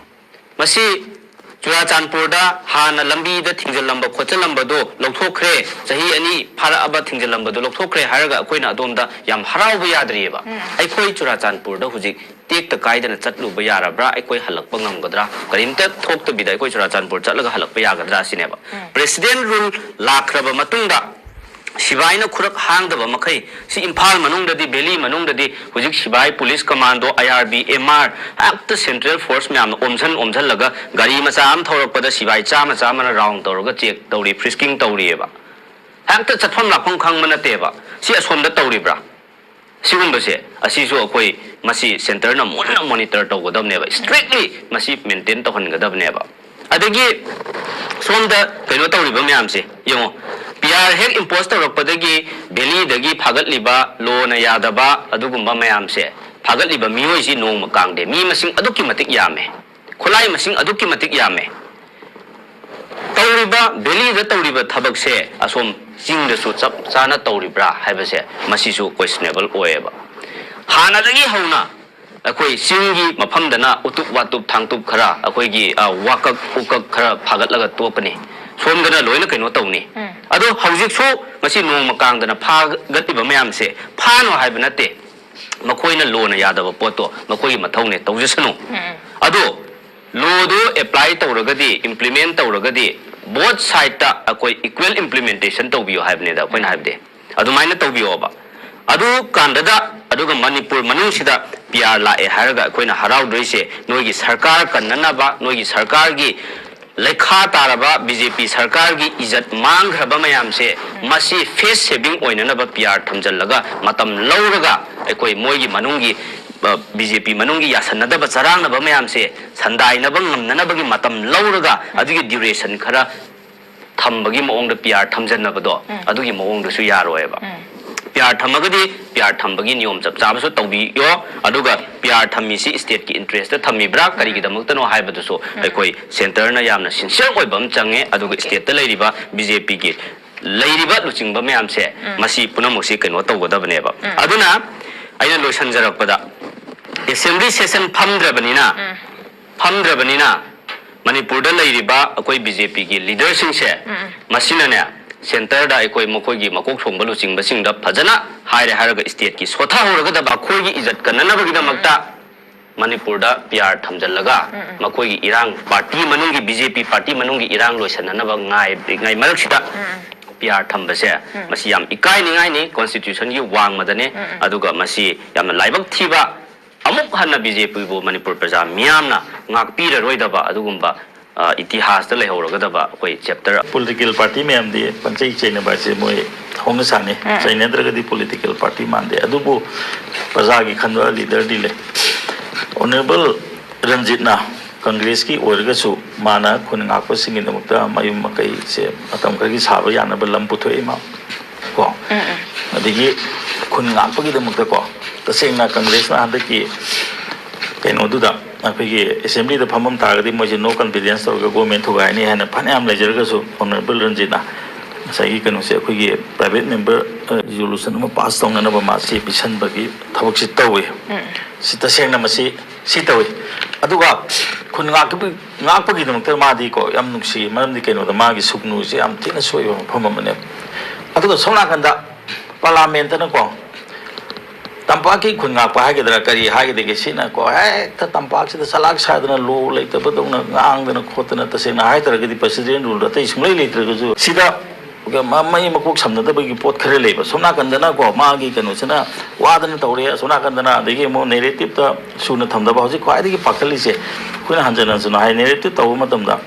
ꯃꯁꯤ ꯆꯨꯔꯥꯆꯥꯟꯄꯨꯔꯗ ꯍꯥꯟꯅ ꯂꯝꯕꯤꯗ ꯊꯤꯡꯖꯤꯜꯂꯝꯕ ꯈꯣꯠꯆꯜꯂꯝꯕꯗꯣ ꯂꯧꯊꯣꯛꯈ꯭ꯔꯦ, ꯆꯍꯤ ꯑꯅꯤ ꯐꯥꯔꯛꯑꯕ ꯊꯤꯡꯖꯤꯜꯂꯝꯕꯗꯣ ꯂꯧꯊꯣꯛꯈ꯭ꯔꯦ ꯍꯥꯏꯔꯒ ꯑꯩꯈꯣꯏꯅ ꯑꯗꯣꯝꯗ ꯌꯥꯝ ꯍꯔꯥꯎꯕ ꯌꯥꯗ꯭ꯔꯤꯑꯕ꯫ ꯑꯩꯈꯣꯏ ꯆꯨꯔꯥꯆꯥꯟꯄꯨꯔꯗ ꯍꯧꯖꯤꯛ ꯇꯦꯛꯇ ꯀꯥꯏꯗꯅ ꯆꯠꯂꯨꯕ ꯌꯥꯔꯕ꯭ꯔꯥ? ꯑꯩꯈꯣꯏ ꯍꯜꯂꯛꯄ ꯉꯝꯒꯗ꯭ꯔꯥ? ꯀꯔꯤꯝꯇ ꯊꯣꯛꯇꯕꯤꯗ ꯑꯩꯈꯣꯏ ꯆꯨꯔꯥꯆꯥꯟꯄꯨꯔ ꯆꯠꯂꯒ ꯍꯜꯂꯛꯄ ꯌꯥꯒꯗ꯭ꯔꯥ ꯁꯤꯅꯦꯕ꯫ ꯄ꯭ꯔꯦꯁꯤꯗꯦꯟ ꯔꯨꯜ ꯂꯥꯛꯈ꯭ꯔꯕ ꯃꯇꯨꯡꯗ ꯁꯤꯕꯥꯏꯅ ꯈꯨꯔꯛ ꯍꯥꯡꯗꯕ ꯃꯈꯩ, ꯁꯤ ꯏꯝꯐꯥꯜ ꯃꯅꯨꯡꯗꯗꯤ, ꯚꯦꯂꯤ ꯃꯅꯨꯡꯗꯗꯤ ꯍꯧꯖꯤꯛ ꯁꯤꯕꯥꯏ, ꯄꯨꯂꯤꯁ ꯀꯃꯥꯟꯗꯣ, ꯑꯥꯏ ꯑꯥꯔ ꯕꯤ, ꯑꯦꯝ ꯑꯥꯔ, ꯍꯦꯛꯇ ꯁꯦꯟꯇ꯭ꯔꯦꯜ ꯐꯣꯔꯁ ꯃꯌꯥꯝꯅ ꯑꯣꯝꯁꯟ ꯑꯣꯝꯁꯜꯂꯒ ꯒꯥꯔꯤ ꯃꯆꯥ ꯑꯃ ꯊꯧꯔꯛꯄꯗ ꯁꯤꯕꯥꯏ ꯆꯥꯝꯃ ꯆꯥꯝꯃꯅ ꯔꯥꯎꯟ ꯇꯧꯔꯒ ꯆꯦꯛ ꯇꯧꯔꯤ, ꯐ꯭ꯔꯤꯁꯀꯤꯡ ꯇꯧꯔꯤꯑꯕ꯫ ꯍꯦꯛꯇ ꯆꯠꯐꯝ ꯂꯥꯛꯐꯝ ꯈꯪꯕ ꯅꯠꯇꯦꯕ꯫ ꯁꯤ ꯑꯁꯣꯝꯗ ꯇꯧꯔꯤꯕ꯭ꯔꯥ? ꯁꯤꯒꯨꯝꯕꯁꯦ, ꯑꯁꯤꯁꯨ ꯑꯩꯈꯣꯏ ꯃꯁꯤ ꯁꯦꯟꯇꯔꯅ ꯃꯨꯟꯅ ꯃꯣꯅꯤꯇꯔ ꯇꯧꯒꯗꯕꯅꯦꯕ, ꯏꯁꯇ꯭ꯔꯤꯛꯂꯤ ꯃꯁꯤ ꯃꯦꯟꯇꯦꯟ ꯇꯧꯍꯟꯒꯗꯕꯅꯦꯕ꯫ ꯑꯗꯒꯤ ꯁꯣꯝꯗ ꯀꯩꯅꯣ ꯇꯧꯔꯤꯕ ꯃꯌꯥꯝꯁꯦ ꯌꯦꯡꯉꯣ, ꯄꯤ ꯑꯥꯔ ꯍꯦꯛ ꯏꯝꯄꯣꯁ ꯇꯧꯔꯛꯄꯗꯒꯤ ꯚꯦꯂꯤꯗꯒꯤ ꯐꯥꯒꯠꯂꯤꯕ ꯂꯣꯅ ꯌꯥꯗꯕ ꯑꯗꯨꯒꯨꯝꯕ ꯃꯌꯥꯝꯁꯦ, ꯐꯥꯒꯠꯂꯤꯕ ꯃꯤꯑꯣꯏꯁꯤ ꯅꯣꯡꯃ ꯀꯥꯡꯗꯦ, ꯃꯤ ꯃꯁꯤꯡ ꯑꯗꯨꯛꯀꯤ ꯃꯇꯤꯛ ꯌꯥꯝꯃꯦ, ꯈꯨꯠꯂꯥꯏ ꯃꯁꯤꯡ ꯑꯗꯨꯛꯀꯤ ꯃꯇꯤꯛ ꯌꯥꯝꯃꯦ꯫ ꯇꯧꯔꯤꯕ, ꯚꯦꯂꯤꯗ ꯇꯧꯔꯤꯕ ꯊꯕꯛꯁꯦ ꯑꯁꯣꯝ ꯆꯤꯡꯗꯁꯨ ꯆꯞ ꯆꯥꯅ ꯇꯧꯔꯤꯕ꯭ꯔꯥ ꯍꯥꯏꯕꯁꯦ ꯃꯁꯤꯁꯨ ꯀꯣꯏꯁꯅꯦꯕꯜ ꯑꯣꯏꯌꯦꯕ꯫ ꯍꯥꯟꯅꯗꯒꯤ ꯍꯧꯅ ꯑꯩꯈꯣꯏ ꯆꯤꯡꯒꯤ ꯃꯐꯝꯗꯅ ꯎꯇꯨꯞ ꯋꯥꯇꯨꯞ ꯊꯥꯡꯇꯨꯞ ꯈꯔ, ꯑꯩꯈꯣꯏꯒꯤ, ꯑ, ꯋꯥꯀꯛ ꯎꯀꯛ ꯈꯔ ꯐꯥꯒꯠꯂꯒ ꯇꯣꯛꯀꯅꯤ, ꯁꯣꯝꯗꯅ ꯂꯣꯏꯅ ꯀꯩꯅꯣ ꯇꯧꯅꯤ꯫ ꯑꯗꯣ ꯍꯧꯖꯤꯛꯁꯨ ꯃꯁꯤ ꯅꯣꯡꯃ ꯀꯥꯡꯗꯅ ꯐꯥꯒꯠꯂꯤꯕ ꯃꯌꯥꯝꯁꯦ ꯐꯥꯅꯣ ꯍꯥꯏꯕ ꯅꯠꯇꯦ, ꯃꯈꯣꯏꯅ ꯂꯣꯅ ꯌꯥꯗꯕ ꯄꯣꯠꯇꯣ ꯃꯈꯣꯏꯒꯤ ꯃꯊꯧꯅꯦ, ꯇꯧꯖꯁꯅꯨ꯫ ꯑꯗꯣ ꯂꯣꯗꯨ ꯑꯦꯄ꯭ꯂꯥꯏ ꯇꯧꯔꯒꯗꯤ, ꯏꯝꯄ꯭ꯂꯤꯃꯦꯟ ꯇꯧꯔꯒꯗꯤ, ꯕꯣꯠ ꯁꯥꯏꯗꯇ ꯑꯩꯈꯣꯏ ꯏꯀ꯭ꯋꯦꯜ ꯏꯝꯄ꯭ꯂꯤꯃꯦꯟꯇꯦꯁꯟ ꯇꯧꯕꯤꯌꯣ ꯍꯥꯏꯕꯅꯤꯗ ꯑꯩꯈꯣꯏꯅ ꯍꯥꯏꯕꯗꯤ꯫ ꯑꯗꯨꯃꯥꯏꯅ ꯇꯧꯕꯤꯌꯣꯕ꯫ ꯑꯗꯨ ꯀꯥꯟꯗꯗ, ꯑꯗꯨꯒ ꯃꯅꯤꯄꯨꯔ ꯃꯅꯨꯡꯁꯤꯗ ꯄꯤ ꯑꯥꯔ ꯂꯥꯛꯑꯦ ꯍꯥꯏꯔꯒ ꯑꯩꯈꯣꯏꯅ ꯍꯔꯥꯎꯗꯣꯏꯁꯦ ꯅꯣꯏꯒꯤ ꯁꯔꯀꯥꯔ ꯀꯟꯅꯅꯕ, ꯅꯣꯏꯒꯤ ꯁꯔꯀꯥꯔꯒꯤ ꯂꯩꯈꯥ ꯇꯥꯔꯕ ꯕꯤ ꯖꯦ ꯄꯤ ꯁꯔꯀꯥꯔꯒꯤ ꯏꯖꯠ ꯃꯥꯡꯈ꯭ꯔꯕ ꯃꯌꯥꯝꯁꯦ, ꯃꯁꯤ ꯐꯦꯁ ꯁꯦꯚꯤꯡ ꯑꯣꯏꯅꯅꯕ ꯄꯤ ꯑꯥꯔ ꯊꯝꯖꯤꯜꯂꯒ ꯃꯇꯝ ꯂꯧꯔꯒ ꯑꯩꯈꯣꯏ ꯃꯣꯏꯒꯤ ꯃꯅꯨꯡꯒꯤ, ꯑ, ꯕꯤ ꯖꯦ ꯄꯤ ꯃꯅꯨꯡꯒꯤ ꯌꯥꯁꯟꯅꯗꯕ ꯆꯔꯥꯡꯅꯕ ꯃꯌꯥꯝꯁꯦ ꯁꯟꯗꯥꯏꯅꯕ ꯉꯝꯅꯅꯕꯒꯤ ꯃꯇꯝ ꯂꯧꯔꯒ ꯑꯗꯨꯒꯤ ꯗ꯭ꯌꯨꯔꯦꯁꯟ ꯈꯔ ꯊꯝꯕꯒꯤ ꯃꯑꯣꯡꯗ ꯄꯤ ꯑꯥꯔ ꯊꯝꯖꯟꯅꯕꯗꯣ, ꯑꯗꯨꯒꯤ ꯃꯑꯣꯡꯗꯨꯁꯨ ꯌꯥꯔꯣꯏꯕ꯫ ꯄꯤ ꯑꯥꯔ ꯊꯝꯃꯒꯗꯤ ꯄꯤ ꯑꯥꯔ ꯊꯝꯕꯒꯤ ꯅꯤꯌꯣꯝ ꯆꯞ ꯆꯥꯕꯁꯨ ꯇꯧꯕꯤꯌꯣ, ꯑꯗꯨꯒ ꯄꯤ ꯑꯥꯔ ꯊꯝꯃꯤꯁꯤ ꯁ꯭ꯇꯦꯠꯀꯤ ꯏꯟꯇꯔꯦꯁꯇ ꯊꯝꯃꯤꯕ꯭ꯔꯥ, ꯀꯔꯤꯒꯤꯗꯃꯛꯇꯅꯣ ꯍꯥꯏꯕꯗꯨꯁꯨ ꯑꯩꯈꯣꯏ ꯁꯦꯟꯇꯔꯅ ꯌꯥꯝꯅ ꯁꯤꯟꯁꯤꯌꯔ ꯑꯣꯏꯕ ꯑꯃ ꯆꯪꯉꯦ, ꯑꯗꯨꯒ ꯁ꯭ꯇꯦꯠꯇ ꯂꯩꯔꯤꯕ ꯕꯤ ꯖꯦ ꯄꯤꯒꯤ ꯂꯩꯔꯤꯕ ꯂꯨꯆꯤꯡꯕ ꯃꯌꯥꯝꯁꯦ, ꯃꯁꯤ ꯄꯨꯝꯅꯃꯛꯁꯤ ꯀꯩꯅꯣ ꯇꯧꯒꯗꯕꯅꯦꯕ꯫ ꯑꯗꯨꯅ ꯑꯩꯅ ꯂꯣꯏꯁꯤꯟꯖꯔꯛꯄꯗ, ꯑꯦꯁꯦꯝꯕ꯭ꯂꯤ ꯁꯦꯁꯟ ꯐꯝꯗ꯭ꯔꯕꯅꯤꯅ, ꯐꯝꯗ꯭ꯔꯕꯅꯤꯅ ꯃꯅꯤꯄꯨꯔꯗ ꯂꯩꯔꯤꯕ ꯑꯩꯈꯣꯏ ꯕꯤ ꯖꯦ ꯄꯤꯒꯤ ꯂꯤꯗꯔꯁꯤꯡꯁꯦ, ꯃꯁꯤꯅꯅꯦ, ꯁꯦꯟꯇꯔꯗ ꯑꯩꯈꯣꯏ ꯃꯈꯣꯏꯒꯤ ꯃꯀꯣꯛ ꯊꯣꯡꯕ ꯂꯨꯆꯤꯡꯕꯁꯤꯡꯗ ꯐꯖꯅ ꯍꯥꯏꯔꯦ ꯍꯥꯏꯔꯒ ꯁ꯭ꯇꯦꯠꯀꯤ ꯁꯣꯊꯍꯧꯔꯒꯗꯕ, ꯑꯩꯈꯣꯏꯒꯤ ꯏꯖꯠ ꯀꯟꯅꯅꯕꯒꯤꯗꯃꯛꯇ ꯃꯅꯤꯄꯨꯔꯗ ꯄꯤ ꯑꯥꯔ ꯊꯝꯖꯤꯜꯂꯒ ꯃꯈꯣꯏꯒꯤ ꯏꯔꯥꯡ, ꯄꯥꯔꯇꯤ ꯃꯅꯨꯡꯒꯤ, ꯕꯤ ꯖꯦ ꯄꯤ ꯄꯥꯔꯇꯤ ꯃꯅꯨꯡꯒꯤ ꯏꯔꯥꯡ ꯂꯣꯏꯁꯤꯟꯅꯅꯕ ꯉꯥꯏꯔꯤꯉꯩ ꯃꯔꯛꯁꯤꯗ ꯄꯤ ꯑꯥꯔ ꯊꯝꯕꯁꯦ, ꯃꯁꯤ ꯌꯥꯝ ꯏꯀꯥꯏꯅꯤꯡꯉꯥꯏꯅꯤ, ꯀꯣꯟꯁꯇꯤꯇ꯭ꯌꯨꯁꯟꯒꯤ ꯋꯥꯡꯃꯗꯅꯦ꯫ ꯑꯗꯨꯒ ꯃꯁꯤ ꯌꯥꯝꯅ ꯂꯥꯏꯕꯛ ꯊꯤꯕ, ꯑꯃꯨꯛ ꯍꯟꯅ ꯕꯤ ꯖꯦ ꯄꯤꯕꯨ ꯃꯅꯤꯄꯨꯔ ꯄ꯭ꯔꯖꯥ ꯃꯤꯌꯥꯝꯅ ꯉꯥꯛꯄꯤꯔꯔꯣꯏꯗꯕ ꯑꯗꯨꯒꯨꯝꯕ, ꯑ, ꯏꯇꯤꯍꯥꯁꯇ ꯂꯩꯍꯧꯔꯒꯗꯕ ꯑꯩꯈꯣꯏ ꯆꯦꯞꯇꯔ꯫ ꯄꯣꯂꯤꯇꯤꯀꯦꯜ ꯄꯥꯔꯇꯤ ꯃꯌꯥꯝꯗꯤ ꯄꯪꯆꯩ ꯆꯩꯅꯕ ꯍꯥꯏꯁꯦ ꯃꯣꯏ ꯍꯧꯅ ꯁꯥꯅꯤ꯫ ꯆꯩꯅꯗ꯭ꯔꯒꯗꯤ ꯄꯣꯂꯤꯇꯤꯀꯦꯜ ꯄꯥꯔꯇꯤ ꯃꯥꯟꯗꯦ꯫ ꯑꯗꯨꯕꯨ ꯄ꯭ꯔꯖꯥꯒꯤ ꯈꯟꯕ ꯂꯤꯗꯔꯗꯤ ꯂꯩ꯫ ꯑꯣꯅꯔꯦꯕꯜ ꯔꯟꯖꯤꯠꯅ ꯀꯪꯒ꯭ꯔꯦꯁꯀꯤ ꯑꯣꯏꯔꯒꯁꯨ ꯃꯥꯅ ꯈꯨꯟ ꯉꯥꯛꯄꯁꯤꯡꯒꯤꯗꯃꯛꯇ ꯃꯌꯨꯝ ꯃꯀꯩꯁꯦ ꯃꯇꯝ ꯈꯔꯒꯤ ꯁꯥꯕ ꯌꯥꯅꯕ ꯂꯝ ꯄꯨꯊꯣꯛꯏ ꯃꯥ꯫ ꯀꯣ? ꯑꯗꯒꯤ ꯈꯨꯟ ꯉꯥꯛꯄꯒꯤꯗꯃꯛꯇꯀꯣ, ꯇꯁꯦꯡꯅ ꯀꯪꯒ꯭ꯔꯦꯁꯅ ꯍꯟꯗꯛꯀꯤ ꯀꯩꯅꯣꯗꯨꯗ, ꯑꯩꯈꯣꯏꯒꯤ ꯑꯦꯁꯦꯝꯕ꯭ꯂꯤꯗ ꯐꯝꯃꯝ ꯇꯥꯔꯒꯗꯤ ꯃꯣꯏꯁꯦ no confidence ꯇꯧꯔꯒ ꯒꯣꯔꯃꯦꯟ ꯊꯨꯒꯥꯏꯅꯤ ꯍꯥꯏꯅ ꯐꯅꯌꯥꯝ ꯂꯩꯖꯔꯒꯁꯨ, ꯑꯣꯅꯔꯦꯕꯜ ꯔꯟꯖꯤꯠꯅ ꯉꯁꯥꯏꯒꯤ ꯀꯩꯅꯣꯁꯦ, ꯑꯩꯈꯣꯏꯒꯤ ꯄ꯭ꯔꯥꯏꯚꯦꯠ ꯃꯦꯝꯕꯔ, ꯑ, ꯔꯤꯖꯣꯂꯨꯁꯟ ꯑꯃ ꯄꯥꯁ ꯇꯧꯅꯅꯕ ꯃꯥꯁꯤ ꯄꯤꯁꯟꯕꯒꯤ ꯊꯕꯛꯁꯤ ꯇꯧꯏ꯫ ꯁꯤ ꯇꯁꯦꯡꯅ ꯃꯁꯤ ꯁꯤ ꯇꯧꯏ꯫ ꯑꯗꯨꯒ ꯈꯨꯟ ꯉꯥꯛꯄꯒꯤ-, ꯉꯥꯛꯄꯒꯤꯗꯃꯛꯇ ꯃꯥꯗꯤꯀꯣ ꯌꯥꯝ ꯅꯨꯡꯁꯤ, ꯃꯔꯝꯗꯤ ꯀꯩꯅꯣꯗ ꯃꯥꯒꯤ ꯁꯨꯒꯅꯨꯁꯦ ꯌꯥꯝ ꯊꯤꯅ ꯁꯣꯛꯏꯕ ꯃꯐꯝ ꯑꯃꯅꯦꯕ꯫ ꯑꯗꯨꯒ ꯁꯣꯝ ꯅꯥꯀꯟꯗ ꯄꯥꯔꯂꯥꯃꯦꯟꯇꯅꯀꯣ, ꯇꯝꯄꯥꯛꯀꯤ ꯈꯨꯟ ꯉꯥꯛꯄ ꯍꯥꯏꯒꯗ꯭ꯔꯥ ꯀꯔꯤ ꯍꯥꯏꯒꯗꯒꯦ, ꯁꯤꯅꯀꯣ ꯍꯦꯛꯇ ꯇꯝꯄꯥꯛꯁꯤꯗ ꯆꯂꯥꯛ ꯁꯥꯗꯅ ꯂꯣ ꯂꯩꯇꯕꯗꯧꯅ ꯉꯥꯡꯗꯅ ꯈꯣꯠꯇꯅ, ꯇꯁꯦꯡꯅ ꯍꯥꯏꯇꯥꯔꯒꯗꯤ ꯄ꯭ꯔꯦꯁꯤꯗꯦꯟ ꯔꯨꯜꯗ ꯑꯇꯩ ꯁꯨꯡꯂꯩ ꯂꯩꯇ꯭ꯔꯒꯁꯨ, ꯁꯤꯗ ꯃ-, ꯃꯩ ꯃꯀꯣꯛ ꯁꯝꯅꯗꯕꯒꯤ ꯄꯣꯠ ꯈꯔ ꯂꯩꯕ꯫ ꯁꯣꯝ ꯅꯥꯀꯟꯗꯅꯀꯣ ꯃꯥꯒꯤ ꯀꯩꯅꯣꯁꯤꯅ ꯋꯥꯗꯅ ꯇꯧꯔꯦ, ꯑꯁꯣꯝ ꯅꯥꯀꯟꯗꯅ, ꯑꯗꯒꯤ ꯑꯃꯨꯛ ꯅꯦꯔꯦꯇꯤꯞꯇ ꯁꯨꯅ ꯊꯝꯗꯕ꯫ ꯍꯧꯖꯤꯛ ꯈ꯭ꯋꯥꯏꯗꯒꯤ ꯄꯥꯈꯠꯂꯤꯁꯦ ꯑꯩꯈꯣꯏꯅ ꯍꯟꯖꯟ ꯍꯟꯖꯟꯅ ꯍꯥꯏ, ꯅꯦꯔꯦꯇꯤꯞ ꯇꯧꯕ ꯃꯇꯝꯗ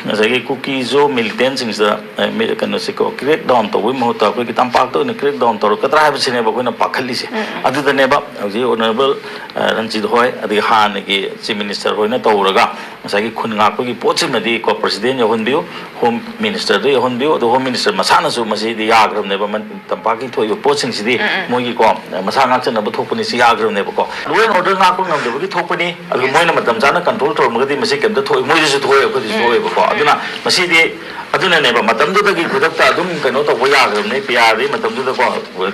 ꯉꯁꯥꯏꯒꯤ ꯀꯨꯀꯤꯖꯣ ꯃꯤꯂꯤꯇꯦꯟꯁꯤꯡꯁꯤꯗ, ꯑ, ꯃꯤ-, ꯀꯩꯅꯣꯁꯦꯀꯣ, ꯀ꯭ꯔꯦꯛ ꯗꯥꯎꯟ ꯇꯧꯕꯒꯤ ꯃꯍꯨꯠꯇ ꯑꯩꯈꯣꯏꯒꯤ ꯇꯝꯄꯥꯛꯇ ꯑꯣꯏꯅ ꯀ꯭ꯔꯦꯛ ꯗꯥꯎꯟ ꯇꯧꯔꯛꯀꯗ꯭ꯔꯥ ꯍꯥꯏꯕꯁꯤꯅꯦꯕ ꯑꯩꯈꯣꯏꯅ ꯄꯥꯈꯠꯂꯤꯁꯦ꯫ ꯑꯗꯨꯗꯅꯦꯕ ꯍꯧꯖꯤꯛ ꯑꯣꯅꯔꯦꯕꯜ, ꯑ, ꯔꯟꯖꯤꯠ ꯍꯣꯏ, ꯑꯗꯒꯤ ꯍꯥꯟꯅꯒꯤ ꯆꯤꯐ ꯃꯤꯅꯤꯁꯇꯔ ꯍꯣꯏꯅ ꯇꯧꯔꯒ ꯉꯁꯥꯏꯒꯤ ꯈꯨꯟ ꯉꯥꯛꯄꯒꯤ ꯄꯣꯠꯁꯤꯃꯗꯤ ꯀꯣ ꯄ꯭ꯔꯁꯤꯗꯦꯟ ꯌꯥꯎꯍꯟꯕꯤꯌꯨ, ꯍꯣꯝ ꯃꯤꯅꯤꯁꯇꯔꯗ ꯌꯥꯎꯍꯟꯕꯤꯌꯨ꯫ ꯑꯗꯣ ꯍꯣꯝ ꯃꯤꯅꯤꯁꯇꯔ ꯃꯁꯥꯅꯁꯨ ꯃꯁꯤꯗꯤ ꯌꯥꯈ꯭ꯔꯕꯅꯦꯕ, ꯃꯟ-, ꯇꯝꯄꯥꯛꯀꯤ ꯊꯣꯛꯏꯕ ꯄꯣꯠꯁꯤꯡꯁꯤꯗꯤ ꯃꯣꯏꯒꯤ ꯀꯣ ꯃꯁꯥ ꯉꯥꯛꯆꯅꯕ ꯊꯣꯛꯄꯅꯤ, ꯁꯤ ꯌꯥꯈ꯭ꯔꯕꯅꯦꯕꯀꯣ꯫ ꯂꯣ ꯑꯦꯟ ꯑꯣꯔꯗꯔ ꯉꯥꯛꯄ ꯉꯝꯗꯕꯒꯤ ꯊꯣꯛꯄꯅꯤ꯫ ꯑꯗꯨ ꯃꯣꯏꯅ ꯃꯇꯝ ꯆꯥꯅ ꯀꯟꯇ꯭ꯔꯣꯜ ꯇꯧꯔꯝꯃꯒꯗꯤ ꯃꯁꯤ ꯀꯩꯝꯇ ꯊꯣꯛꯑꯣꯏ, ꯃꯣꯏꯗꯁꯨ ꯊꯣꯛꯑꯣꯏ, ꯑꯩꯈꯣꯏꯗꯁꯨ ꯊꯣꯛꯑꯣꯏꯕꯀꯣ꯫ ꯑꯗꯨꯅ ꯃꯁꯤꯗꯤ ꯑꯗꯨꯅꯅꯦꯕ, ꯃꯇꯝꯗꯨꯗꯒꯤ ꯈꯨꯗꯛꯇ ꯑꯗꯨꯝ ꯀꯩꯅꯣ ꯇꯧꯕ ꯌꯥꯈ꯭ꯔꯕꯅꯦ꯫ ꯄꯤ ꯑꯥꯔꯗꯤ ꯃꯇꯝꯗꯨꯗꯀꯣ,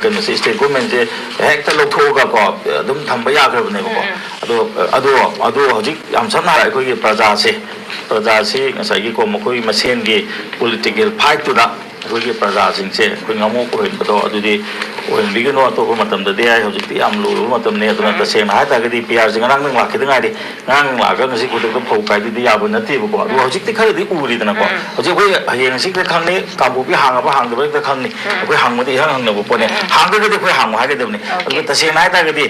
ꯀꯩꯅꯣꯁꯦ, ꯏꯁꯇꯦꯠ ꯒꯣꯔꯃꯦꯟꯁꯦ ꯍꯦꯛꯇ ꯂꯧꯊꯣꯛꯑꯒꯀꯣ ꯑꯗꯨꯝ ꯊꯝꯕ ꯌꯥꯈ꯭ꯔꯕꯅꯦꯕꯀꯣ꯫ ꯑꯗꯣ ꯑꯗꯣ ꯑꯗꯣ ꯍꯧꯖꯤꯛ ꯌꯥꯝ ꯁꯝꯅ ꯍꯥꯏꯔ ꯑꯩꯈꯣꯏꯒꯤ ꯄ꯭ꯔꯖꯥꯁꯦ, ꯄ꯭ꯔꯖꯥꯁꯤ ꯉꯁꯥꯏꯒꯤꯀꯣ ꯃꯈꯣꯏ ꯃꯁꯦꯟꯒꯤ ꯄꯣꯂꯤꯇꯤꯀꯦꯜ ꯐꯥꯏꯠꯇꯨꯗ ꯑꯩꯈꯣꯏꯒꯤ ꯄ꯭ꯔꯖꯥꯁꯤꯡꯁꯦ ꯑꯩꯈꯣꯏ ꯉꯥꯃꯣ ꯑꯣꯏꯍꯟꯕꯗꯣ ꯑꯗꯨꯗꯤ ꯑꯣꯏꯍꯟꯕꯤꯒꯅꯨ꯫ ꯑꯇꯣꯞꯄ ꯃꯇꯝꯗꯗꯤ ꯌꯥꯏ, ꯍꯧꯖꯤꯛꯇꯤ ꯌꯥꯝ ꯂꯨꯔꯕ ꯃꯇꯝꯅꯤ꯫ ꯑꯗꯨꯅ ꯎꯝ꯫ ꯇꯁꯦꯡꯅ ꯍꯥꯏꯇꯥꯔꯒꯗꯤ ꯄꯤ ꯑꯥꯔꯁꯤ ꯉꯔꯥꯡꯗꯪ ꯂꯥꯛꯈꯤꯗ ꯉꯥꯏꯔꯤ꯫ ꯉꯔꯥꯡ ꯂꯥꯛꯑꯒ ꯉꯁꯤ ꯈꯨꯗꯛꯇ ꯐꯧ ꯀꯥꯏꯗꯨꯗꯤ ꯌꯥꯕ ꯅꯠꯇꯦꯕꯀꯣ꯫ ꯑꯗꯣ ꯎꯝ꯫ ꯍꯧꯖꯤꯛꯇꯤ ꯈꯔꯗꯤ ꯎꯔꯤꯗꯅꯀꯣ꯫ ꯎꯝ꯫ ꯍꯧꯖꯤꯛ ꯑꯩꯈꯣꯏ ꯍꯌꯦꯡ ꯍꯪꯆꯤꯠ ꯍꯦꯛꯇ ꯈꯪꯅꯤ, ꯀꯥꯡꯄꯣꯛꯄꯤ ꯍꯥꯡꯉꯕ ꯍꯥꯡꯗꯕ ꯍꯦꯛꯇ ꯈꯪꯅꯤ꯫ ꯎꯝ꯫ ꯑꯩꯈꯣꯏ ꯍꯪꯕꯗꯤ ꯏꯍꯪ ꯍꯪꯅꯕ ꯄꯣꯠꯅꯦ꯫ ꯎꯝ꯫ ꯍꯥꯡꯗ꯭ꯔꯒꯗꯤ ꯑꯩꯈꯣꯏ ꯍꯥꯡꯉꯣ ꯍꯥꯏꯒꯗꯕꯅꯤ꯫ ꯑꯣꯀꯦ꯫ ꯑꯗꯨꯒ ꯇꯁꯦꯡꯅ ꯍꯥꯏꯇꯥꯔꯒꯗꯤ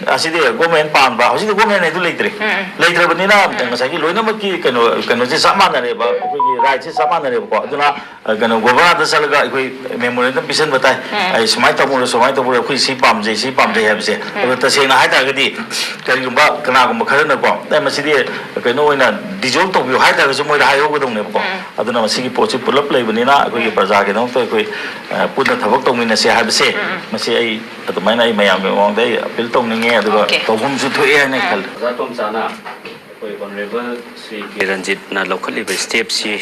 ꯑꯁꯤꯗꯤ ꯒꯣꯔꯃꯦꯟ ꯄꯥꯟꯕ, ꯍꯧꯖꯤꯛꯇꯤ ꯒꯣꯔꯃꯦꯟ ꯍꯥꯏꯗꯨ ꯂꯩꯇ꯭ꯔꯦ꯫ ꯎꯝ, ꯎꯝ꯫ ꯂꯩꯇ꯭ꯔꯕꯅꯤꯅ ꯎꯝ꯫ ꯉꯁꯥꯏꯒꯤ ꯂꯣꯏꯅꯃꯛꯀꯤ ꯀꯩꯅꯣ, ꯀꯩꯅꯣꯁꯦ ꯆꯞ ꯃꯥꯟꯅꯔꯦꯕ, ꯑꯩꯈꯣꯏꯒꯤ ꯔꯥꯏꯠꯁꯦ ꯆꯞ ꯃꯥꯟꯅꯔꯦꯕꯀꯣ꯫ ꯑꯗꯨꯅ, ꯑ, ꯀꯩꯅꯣ, ꯒꯣꯕꯔꯅꯔꯗ ꯆꯠꯂꯒ ꯑꯩꯈꯣꯏ ꯃꯦꯃꯣꯔꯦꯟꯗꯝ ꯄꯤꯁꯟꯕ ꯇꯥꯏ꯫ ꯎꯝ꯫ ꯑꯩ ꯁꯨꯃꯥꯏꯅ ꯇꯧꯕꯤꯔꯣ, ꯁꯨꯃꯥꯏꯅ ꯇꯧꯕꯤꯔꯣ, ꯑꯩꯈꯣꯏ ꯁꯤ ꯄꯥꯝꯖꯩ, ꯁꯤ ꯄꯥꯝꯖꯩ ꯍꯥꯏꯕꯁꯦ꯫ ꯎꯝ꯫ ꯑꯗꯣ ꯇꯁꯦꯡꯅ ꯍꯥꯏꯇꯥꯔꯒꯗꯤ ꯀꯔꯤꯒꯨꯝꯕ ꯀꯅꯥꯒꯨꯝꯕ ꯈꯔꯅꯀꯣ, "ꯑꯦ, ꯃꯁꯤꯗꯤ ꯀꯩꯅꯣ ꯑꯣꯏꯅ ꯗꯤꯖꯣꯜꯕ ꯇꯧꯕꯤꯌꯨ" ꯍꯥꯏꯇꯥꯔꯒꯁꯨ ꯃꯣꯏꯗ ꯍꯥꯏꯍꯧꯒꯗꯧꯅꯦꯕꯀꯣ꯫ ꯎꯝ꯫ ꯑꯗꯨꯅ ꯃꯁꯤꯒꯤ ꯄꯣꯠꯁꯤ ꯄꯨꯂꯞ ꯂꯩꯕꯅꯤꯅ ꯑꯩꯈꯣꯏꯒꯤ ꯎꯝ꯫ ꯄ꯭ꯔꯖꯥꯒꯤꯗꯃꯛꯇ ꯑꯩꯈꯣꯏ, ꯑ, ꯄꯨꯟꯅ ꯊꯕꯛ ꯇꯧꯃꯤꯟꯅꯁꯦ ꯍꯥꯏꯕꯁꯦ, ꯎꯝ, ꯎꯝ꯫ ꯃꯁꯤ ꯑꯩ ꯑꯗꯨꯃꯥꯏꯅ ꯑꯩ ꯃꯌꯥꯝꯒꯤ ꯃꯃꯥꯡꯗ ꯑꯩ ꯑꯄꯤꯜ ꯇꯧꯅꯤꯡꯉꯦ, ꯑꯗꯨꯒ ꯑꯣꯀꯦ꯫ ꯇꯧꯐꯝꯁꯨ ꯊꯣꯛꯑꯦ ꯍꯥꯏꯅ ꯎꯝ꯫ ꯈꯜꯂꯦ꯫ ꯑꯣꯖꯥ ꯇꯣꯝꯆꯥꯅ ꯑꯩꯈꯣꯏ ꯑꯣꯅꯔꯦꯕꯜ ꯁ꯭ꯔꯤ ꯀꯦ ꯔꯟꯖꯤꯠꯅ ꯂꯧꯈꯠꯂꯤꯕ ꯁ꯭ꯇꯦꯞꯁꯤ,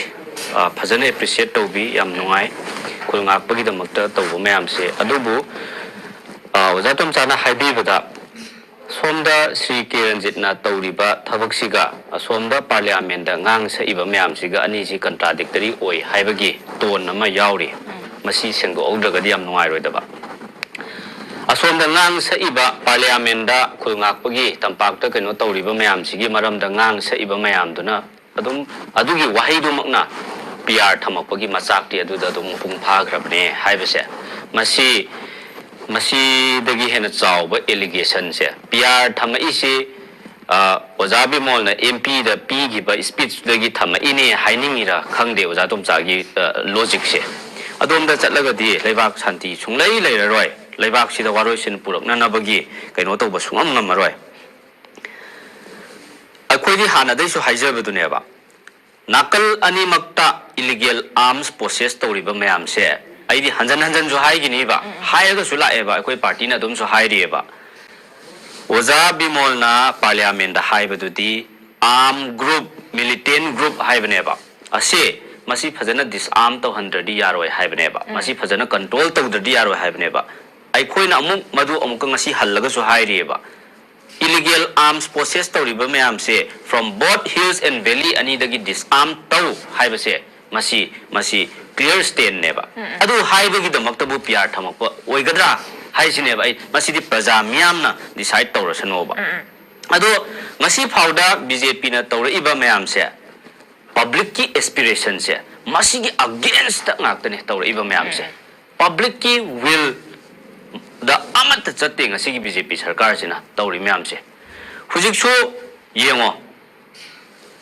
ꯑ, ꯐꯖꯅ ꯑꯦꯄ꯭ꯔꯤꯁꯤꯌꯦꯠ ꯇꯧꯕꯤ, ꯌꯥꯝ ꯅꯨꯡꯉꯥꯏ꯫ ꯈꯨꯜ ꯉꯥꯛꯄꯒꯤꯗꯃꯛꯇ ꯇꯧꯕ ꯃꯌꯥꯝꯁꯦ꯫ ꯑꯗꯨꯕꯨ, ꯑ, ꯑꯣꯖꯥ ꯇꯣꯝꯆꯥꯅ ꯍꯥꯏꯕꯤꯕꯗ, ꯁꯣꯝꯗ ꯁ꯭ꯔꯤ ꯀꯦ ꯔꯟꯖꯤꯠꯅ ꯇꯧꯔꯤꯕ ꯊꯕꯛꯁꯤꯒ ꯑꯁꯣꯝꯗ ꯄꯥꯔꯂꯤꯌꯥꯃꯦꯟꯗ ꯉꯥꯡ ꯁꯛꯏꯕ ꯃꯌꯥꯝꯁꯤꯒ ꯑꯅꯤꯁꯤ ꯀꯟꯇ꯭ꯔꯥꯗꯤꯛꯇꯔꯤ ꯑꯣꯏ ꯍꯥꯏꯕꯒꯤ ꯇꯣꯟ ꯑꯃ ꯌꯥꯎꯔꯤ꯫ ꯎꯝ꯫ ꯃꯁꯤ ꯁꯦꯡꯗꯣꯛꯍꯧꯗ꯭ꯔꯒꯗꯤ ꯌꯥꯝ ꯅꯨꯡꯉꯥꯏꯔꯣꯏꯗꯕ꯫ ꯑꯁꯣꯝꯗ ꯉꯥꯡ ꯁꯛꯏꯕ ꯄꯥꯔꯂꯤꯌꯥꯃꯦꯟꯗ ꯈꯨꯜ ꯉꯥꯛꯄꯒꯤ ꯇꯝꯄꯥꯛꯇ ꯀꯩꯅꯣ ꯇꯧꯔꯤꯕ ꯃꯌꯥꯝꯁꯤꯒꯤ ꯃꯔꯝꯗ ꯉꯥꯡ ꯁꯛꯏꯕ ꯃꯌꯥꯝꯗꯨꯅ ꯑꯗꯨꯝ ꯑꯗꯨꯒꯤ ꯋꯥꯍꯩꯗꯨꯃꯛꯅ ꯄꯤ ꯑꯥꯔ ꯊꯝꯃꯛꯄꯒꯤ ꯃꯆꯥꯛꯇꯤ ꯑꯗꯨꯗ ꯑꯗꯨꯝ ꯃꯄꯨꯡ ꯐꯥꯈ꯭ꯔꯕꯅꯦ ꯍꯥꯏꯕꯁꯦ꯫ ꯃꯁꯤ, ꯃꯁꯤꯗꯒꯤ ꯍꯦꯟꯅ ꯆꯥꯎꯕ ꯑꯦꯂꯤꯒꯦꯁꯟꯁꯦ ꯄꯤ ꯑꯥꯔ ꯊꯝꯃꯛꯏꯁꯤ, ꯑ, ꯑꯣꯖꯥ ꯕꯤꯃꯣꯜꯅ ꯑꯦꯝ ꯄꯤꯗ ꯄꯤꯈꯤꯕ ꯁ꯭ꯄꯤꯆꯇꯨꯗꯒꯤ ꯊꯝꯃꯛꯏꯅꯦ ꯍꯥꯏꯅꯤꯡꯉꯤꯔꯥ ꯈꯪꯗꯦ ꯑꯣꯖꯥ ꯇꯣꯝꯆꯥꯒꯤ, ꯑ, ꯂꯣꯖꯤꯛꯁꯦ꯫ ꯑꯗꯣꯝꯗ ꯆꯠꯂꯒꯗꯤ ꯂꯩꯕꯥꯛ ꯁꯥꯟꯇꯤ ꯁꯨꯡꯂꯩ ꯂꯩꯔꯔꯣꯏ, ꯂꯩꯕꯥꯛꯁꯤꯗ ꯋꯥꯔꯣꯏꯁꯤꯟ ꯄꯨꯔꯛꯅꯅꯕꯒꯤ ꯀꯩꯅꯣ ꯇꯧꯕ ꯁꯨꯡꯉꯝ ꯉꯝꯃꯔꯣꯏ꯫ ꯑꯩꯈꯣꯏꯗꯤ ꯍꯥꯟꯅꯗꯩꯁꯨ ꯍꯥꯏꯖꯕꯗꯨꯅꯦꯕ, ꯅꯥꯀꯜ ꯑꯅꯤꯃꯛꯇ ꯏꯂꯤꯒꯦꯜ ꯑꯥꯔꯝꯁ ꯄꯣꯁꯦꯁ ꯇꯧꯔꯤꯕ ꯃꯌꯥꯝꯁꯦ, ꯑꯩꯗꯤ ꯍꯟꯖꯟ ꯍꯟꯖꯟꯁꯨ ꯍꯥꯏꯒꯤꯅꯤꯕ, ꯎꯝ, ꯎꯝ꯫ ꯍꯥꯏꯔꯒꯁꯨ ꯂꯥꯛꯑꯦꯕ, ꯑꯩꯈꯣꯏ ꯄꯥꯔꯇꯤꯅ ꯑꯗꯨꯝꯁꯨ ꯍꯥꯏꯔꯤꯑꯕ꯫ ꯑꯣꯖꯥ ꯕꯤꯃꯣꯜꯅ ꯄꯥꯔꯂꯤꯌꯥꯃꯦꯟꯗ ꯍꯥꯏꯕꯗꯨꯗꯤ ꯑꯥꯔꯝ ꯒ꯭ꯔꯨꯞ, ꯃꯤꯂꯤꯇꯦꯟ ꯒ꯭ꯔꯨꯞ ꯍꯥꯏꯕꯅꯦꯕ꯫ ꯑꯁꯦ ꯃꯁꯤ ꯐꯖꯅ ꯗꯤꯁꯑꯥꯔꯝ ꯇꯧꯍꯟꯗ꯭ꯔꯗꯤ ꯌꯥꯔꯣꯏ ꯍꯥꯏꯕꯅꯦꯕ, ꯃꯁꯤ ꯐꯖꯅ ꯀꯟꯇ꯭ꯔꯣꯜ ꯇꯧꯗ꯭ꯔꯗꯤ ꯌꯥꯔꯣꯏ ꯍꯥꯏꯕꯅꯦꯕ꯫ ꯑꯩꯈꯣꯏꯅ ꯑꯃꯨꯛ ꯃꯗꯨ ꯑꯃꯨꯛꯀ ꯉꯁꯤ ꯍꯜꯂꯒꯁꯨ ꯍꯥꯏꯔꯤꯑꯕ, ꯏꯂꯤꯒꯦꯜ ꯑꯥꯔꯝꯁ ꯄꯣꯁꯦꯁ ꯇꯧꯔꯤꯕ ꯃꯌꯥꯝꯁꯦ from both hills and valley ꯑꯅꯤꯗꯒꯤ ꯗꯤꯁꯑꯥꯔꯝ ꯇꯧ ꯍꯥꯏꯕꯁꯦ ꯃꯁꯤ, ꯃꯁꯤ ꯀ꯭ꯂꯤꯌꯔ ꯁ꯭ꯇꯦꯟꯅꯦꯕ꯫ ꯑꯗꯨ ꯍꯥꯏꯕꯒꯤꯗꯃꯛꯇꯕꯨ ꯄꯤ ꯑꯥꯔ ꯊꯝꯃꯛꯄ ꯑꯣꯏꯒꯗ꯭ꯔꯥ ꯍꯥꯏꯁꯤꯅꯦꯕ ꯑꯩ, ꯃꯁꯤꯗꯤ ꯄ꯭ꯔꯖꯥ ꯃꯤꯌꯥꯝꯅ ꯗꯤꯁꯥꯏꯠ ꯇꯧꯔꯁꯅꯣꯕ꯫ ꯑꯗꯣ ꯉꯁꯤ ꯐꯥꯎꯗ ꯕꯤ ꯖꯦ ꯄꯤꯅ ꯇꯧꯔꯛꯏꯕ ꯃꯌꯥꯝꯁꯦ ꯄꯕ꯭ꯂꯤꯛꯀꯤ ꯑꯦꯁꯄꯤꯔꯦꯁꯟꯁꯦ ꯃꯁꯤꯒꯤ ꯑꯒꯦꯟꯁꯇ ꯉꯥꯛꯇꯅꯦ ꯇꯧꯔꯛꯏꯕ ꯃꯌꯥꯝꯁꯦ꯫ ꯄꯕ꯭ꯂꯤꯛꯀꯤ ꯋꯤꯜꯗ ꯑꯃꯠꯇ ꯆꯠꯇꯦ ꯉꯁꯤꯒꯤ ꯕꯤ ꯖꯦ ꯄꯤ ꯁꯔꯀꯥꯔꯁꯤꯅ ꯇꯧꯔꯤ ꯃꯌꯥꯝꯁꯦ꯫ ꯍꯧꯖꯤꯛꯁꯨ ꯌꯦꯡꯉꯣ,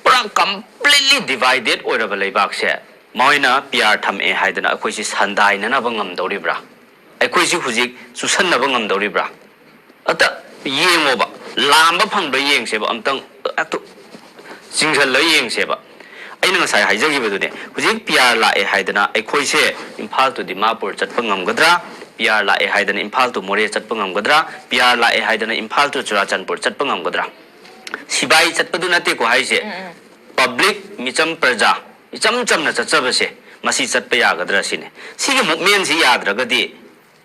ꯄꯨꯔꯥ ꯀꯝꯄ꯭ꯂꯤꯠꯂꯤ ꯗꯤꯚꯥꯏꯗꯦꯠ ꯑꯣꯏꯔꯕ ꯂꯩꯕꯥꯛꯁꯦ ꯃꯣꯏꯅ ꯄꯤ ꯑꯥꯔ ꯊꯝꯃꯛꯑꯦ ꯍꯥꯏꯗꯅ ꯑꯩꯈꯣꯏꯁꯤ ꯁꯟꯗꯥꯏꯅꯅꯕ ꯉꯝꯗꯧꯔꯤꯕ꯭ꯔꯥ? ꯑꯩꯈꯣꯏꯁꯤ ꯍꯧꯖꯤꯛ ꯆꯨꯁꯟꯅꯕ ꯉꯝꯗꯧꯔꯤꯕ꯭ꯔꯥ? ꯑꯇ ꯌꯦꯡꯉꯣꯕ, ꯂꯥꯝꯕ ꯐꯪꯕ꯭ꯔꯥ ꯌꯦꯡꯁꯦꯕ, ꯑꯝꯇꯪ ꯑꯇꯨ ꯆꯤꯡꯁꯜꯂꯒ ꯌꯦꯡꯁꯦꯕ꯫ ꯑꯩꯅ ꯉꯁꯥꯏ ꯍꯥꯏꯖꯈꯤꯕꯗꯨꯅꯦ, ꯍꯧꯖꯤꯛ ꯄꯤ ꯑꯥꯔ ꯂꯥꯛꯑꯦ ꯍꯥꯏꯗꯅ ꯑꯩꯈꯣꯏꯁꯦ ꯏꯝꯐꯥꯜ to ꯗꯤꯃꯥꯄꯨꯔ ꯆꯠꯄ ꯉꯝꯒꯗ꯭ꯔꯥ? ꯄꯤ ꯑꯥꯔ ꯂꯥꯛꯑꯦ ꯍꯥꯏꯗꯅ ꯏꯝꯐꯥꯜ to ꯃꯣꯔꯦ ꯆꯠꯄ ꯉꯝꯒꯗ꯭ꯔꯥ? ꯄꯤ ꯑꯥꯔ ꯂꯥꯛꯑꯦ ꯍꯥꯏꯗꯅ ꯏꯝꯐꯥꯜ to ꯆꯨꯔꯥꯆꯥꯟꯄꯨꯔ ꯆꯠꯄ ꯉꯝꯒꯗ꯭ꯔꯥ? ꯁꯤꯕꯥꯏ ꯆꯠꯄꯗꯨ ꯅꯠꯇꯦꯀꯣ ꯍꯥꯏꯁꯦ, ꯄꯕ꯭ꯂꯤꯛ, ꯃꯤꯆꯝ ꯄ꯭ꯔꯖꯥ ꯏꯆꯝ ꯆꯝꯅ ꯆꯠꯆꯕꯁꯦ, ꯃꯁꯤ ꯆꯠꯄ ꯌꯥꯒꯗ꯭ꯔꯥ ꯁꯤꯅꯤ꯫ ꯁꯤꯒꯤ ꯃꯨꯞꯃꯦꯟꯁꯤ ꯌꯥꯗ꯭ꯔꯒꯗꯤ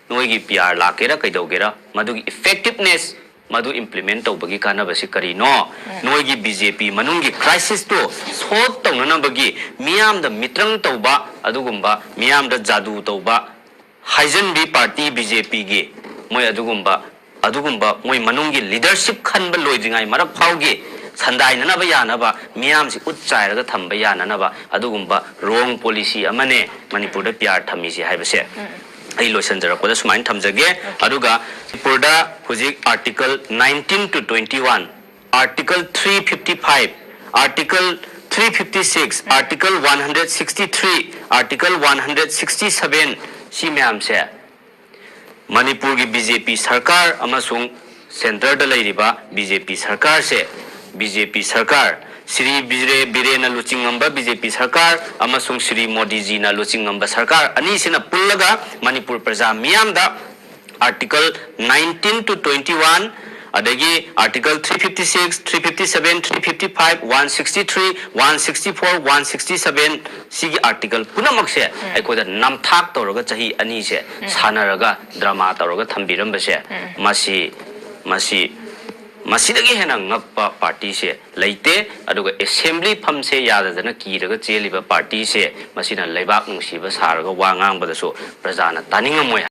ꯅꯣꯏꯒꯤ ꯄꯤ ꯑꯥꯔ ꯂꯥꯛꯀꯦꯔꯥ ꯀꯩꯗꯧꯒꯦꯔꯥ, ꯃꯗꯨꯒꯤ ꯏꯐꯦꯛꯇꯤꯞꯅꯦꯁ, ꯃꯗꯨ ꯏꯝꯄ꯭ꯂꯤꯃꯦꯟ ꯇꯧꯕꯒꯤ ꯀꯥꯟꯅꯕꯁꯤ ꯀꯔꯤꯅꯣ? ꯅꯣꯏꯒꯤ ꯕꯤ ꯖꯦ ꯄꯤ ꯃꯅꯨꯡꯒꯤ ꯀ꯭ꯔꯥꯏꯁꯤꯁꯇꯨ ꯁꯣꯜꯕ ꯇꯧꯅꯅꯕꯒꯤ ꯃꯤꯌꯥꯝꯗ ꯃꯤꯇ꯭ꯔꯪ ꯇꯧꯕ, ꯑꯗꯨꯒꯨꯝꯕ ꯃꯤꯌꯥꯝꯗ ꯖꯥꯗꯨ ꯇꯧꯕ, ꯍꯥꯏꯖꯟꯕꯤ ꯄꯥꯔꯇꯤ ꯕꯤ ꯖꯦ ꯄꯤꯒꯤ ꯃꯣꯏ ꯑꯗꯨꯒꯨꯝꯕ, ꯑꯗꯨꯒꯨꯝꯕ ꯃꯣꯏ ꯃꯅꯨꯡꯒꯤ ꯂꯤꯗꯔꯁꯤꯞ ꯈꯟꯕ ꯂꯣꯏꯗ꯭ꯔꯤꯉꯩ ꯃꯔꯛ ꯐꯥꯎꯒꯤ ꯁꯟꯗꯥꯏꯅꯅꯕ ꯌꯥꯅꯕ, ꯃꯤꯌꯥꯝꯁꯤ ꯎꯠ ꯆꯥꯏꯔꯒ ꯊꯝꯕ ꯌꯥꯅꯅꯕ ꯑꯗꯨꯒꯨꯝꯕ ꯔꯣꯡ ꯄꯣꯂꯤꯁꯤ ꯑꯃꯅꯦ ꯃꯅꯤꯄꯨꯔꯗ ꯄꯤ ꯑꯥꯔ ꯊꯝꯃꯤꯁꯤ ꯍꯥꯏꯕꯁꯦ꯫ ꯑꯩ ꯂꯣꯏꯁꯤꯟꯖꯔꯛꯄꯗ ꯁꯨꯃꯥꯏꯅ ꯊꯝꯖꯒꯦ꯫ ꯑꯗꯨꯒ ꯃꯅꯤꯄꯨꯔꯗ ꯍꯧꯖꯤꯛ Article nineteen to twenty one, Article three fifty five, Article three fifty six, Article one hundred sixty three, Article one hundred sixty seven, ꯁꯤ ꯃꯌꯥꯝꯁꯦ ꯃꯅꯤꯄꯨꯔꯒꯤ ꯕꯤ ꯖꯦ ꯄꯤ ꯁꯔꯀꯥꯔ ꯑꯃꯁꯨꯡ ꯁꯦꯟꯇꯔꯗ ꯂꯩꯔꯤꯕ ꯕꯤ ꯖꯦ ꯄꯤ ꯁꯔꯀꯥꯔꯁꯦ, ꯕꯤ ꯖꯦ ꯄꯤ ꯁꯔꯀꯥꯔ, ꯁ꯭ꯔꯤ ꯕꯤꯔꯦ-, ꯕꯤꯔꯦꯟꯅ ꯂꯨꯆꯤꯡꯉꯝꯕ ꯕꯤ ꯖꯦ ꯄꯤ ꯁꯔꯀꯥꯔ ꯑꯃꯁꯨꯡ ꯁ꯭ꯔꯤ ꯃꯣꯗꯤꯖꯤꯅ ꯂꯨꯆꯤꯡꯉꯝꯕ ꯁꯔꯀꯥꯔ ꯑꯅꯤꯁꯤꯅ ꯄꯨꯜꯂꯒ ꯃꯅꯤꯄꯨꯔ ꯄ꯭ꯔꯖꯥ ꯃꯤꯌꯥꯝꯗ Article nineteen to twenty one, ꯑꯗꯒꯤ Article three fifty six, three fifty seven, three fifty five, one sixty three, one sixty four, one sixty seven, ꯁꯤꯒꯤ article ꯄꯨꯝꯅꯃꯛꯁꯦ ꯑꯩꯈꯣꯏꯗ ꯅꯝꯊꯥꯛ ꯇꯧꯔꯒ ꯆꯍꯤ ꯑꯅꯤꯁꯦ ꯁꯥꯟꯅꯔꯒ drama ꯇꯧꯔꯒ ꯊꯝꯕꯤꯔꯝꯕꯁꯦ, ꯃꯁꯤ ꯃꯁꯤ ꯃꯁꯤꯗꯒꯤ ꯍꯦꯟꯅ ꯉꯛꯄ partyꯁꯦ ꯂꯩꯇꯦ꯫ ꯑꯗꯨꯒ assembly ꯐꯝꯁꯦ ꯌꯥꯗꯗꯅ ꯀꯤꯔꯒ ꯆꯦꯜꯂꯤꯕ partyꯁꯦ, ꯃꯁꯤꯅ ꯂꯩꯕꯥꯛ ꯅꯨꯡꯁꯤꯕ ꯁꯥꯔꯒ ꯋꯥ ꯉꯥꯡꯕꯗꯁꯨ ꯄ꯭ꯔꯖꯥꯅ ꯇꯥꯅꯤꯡꯉꯝꯃꯣꯏ꯫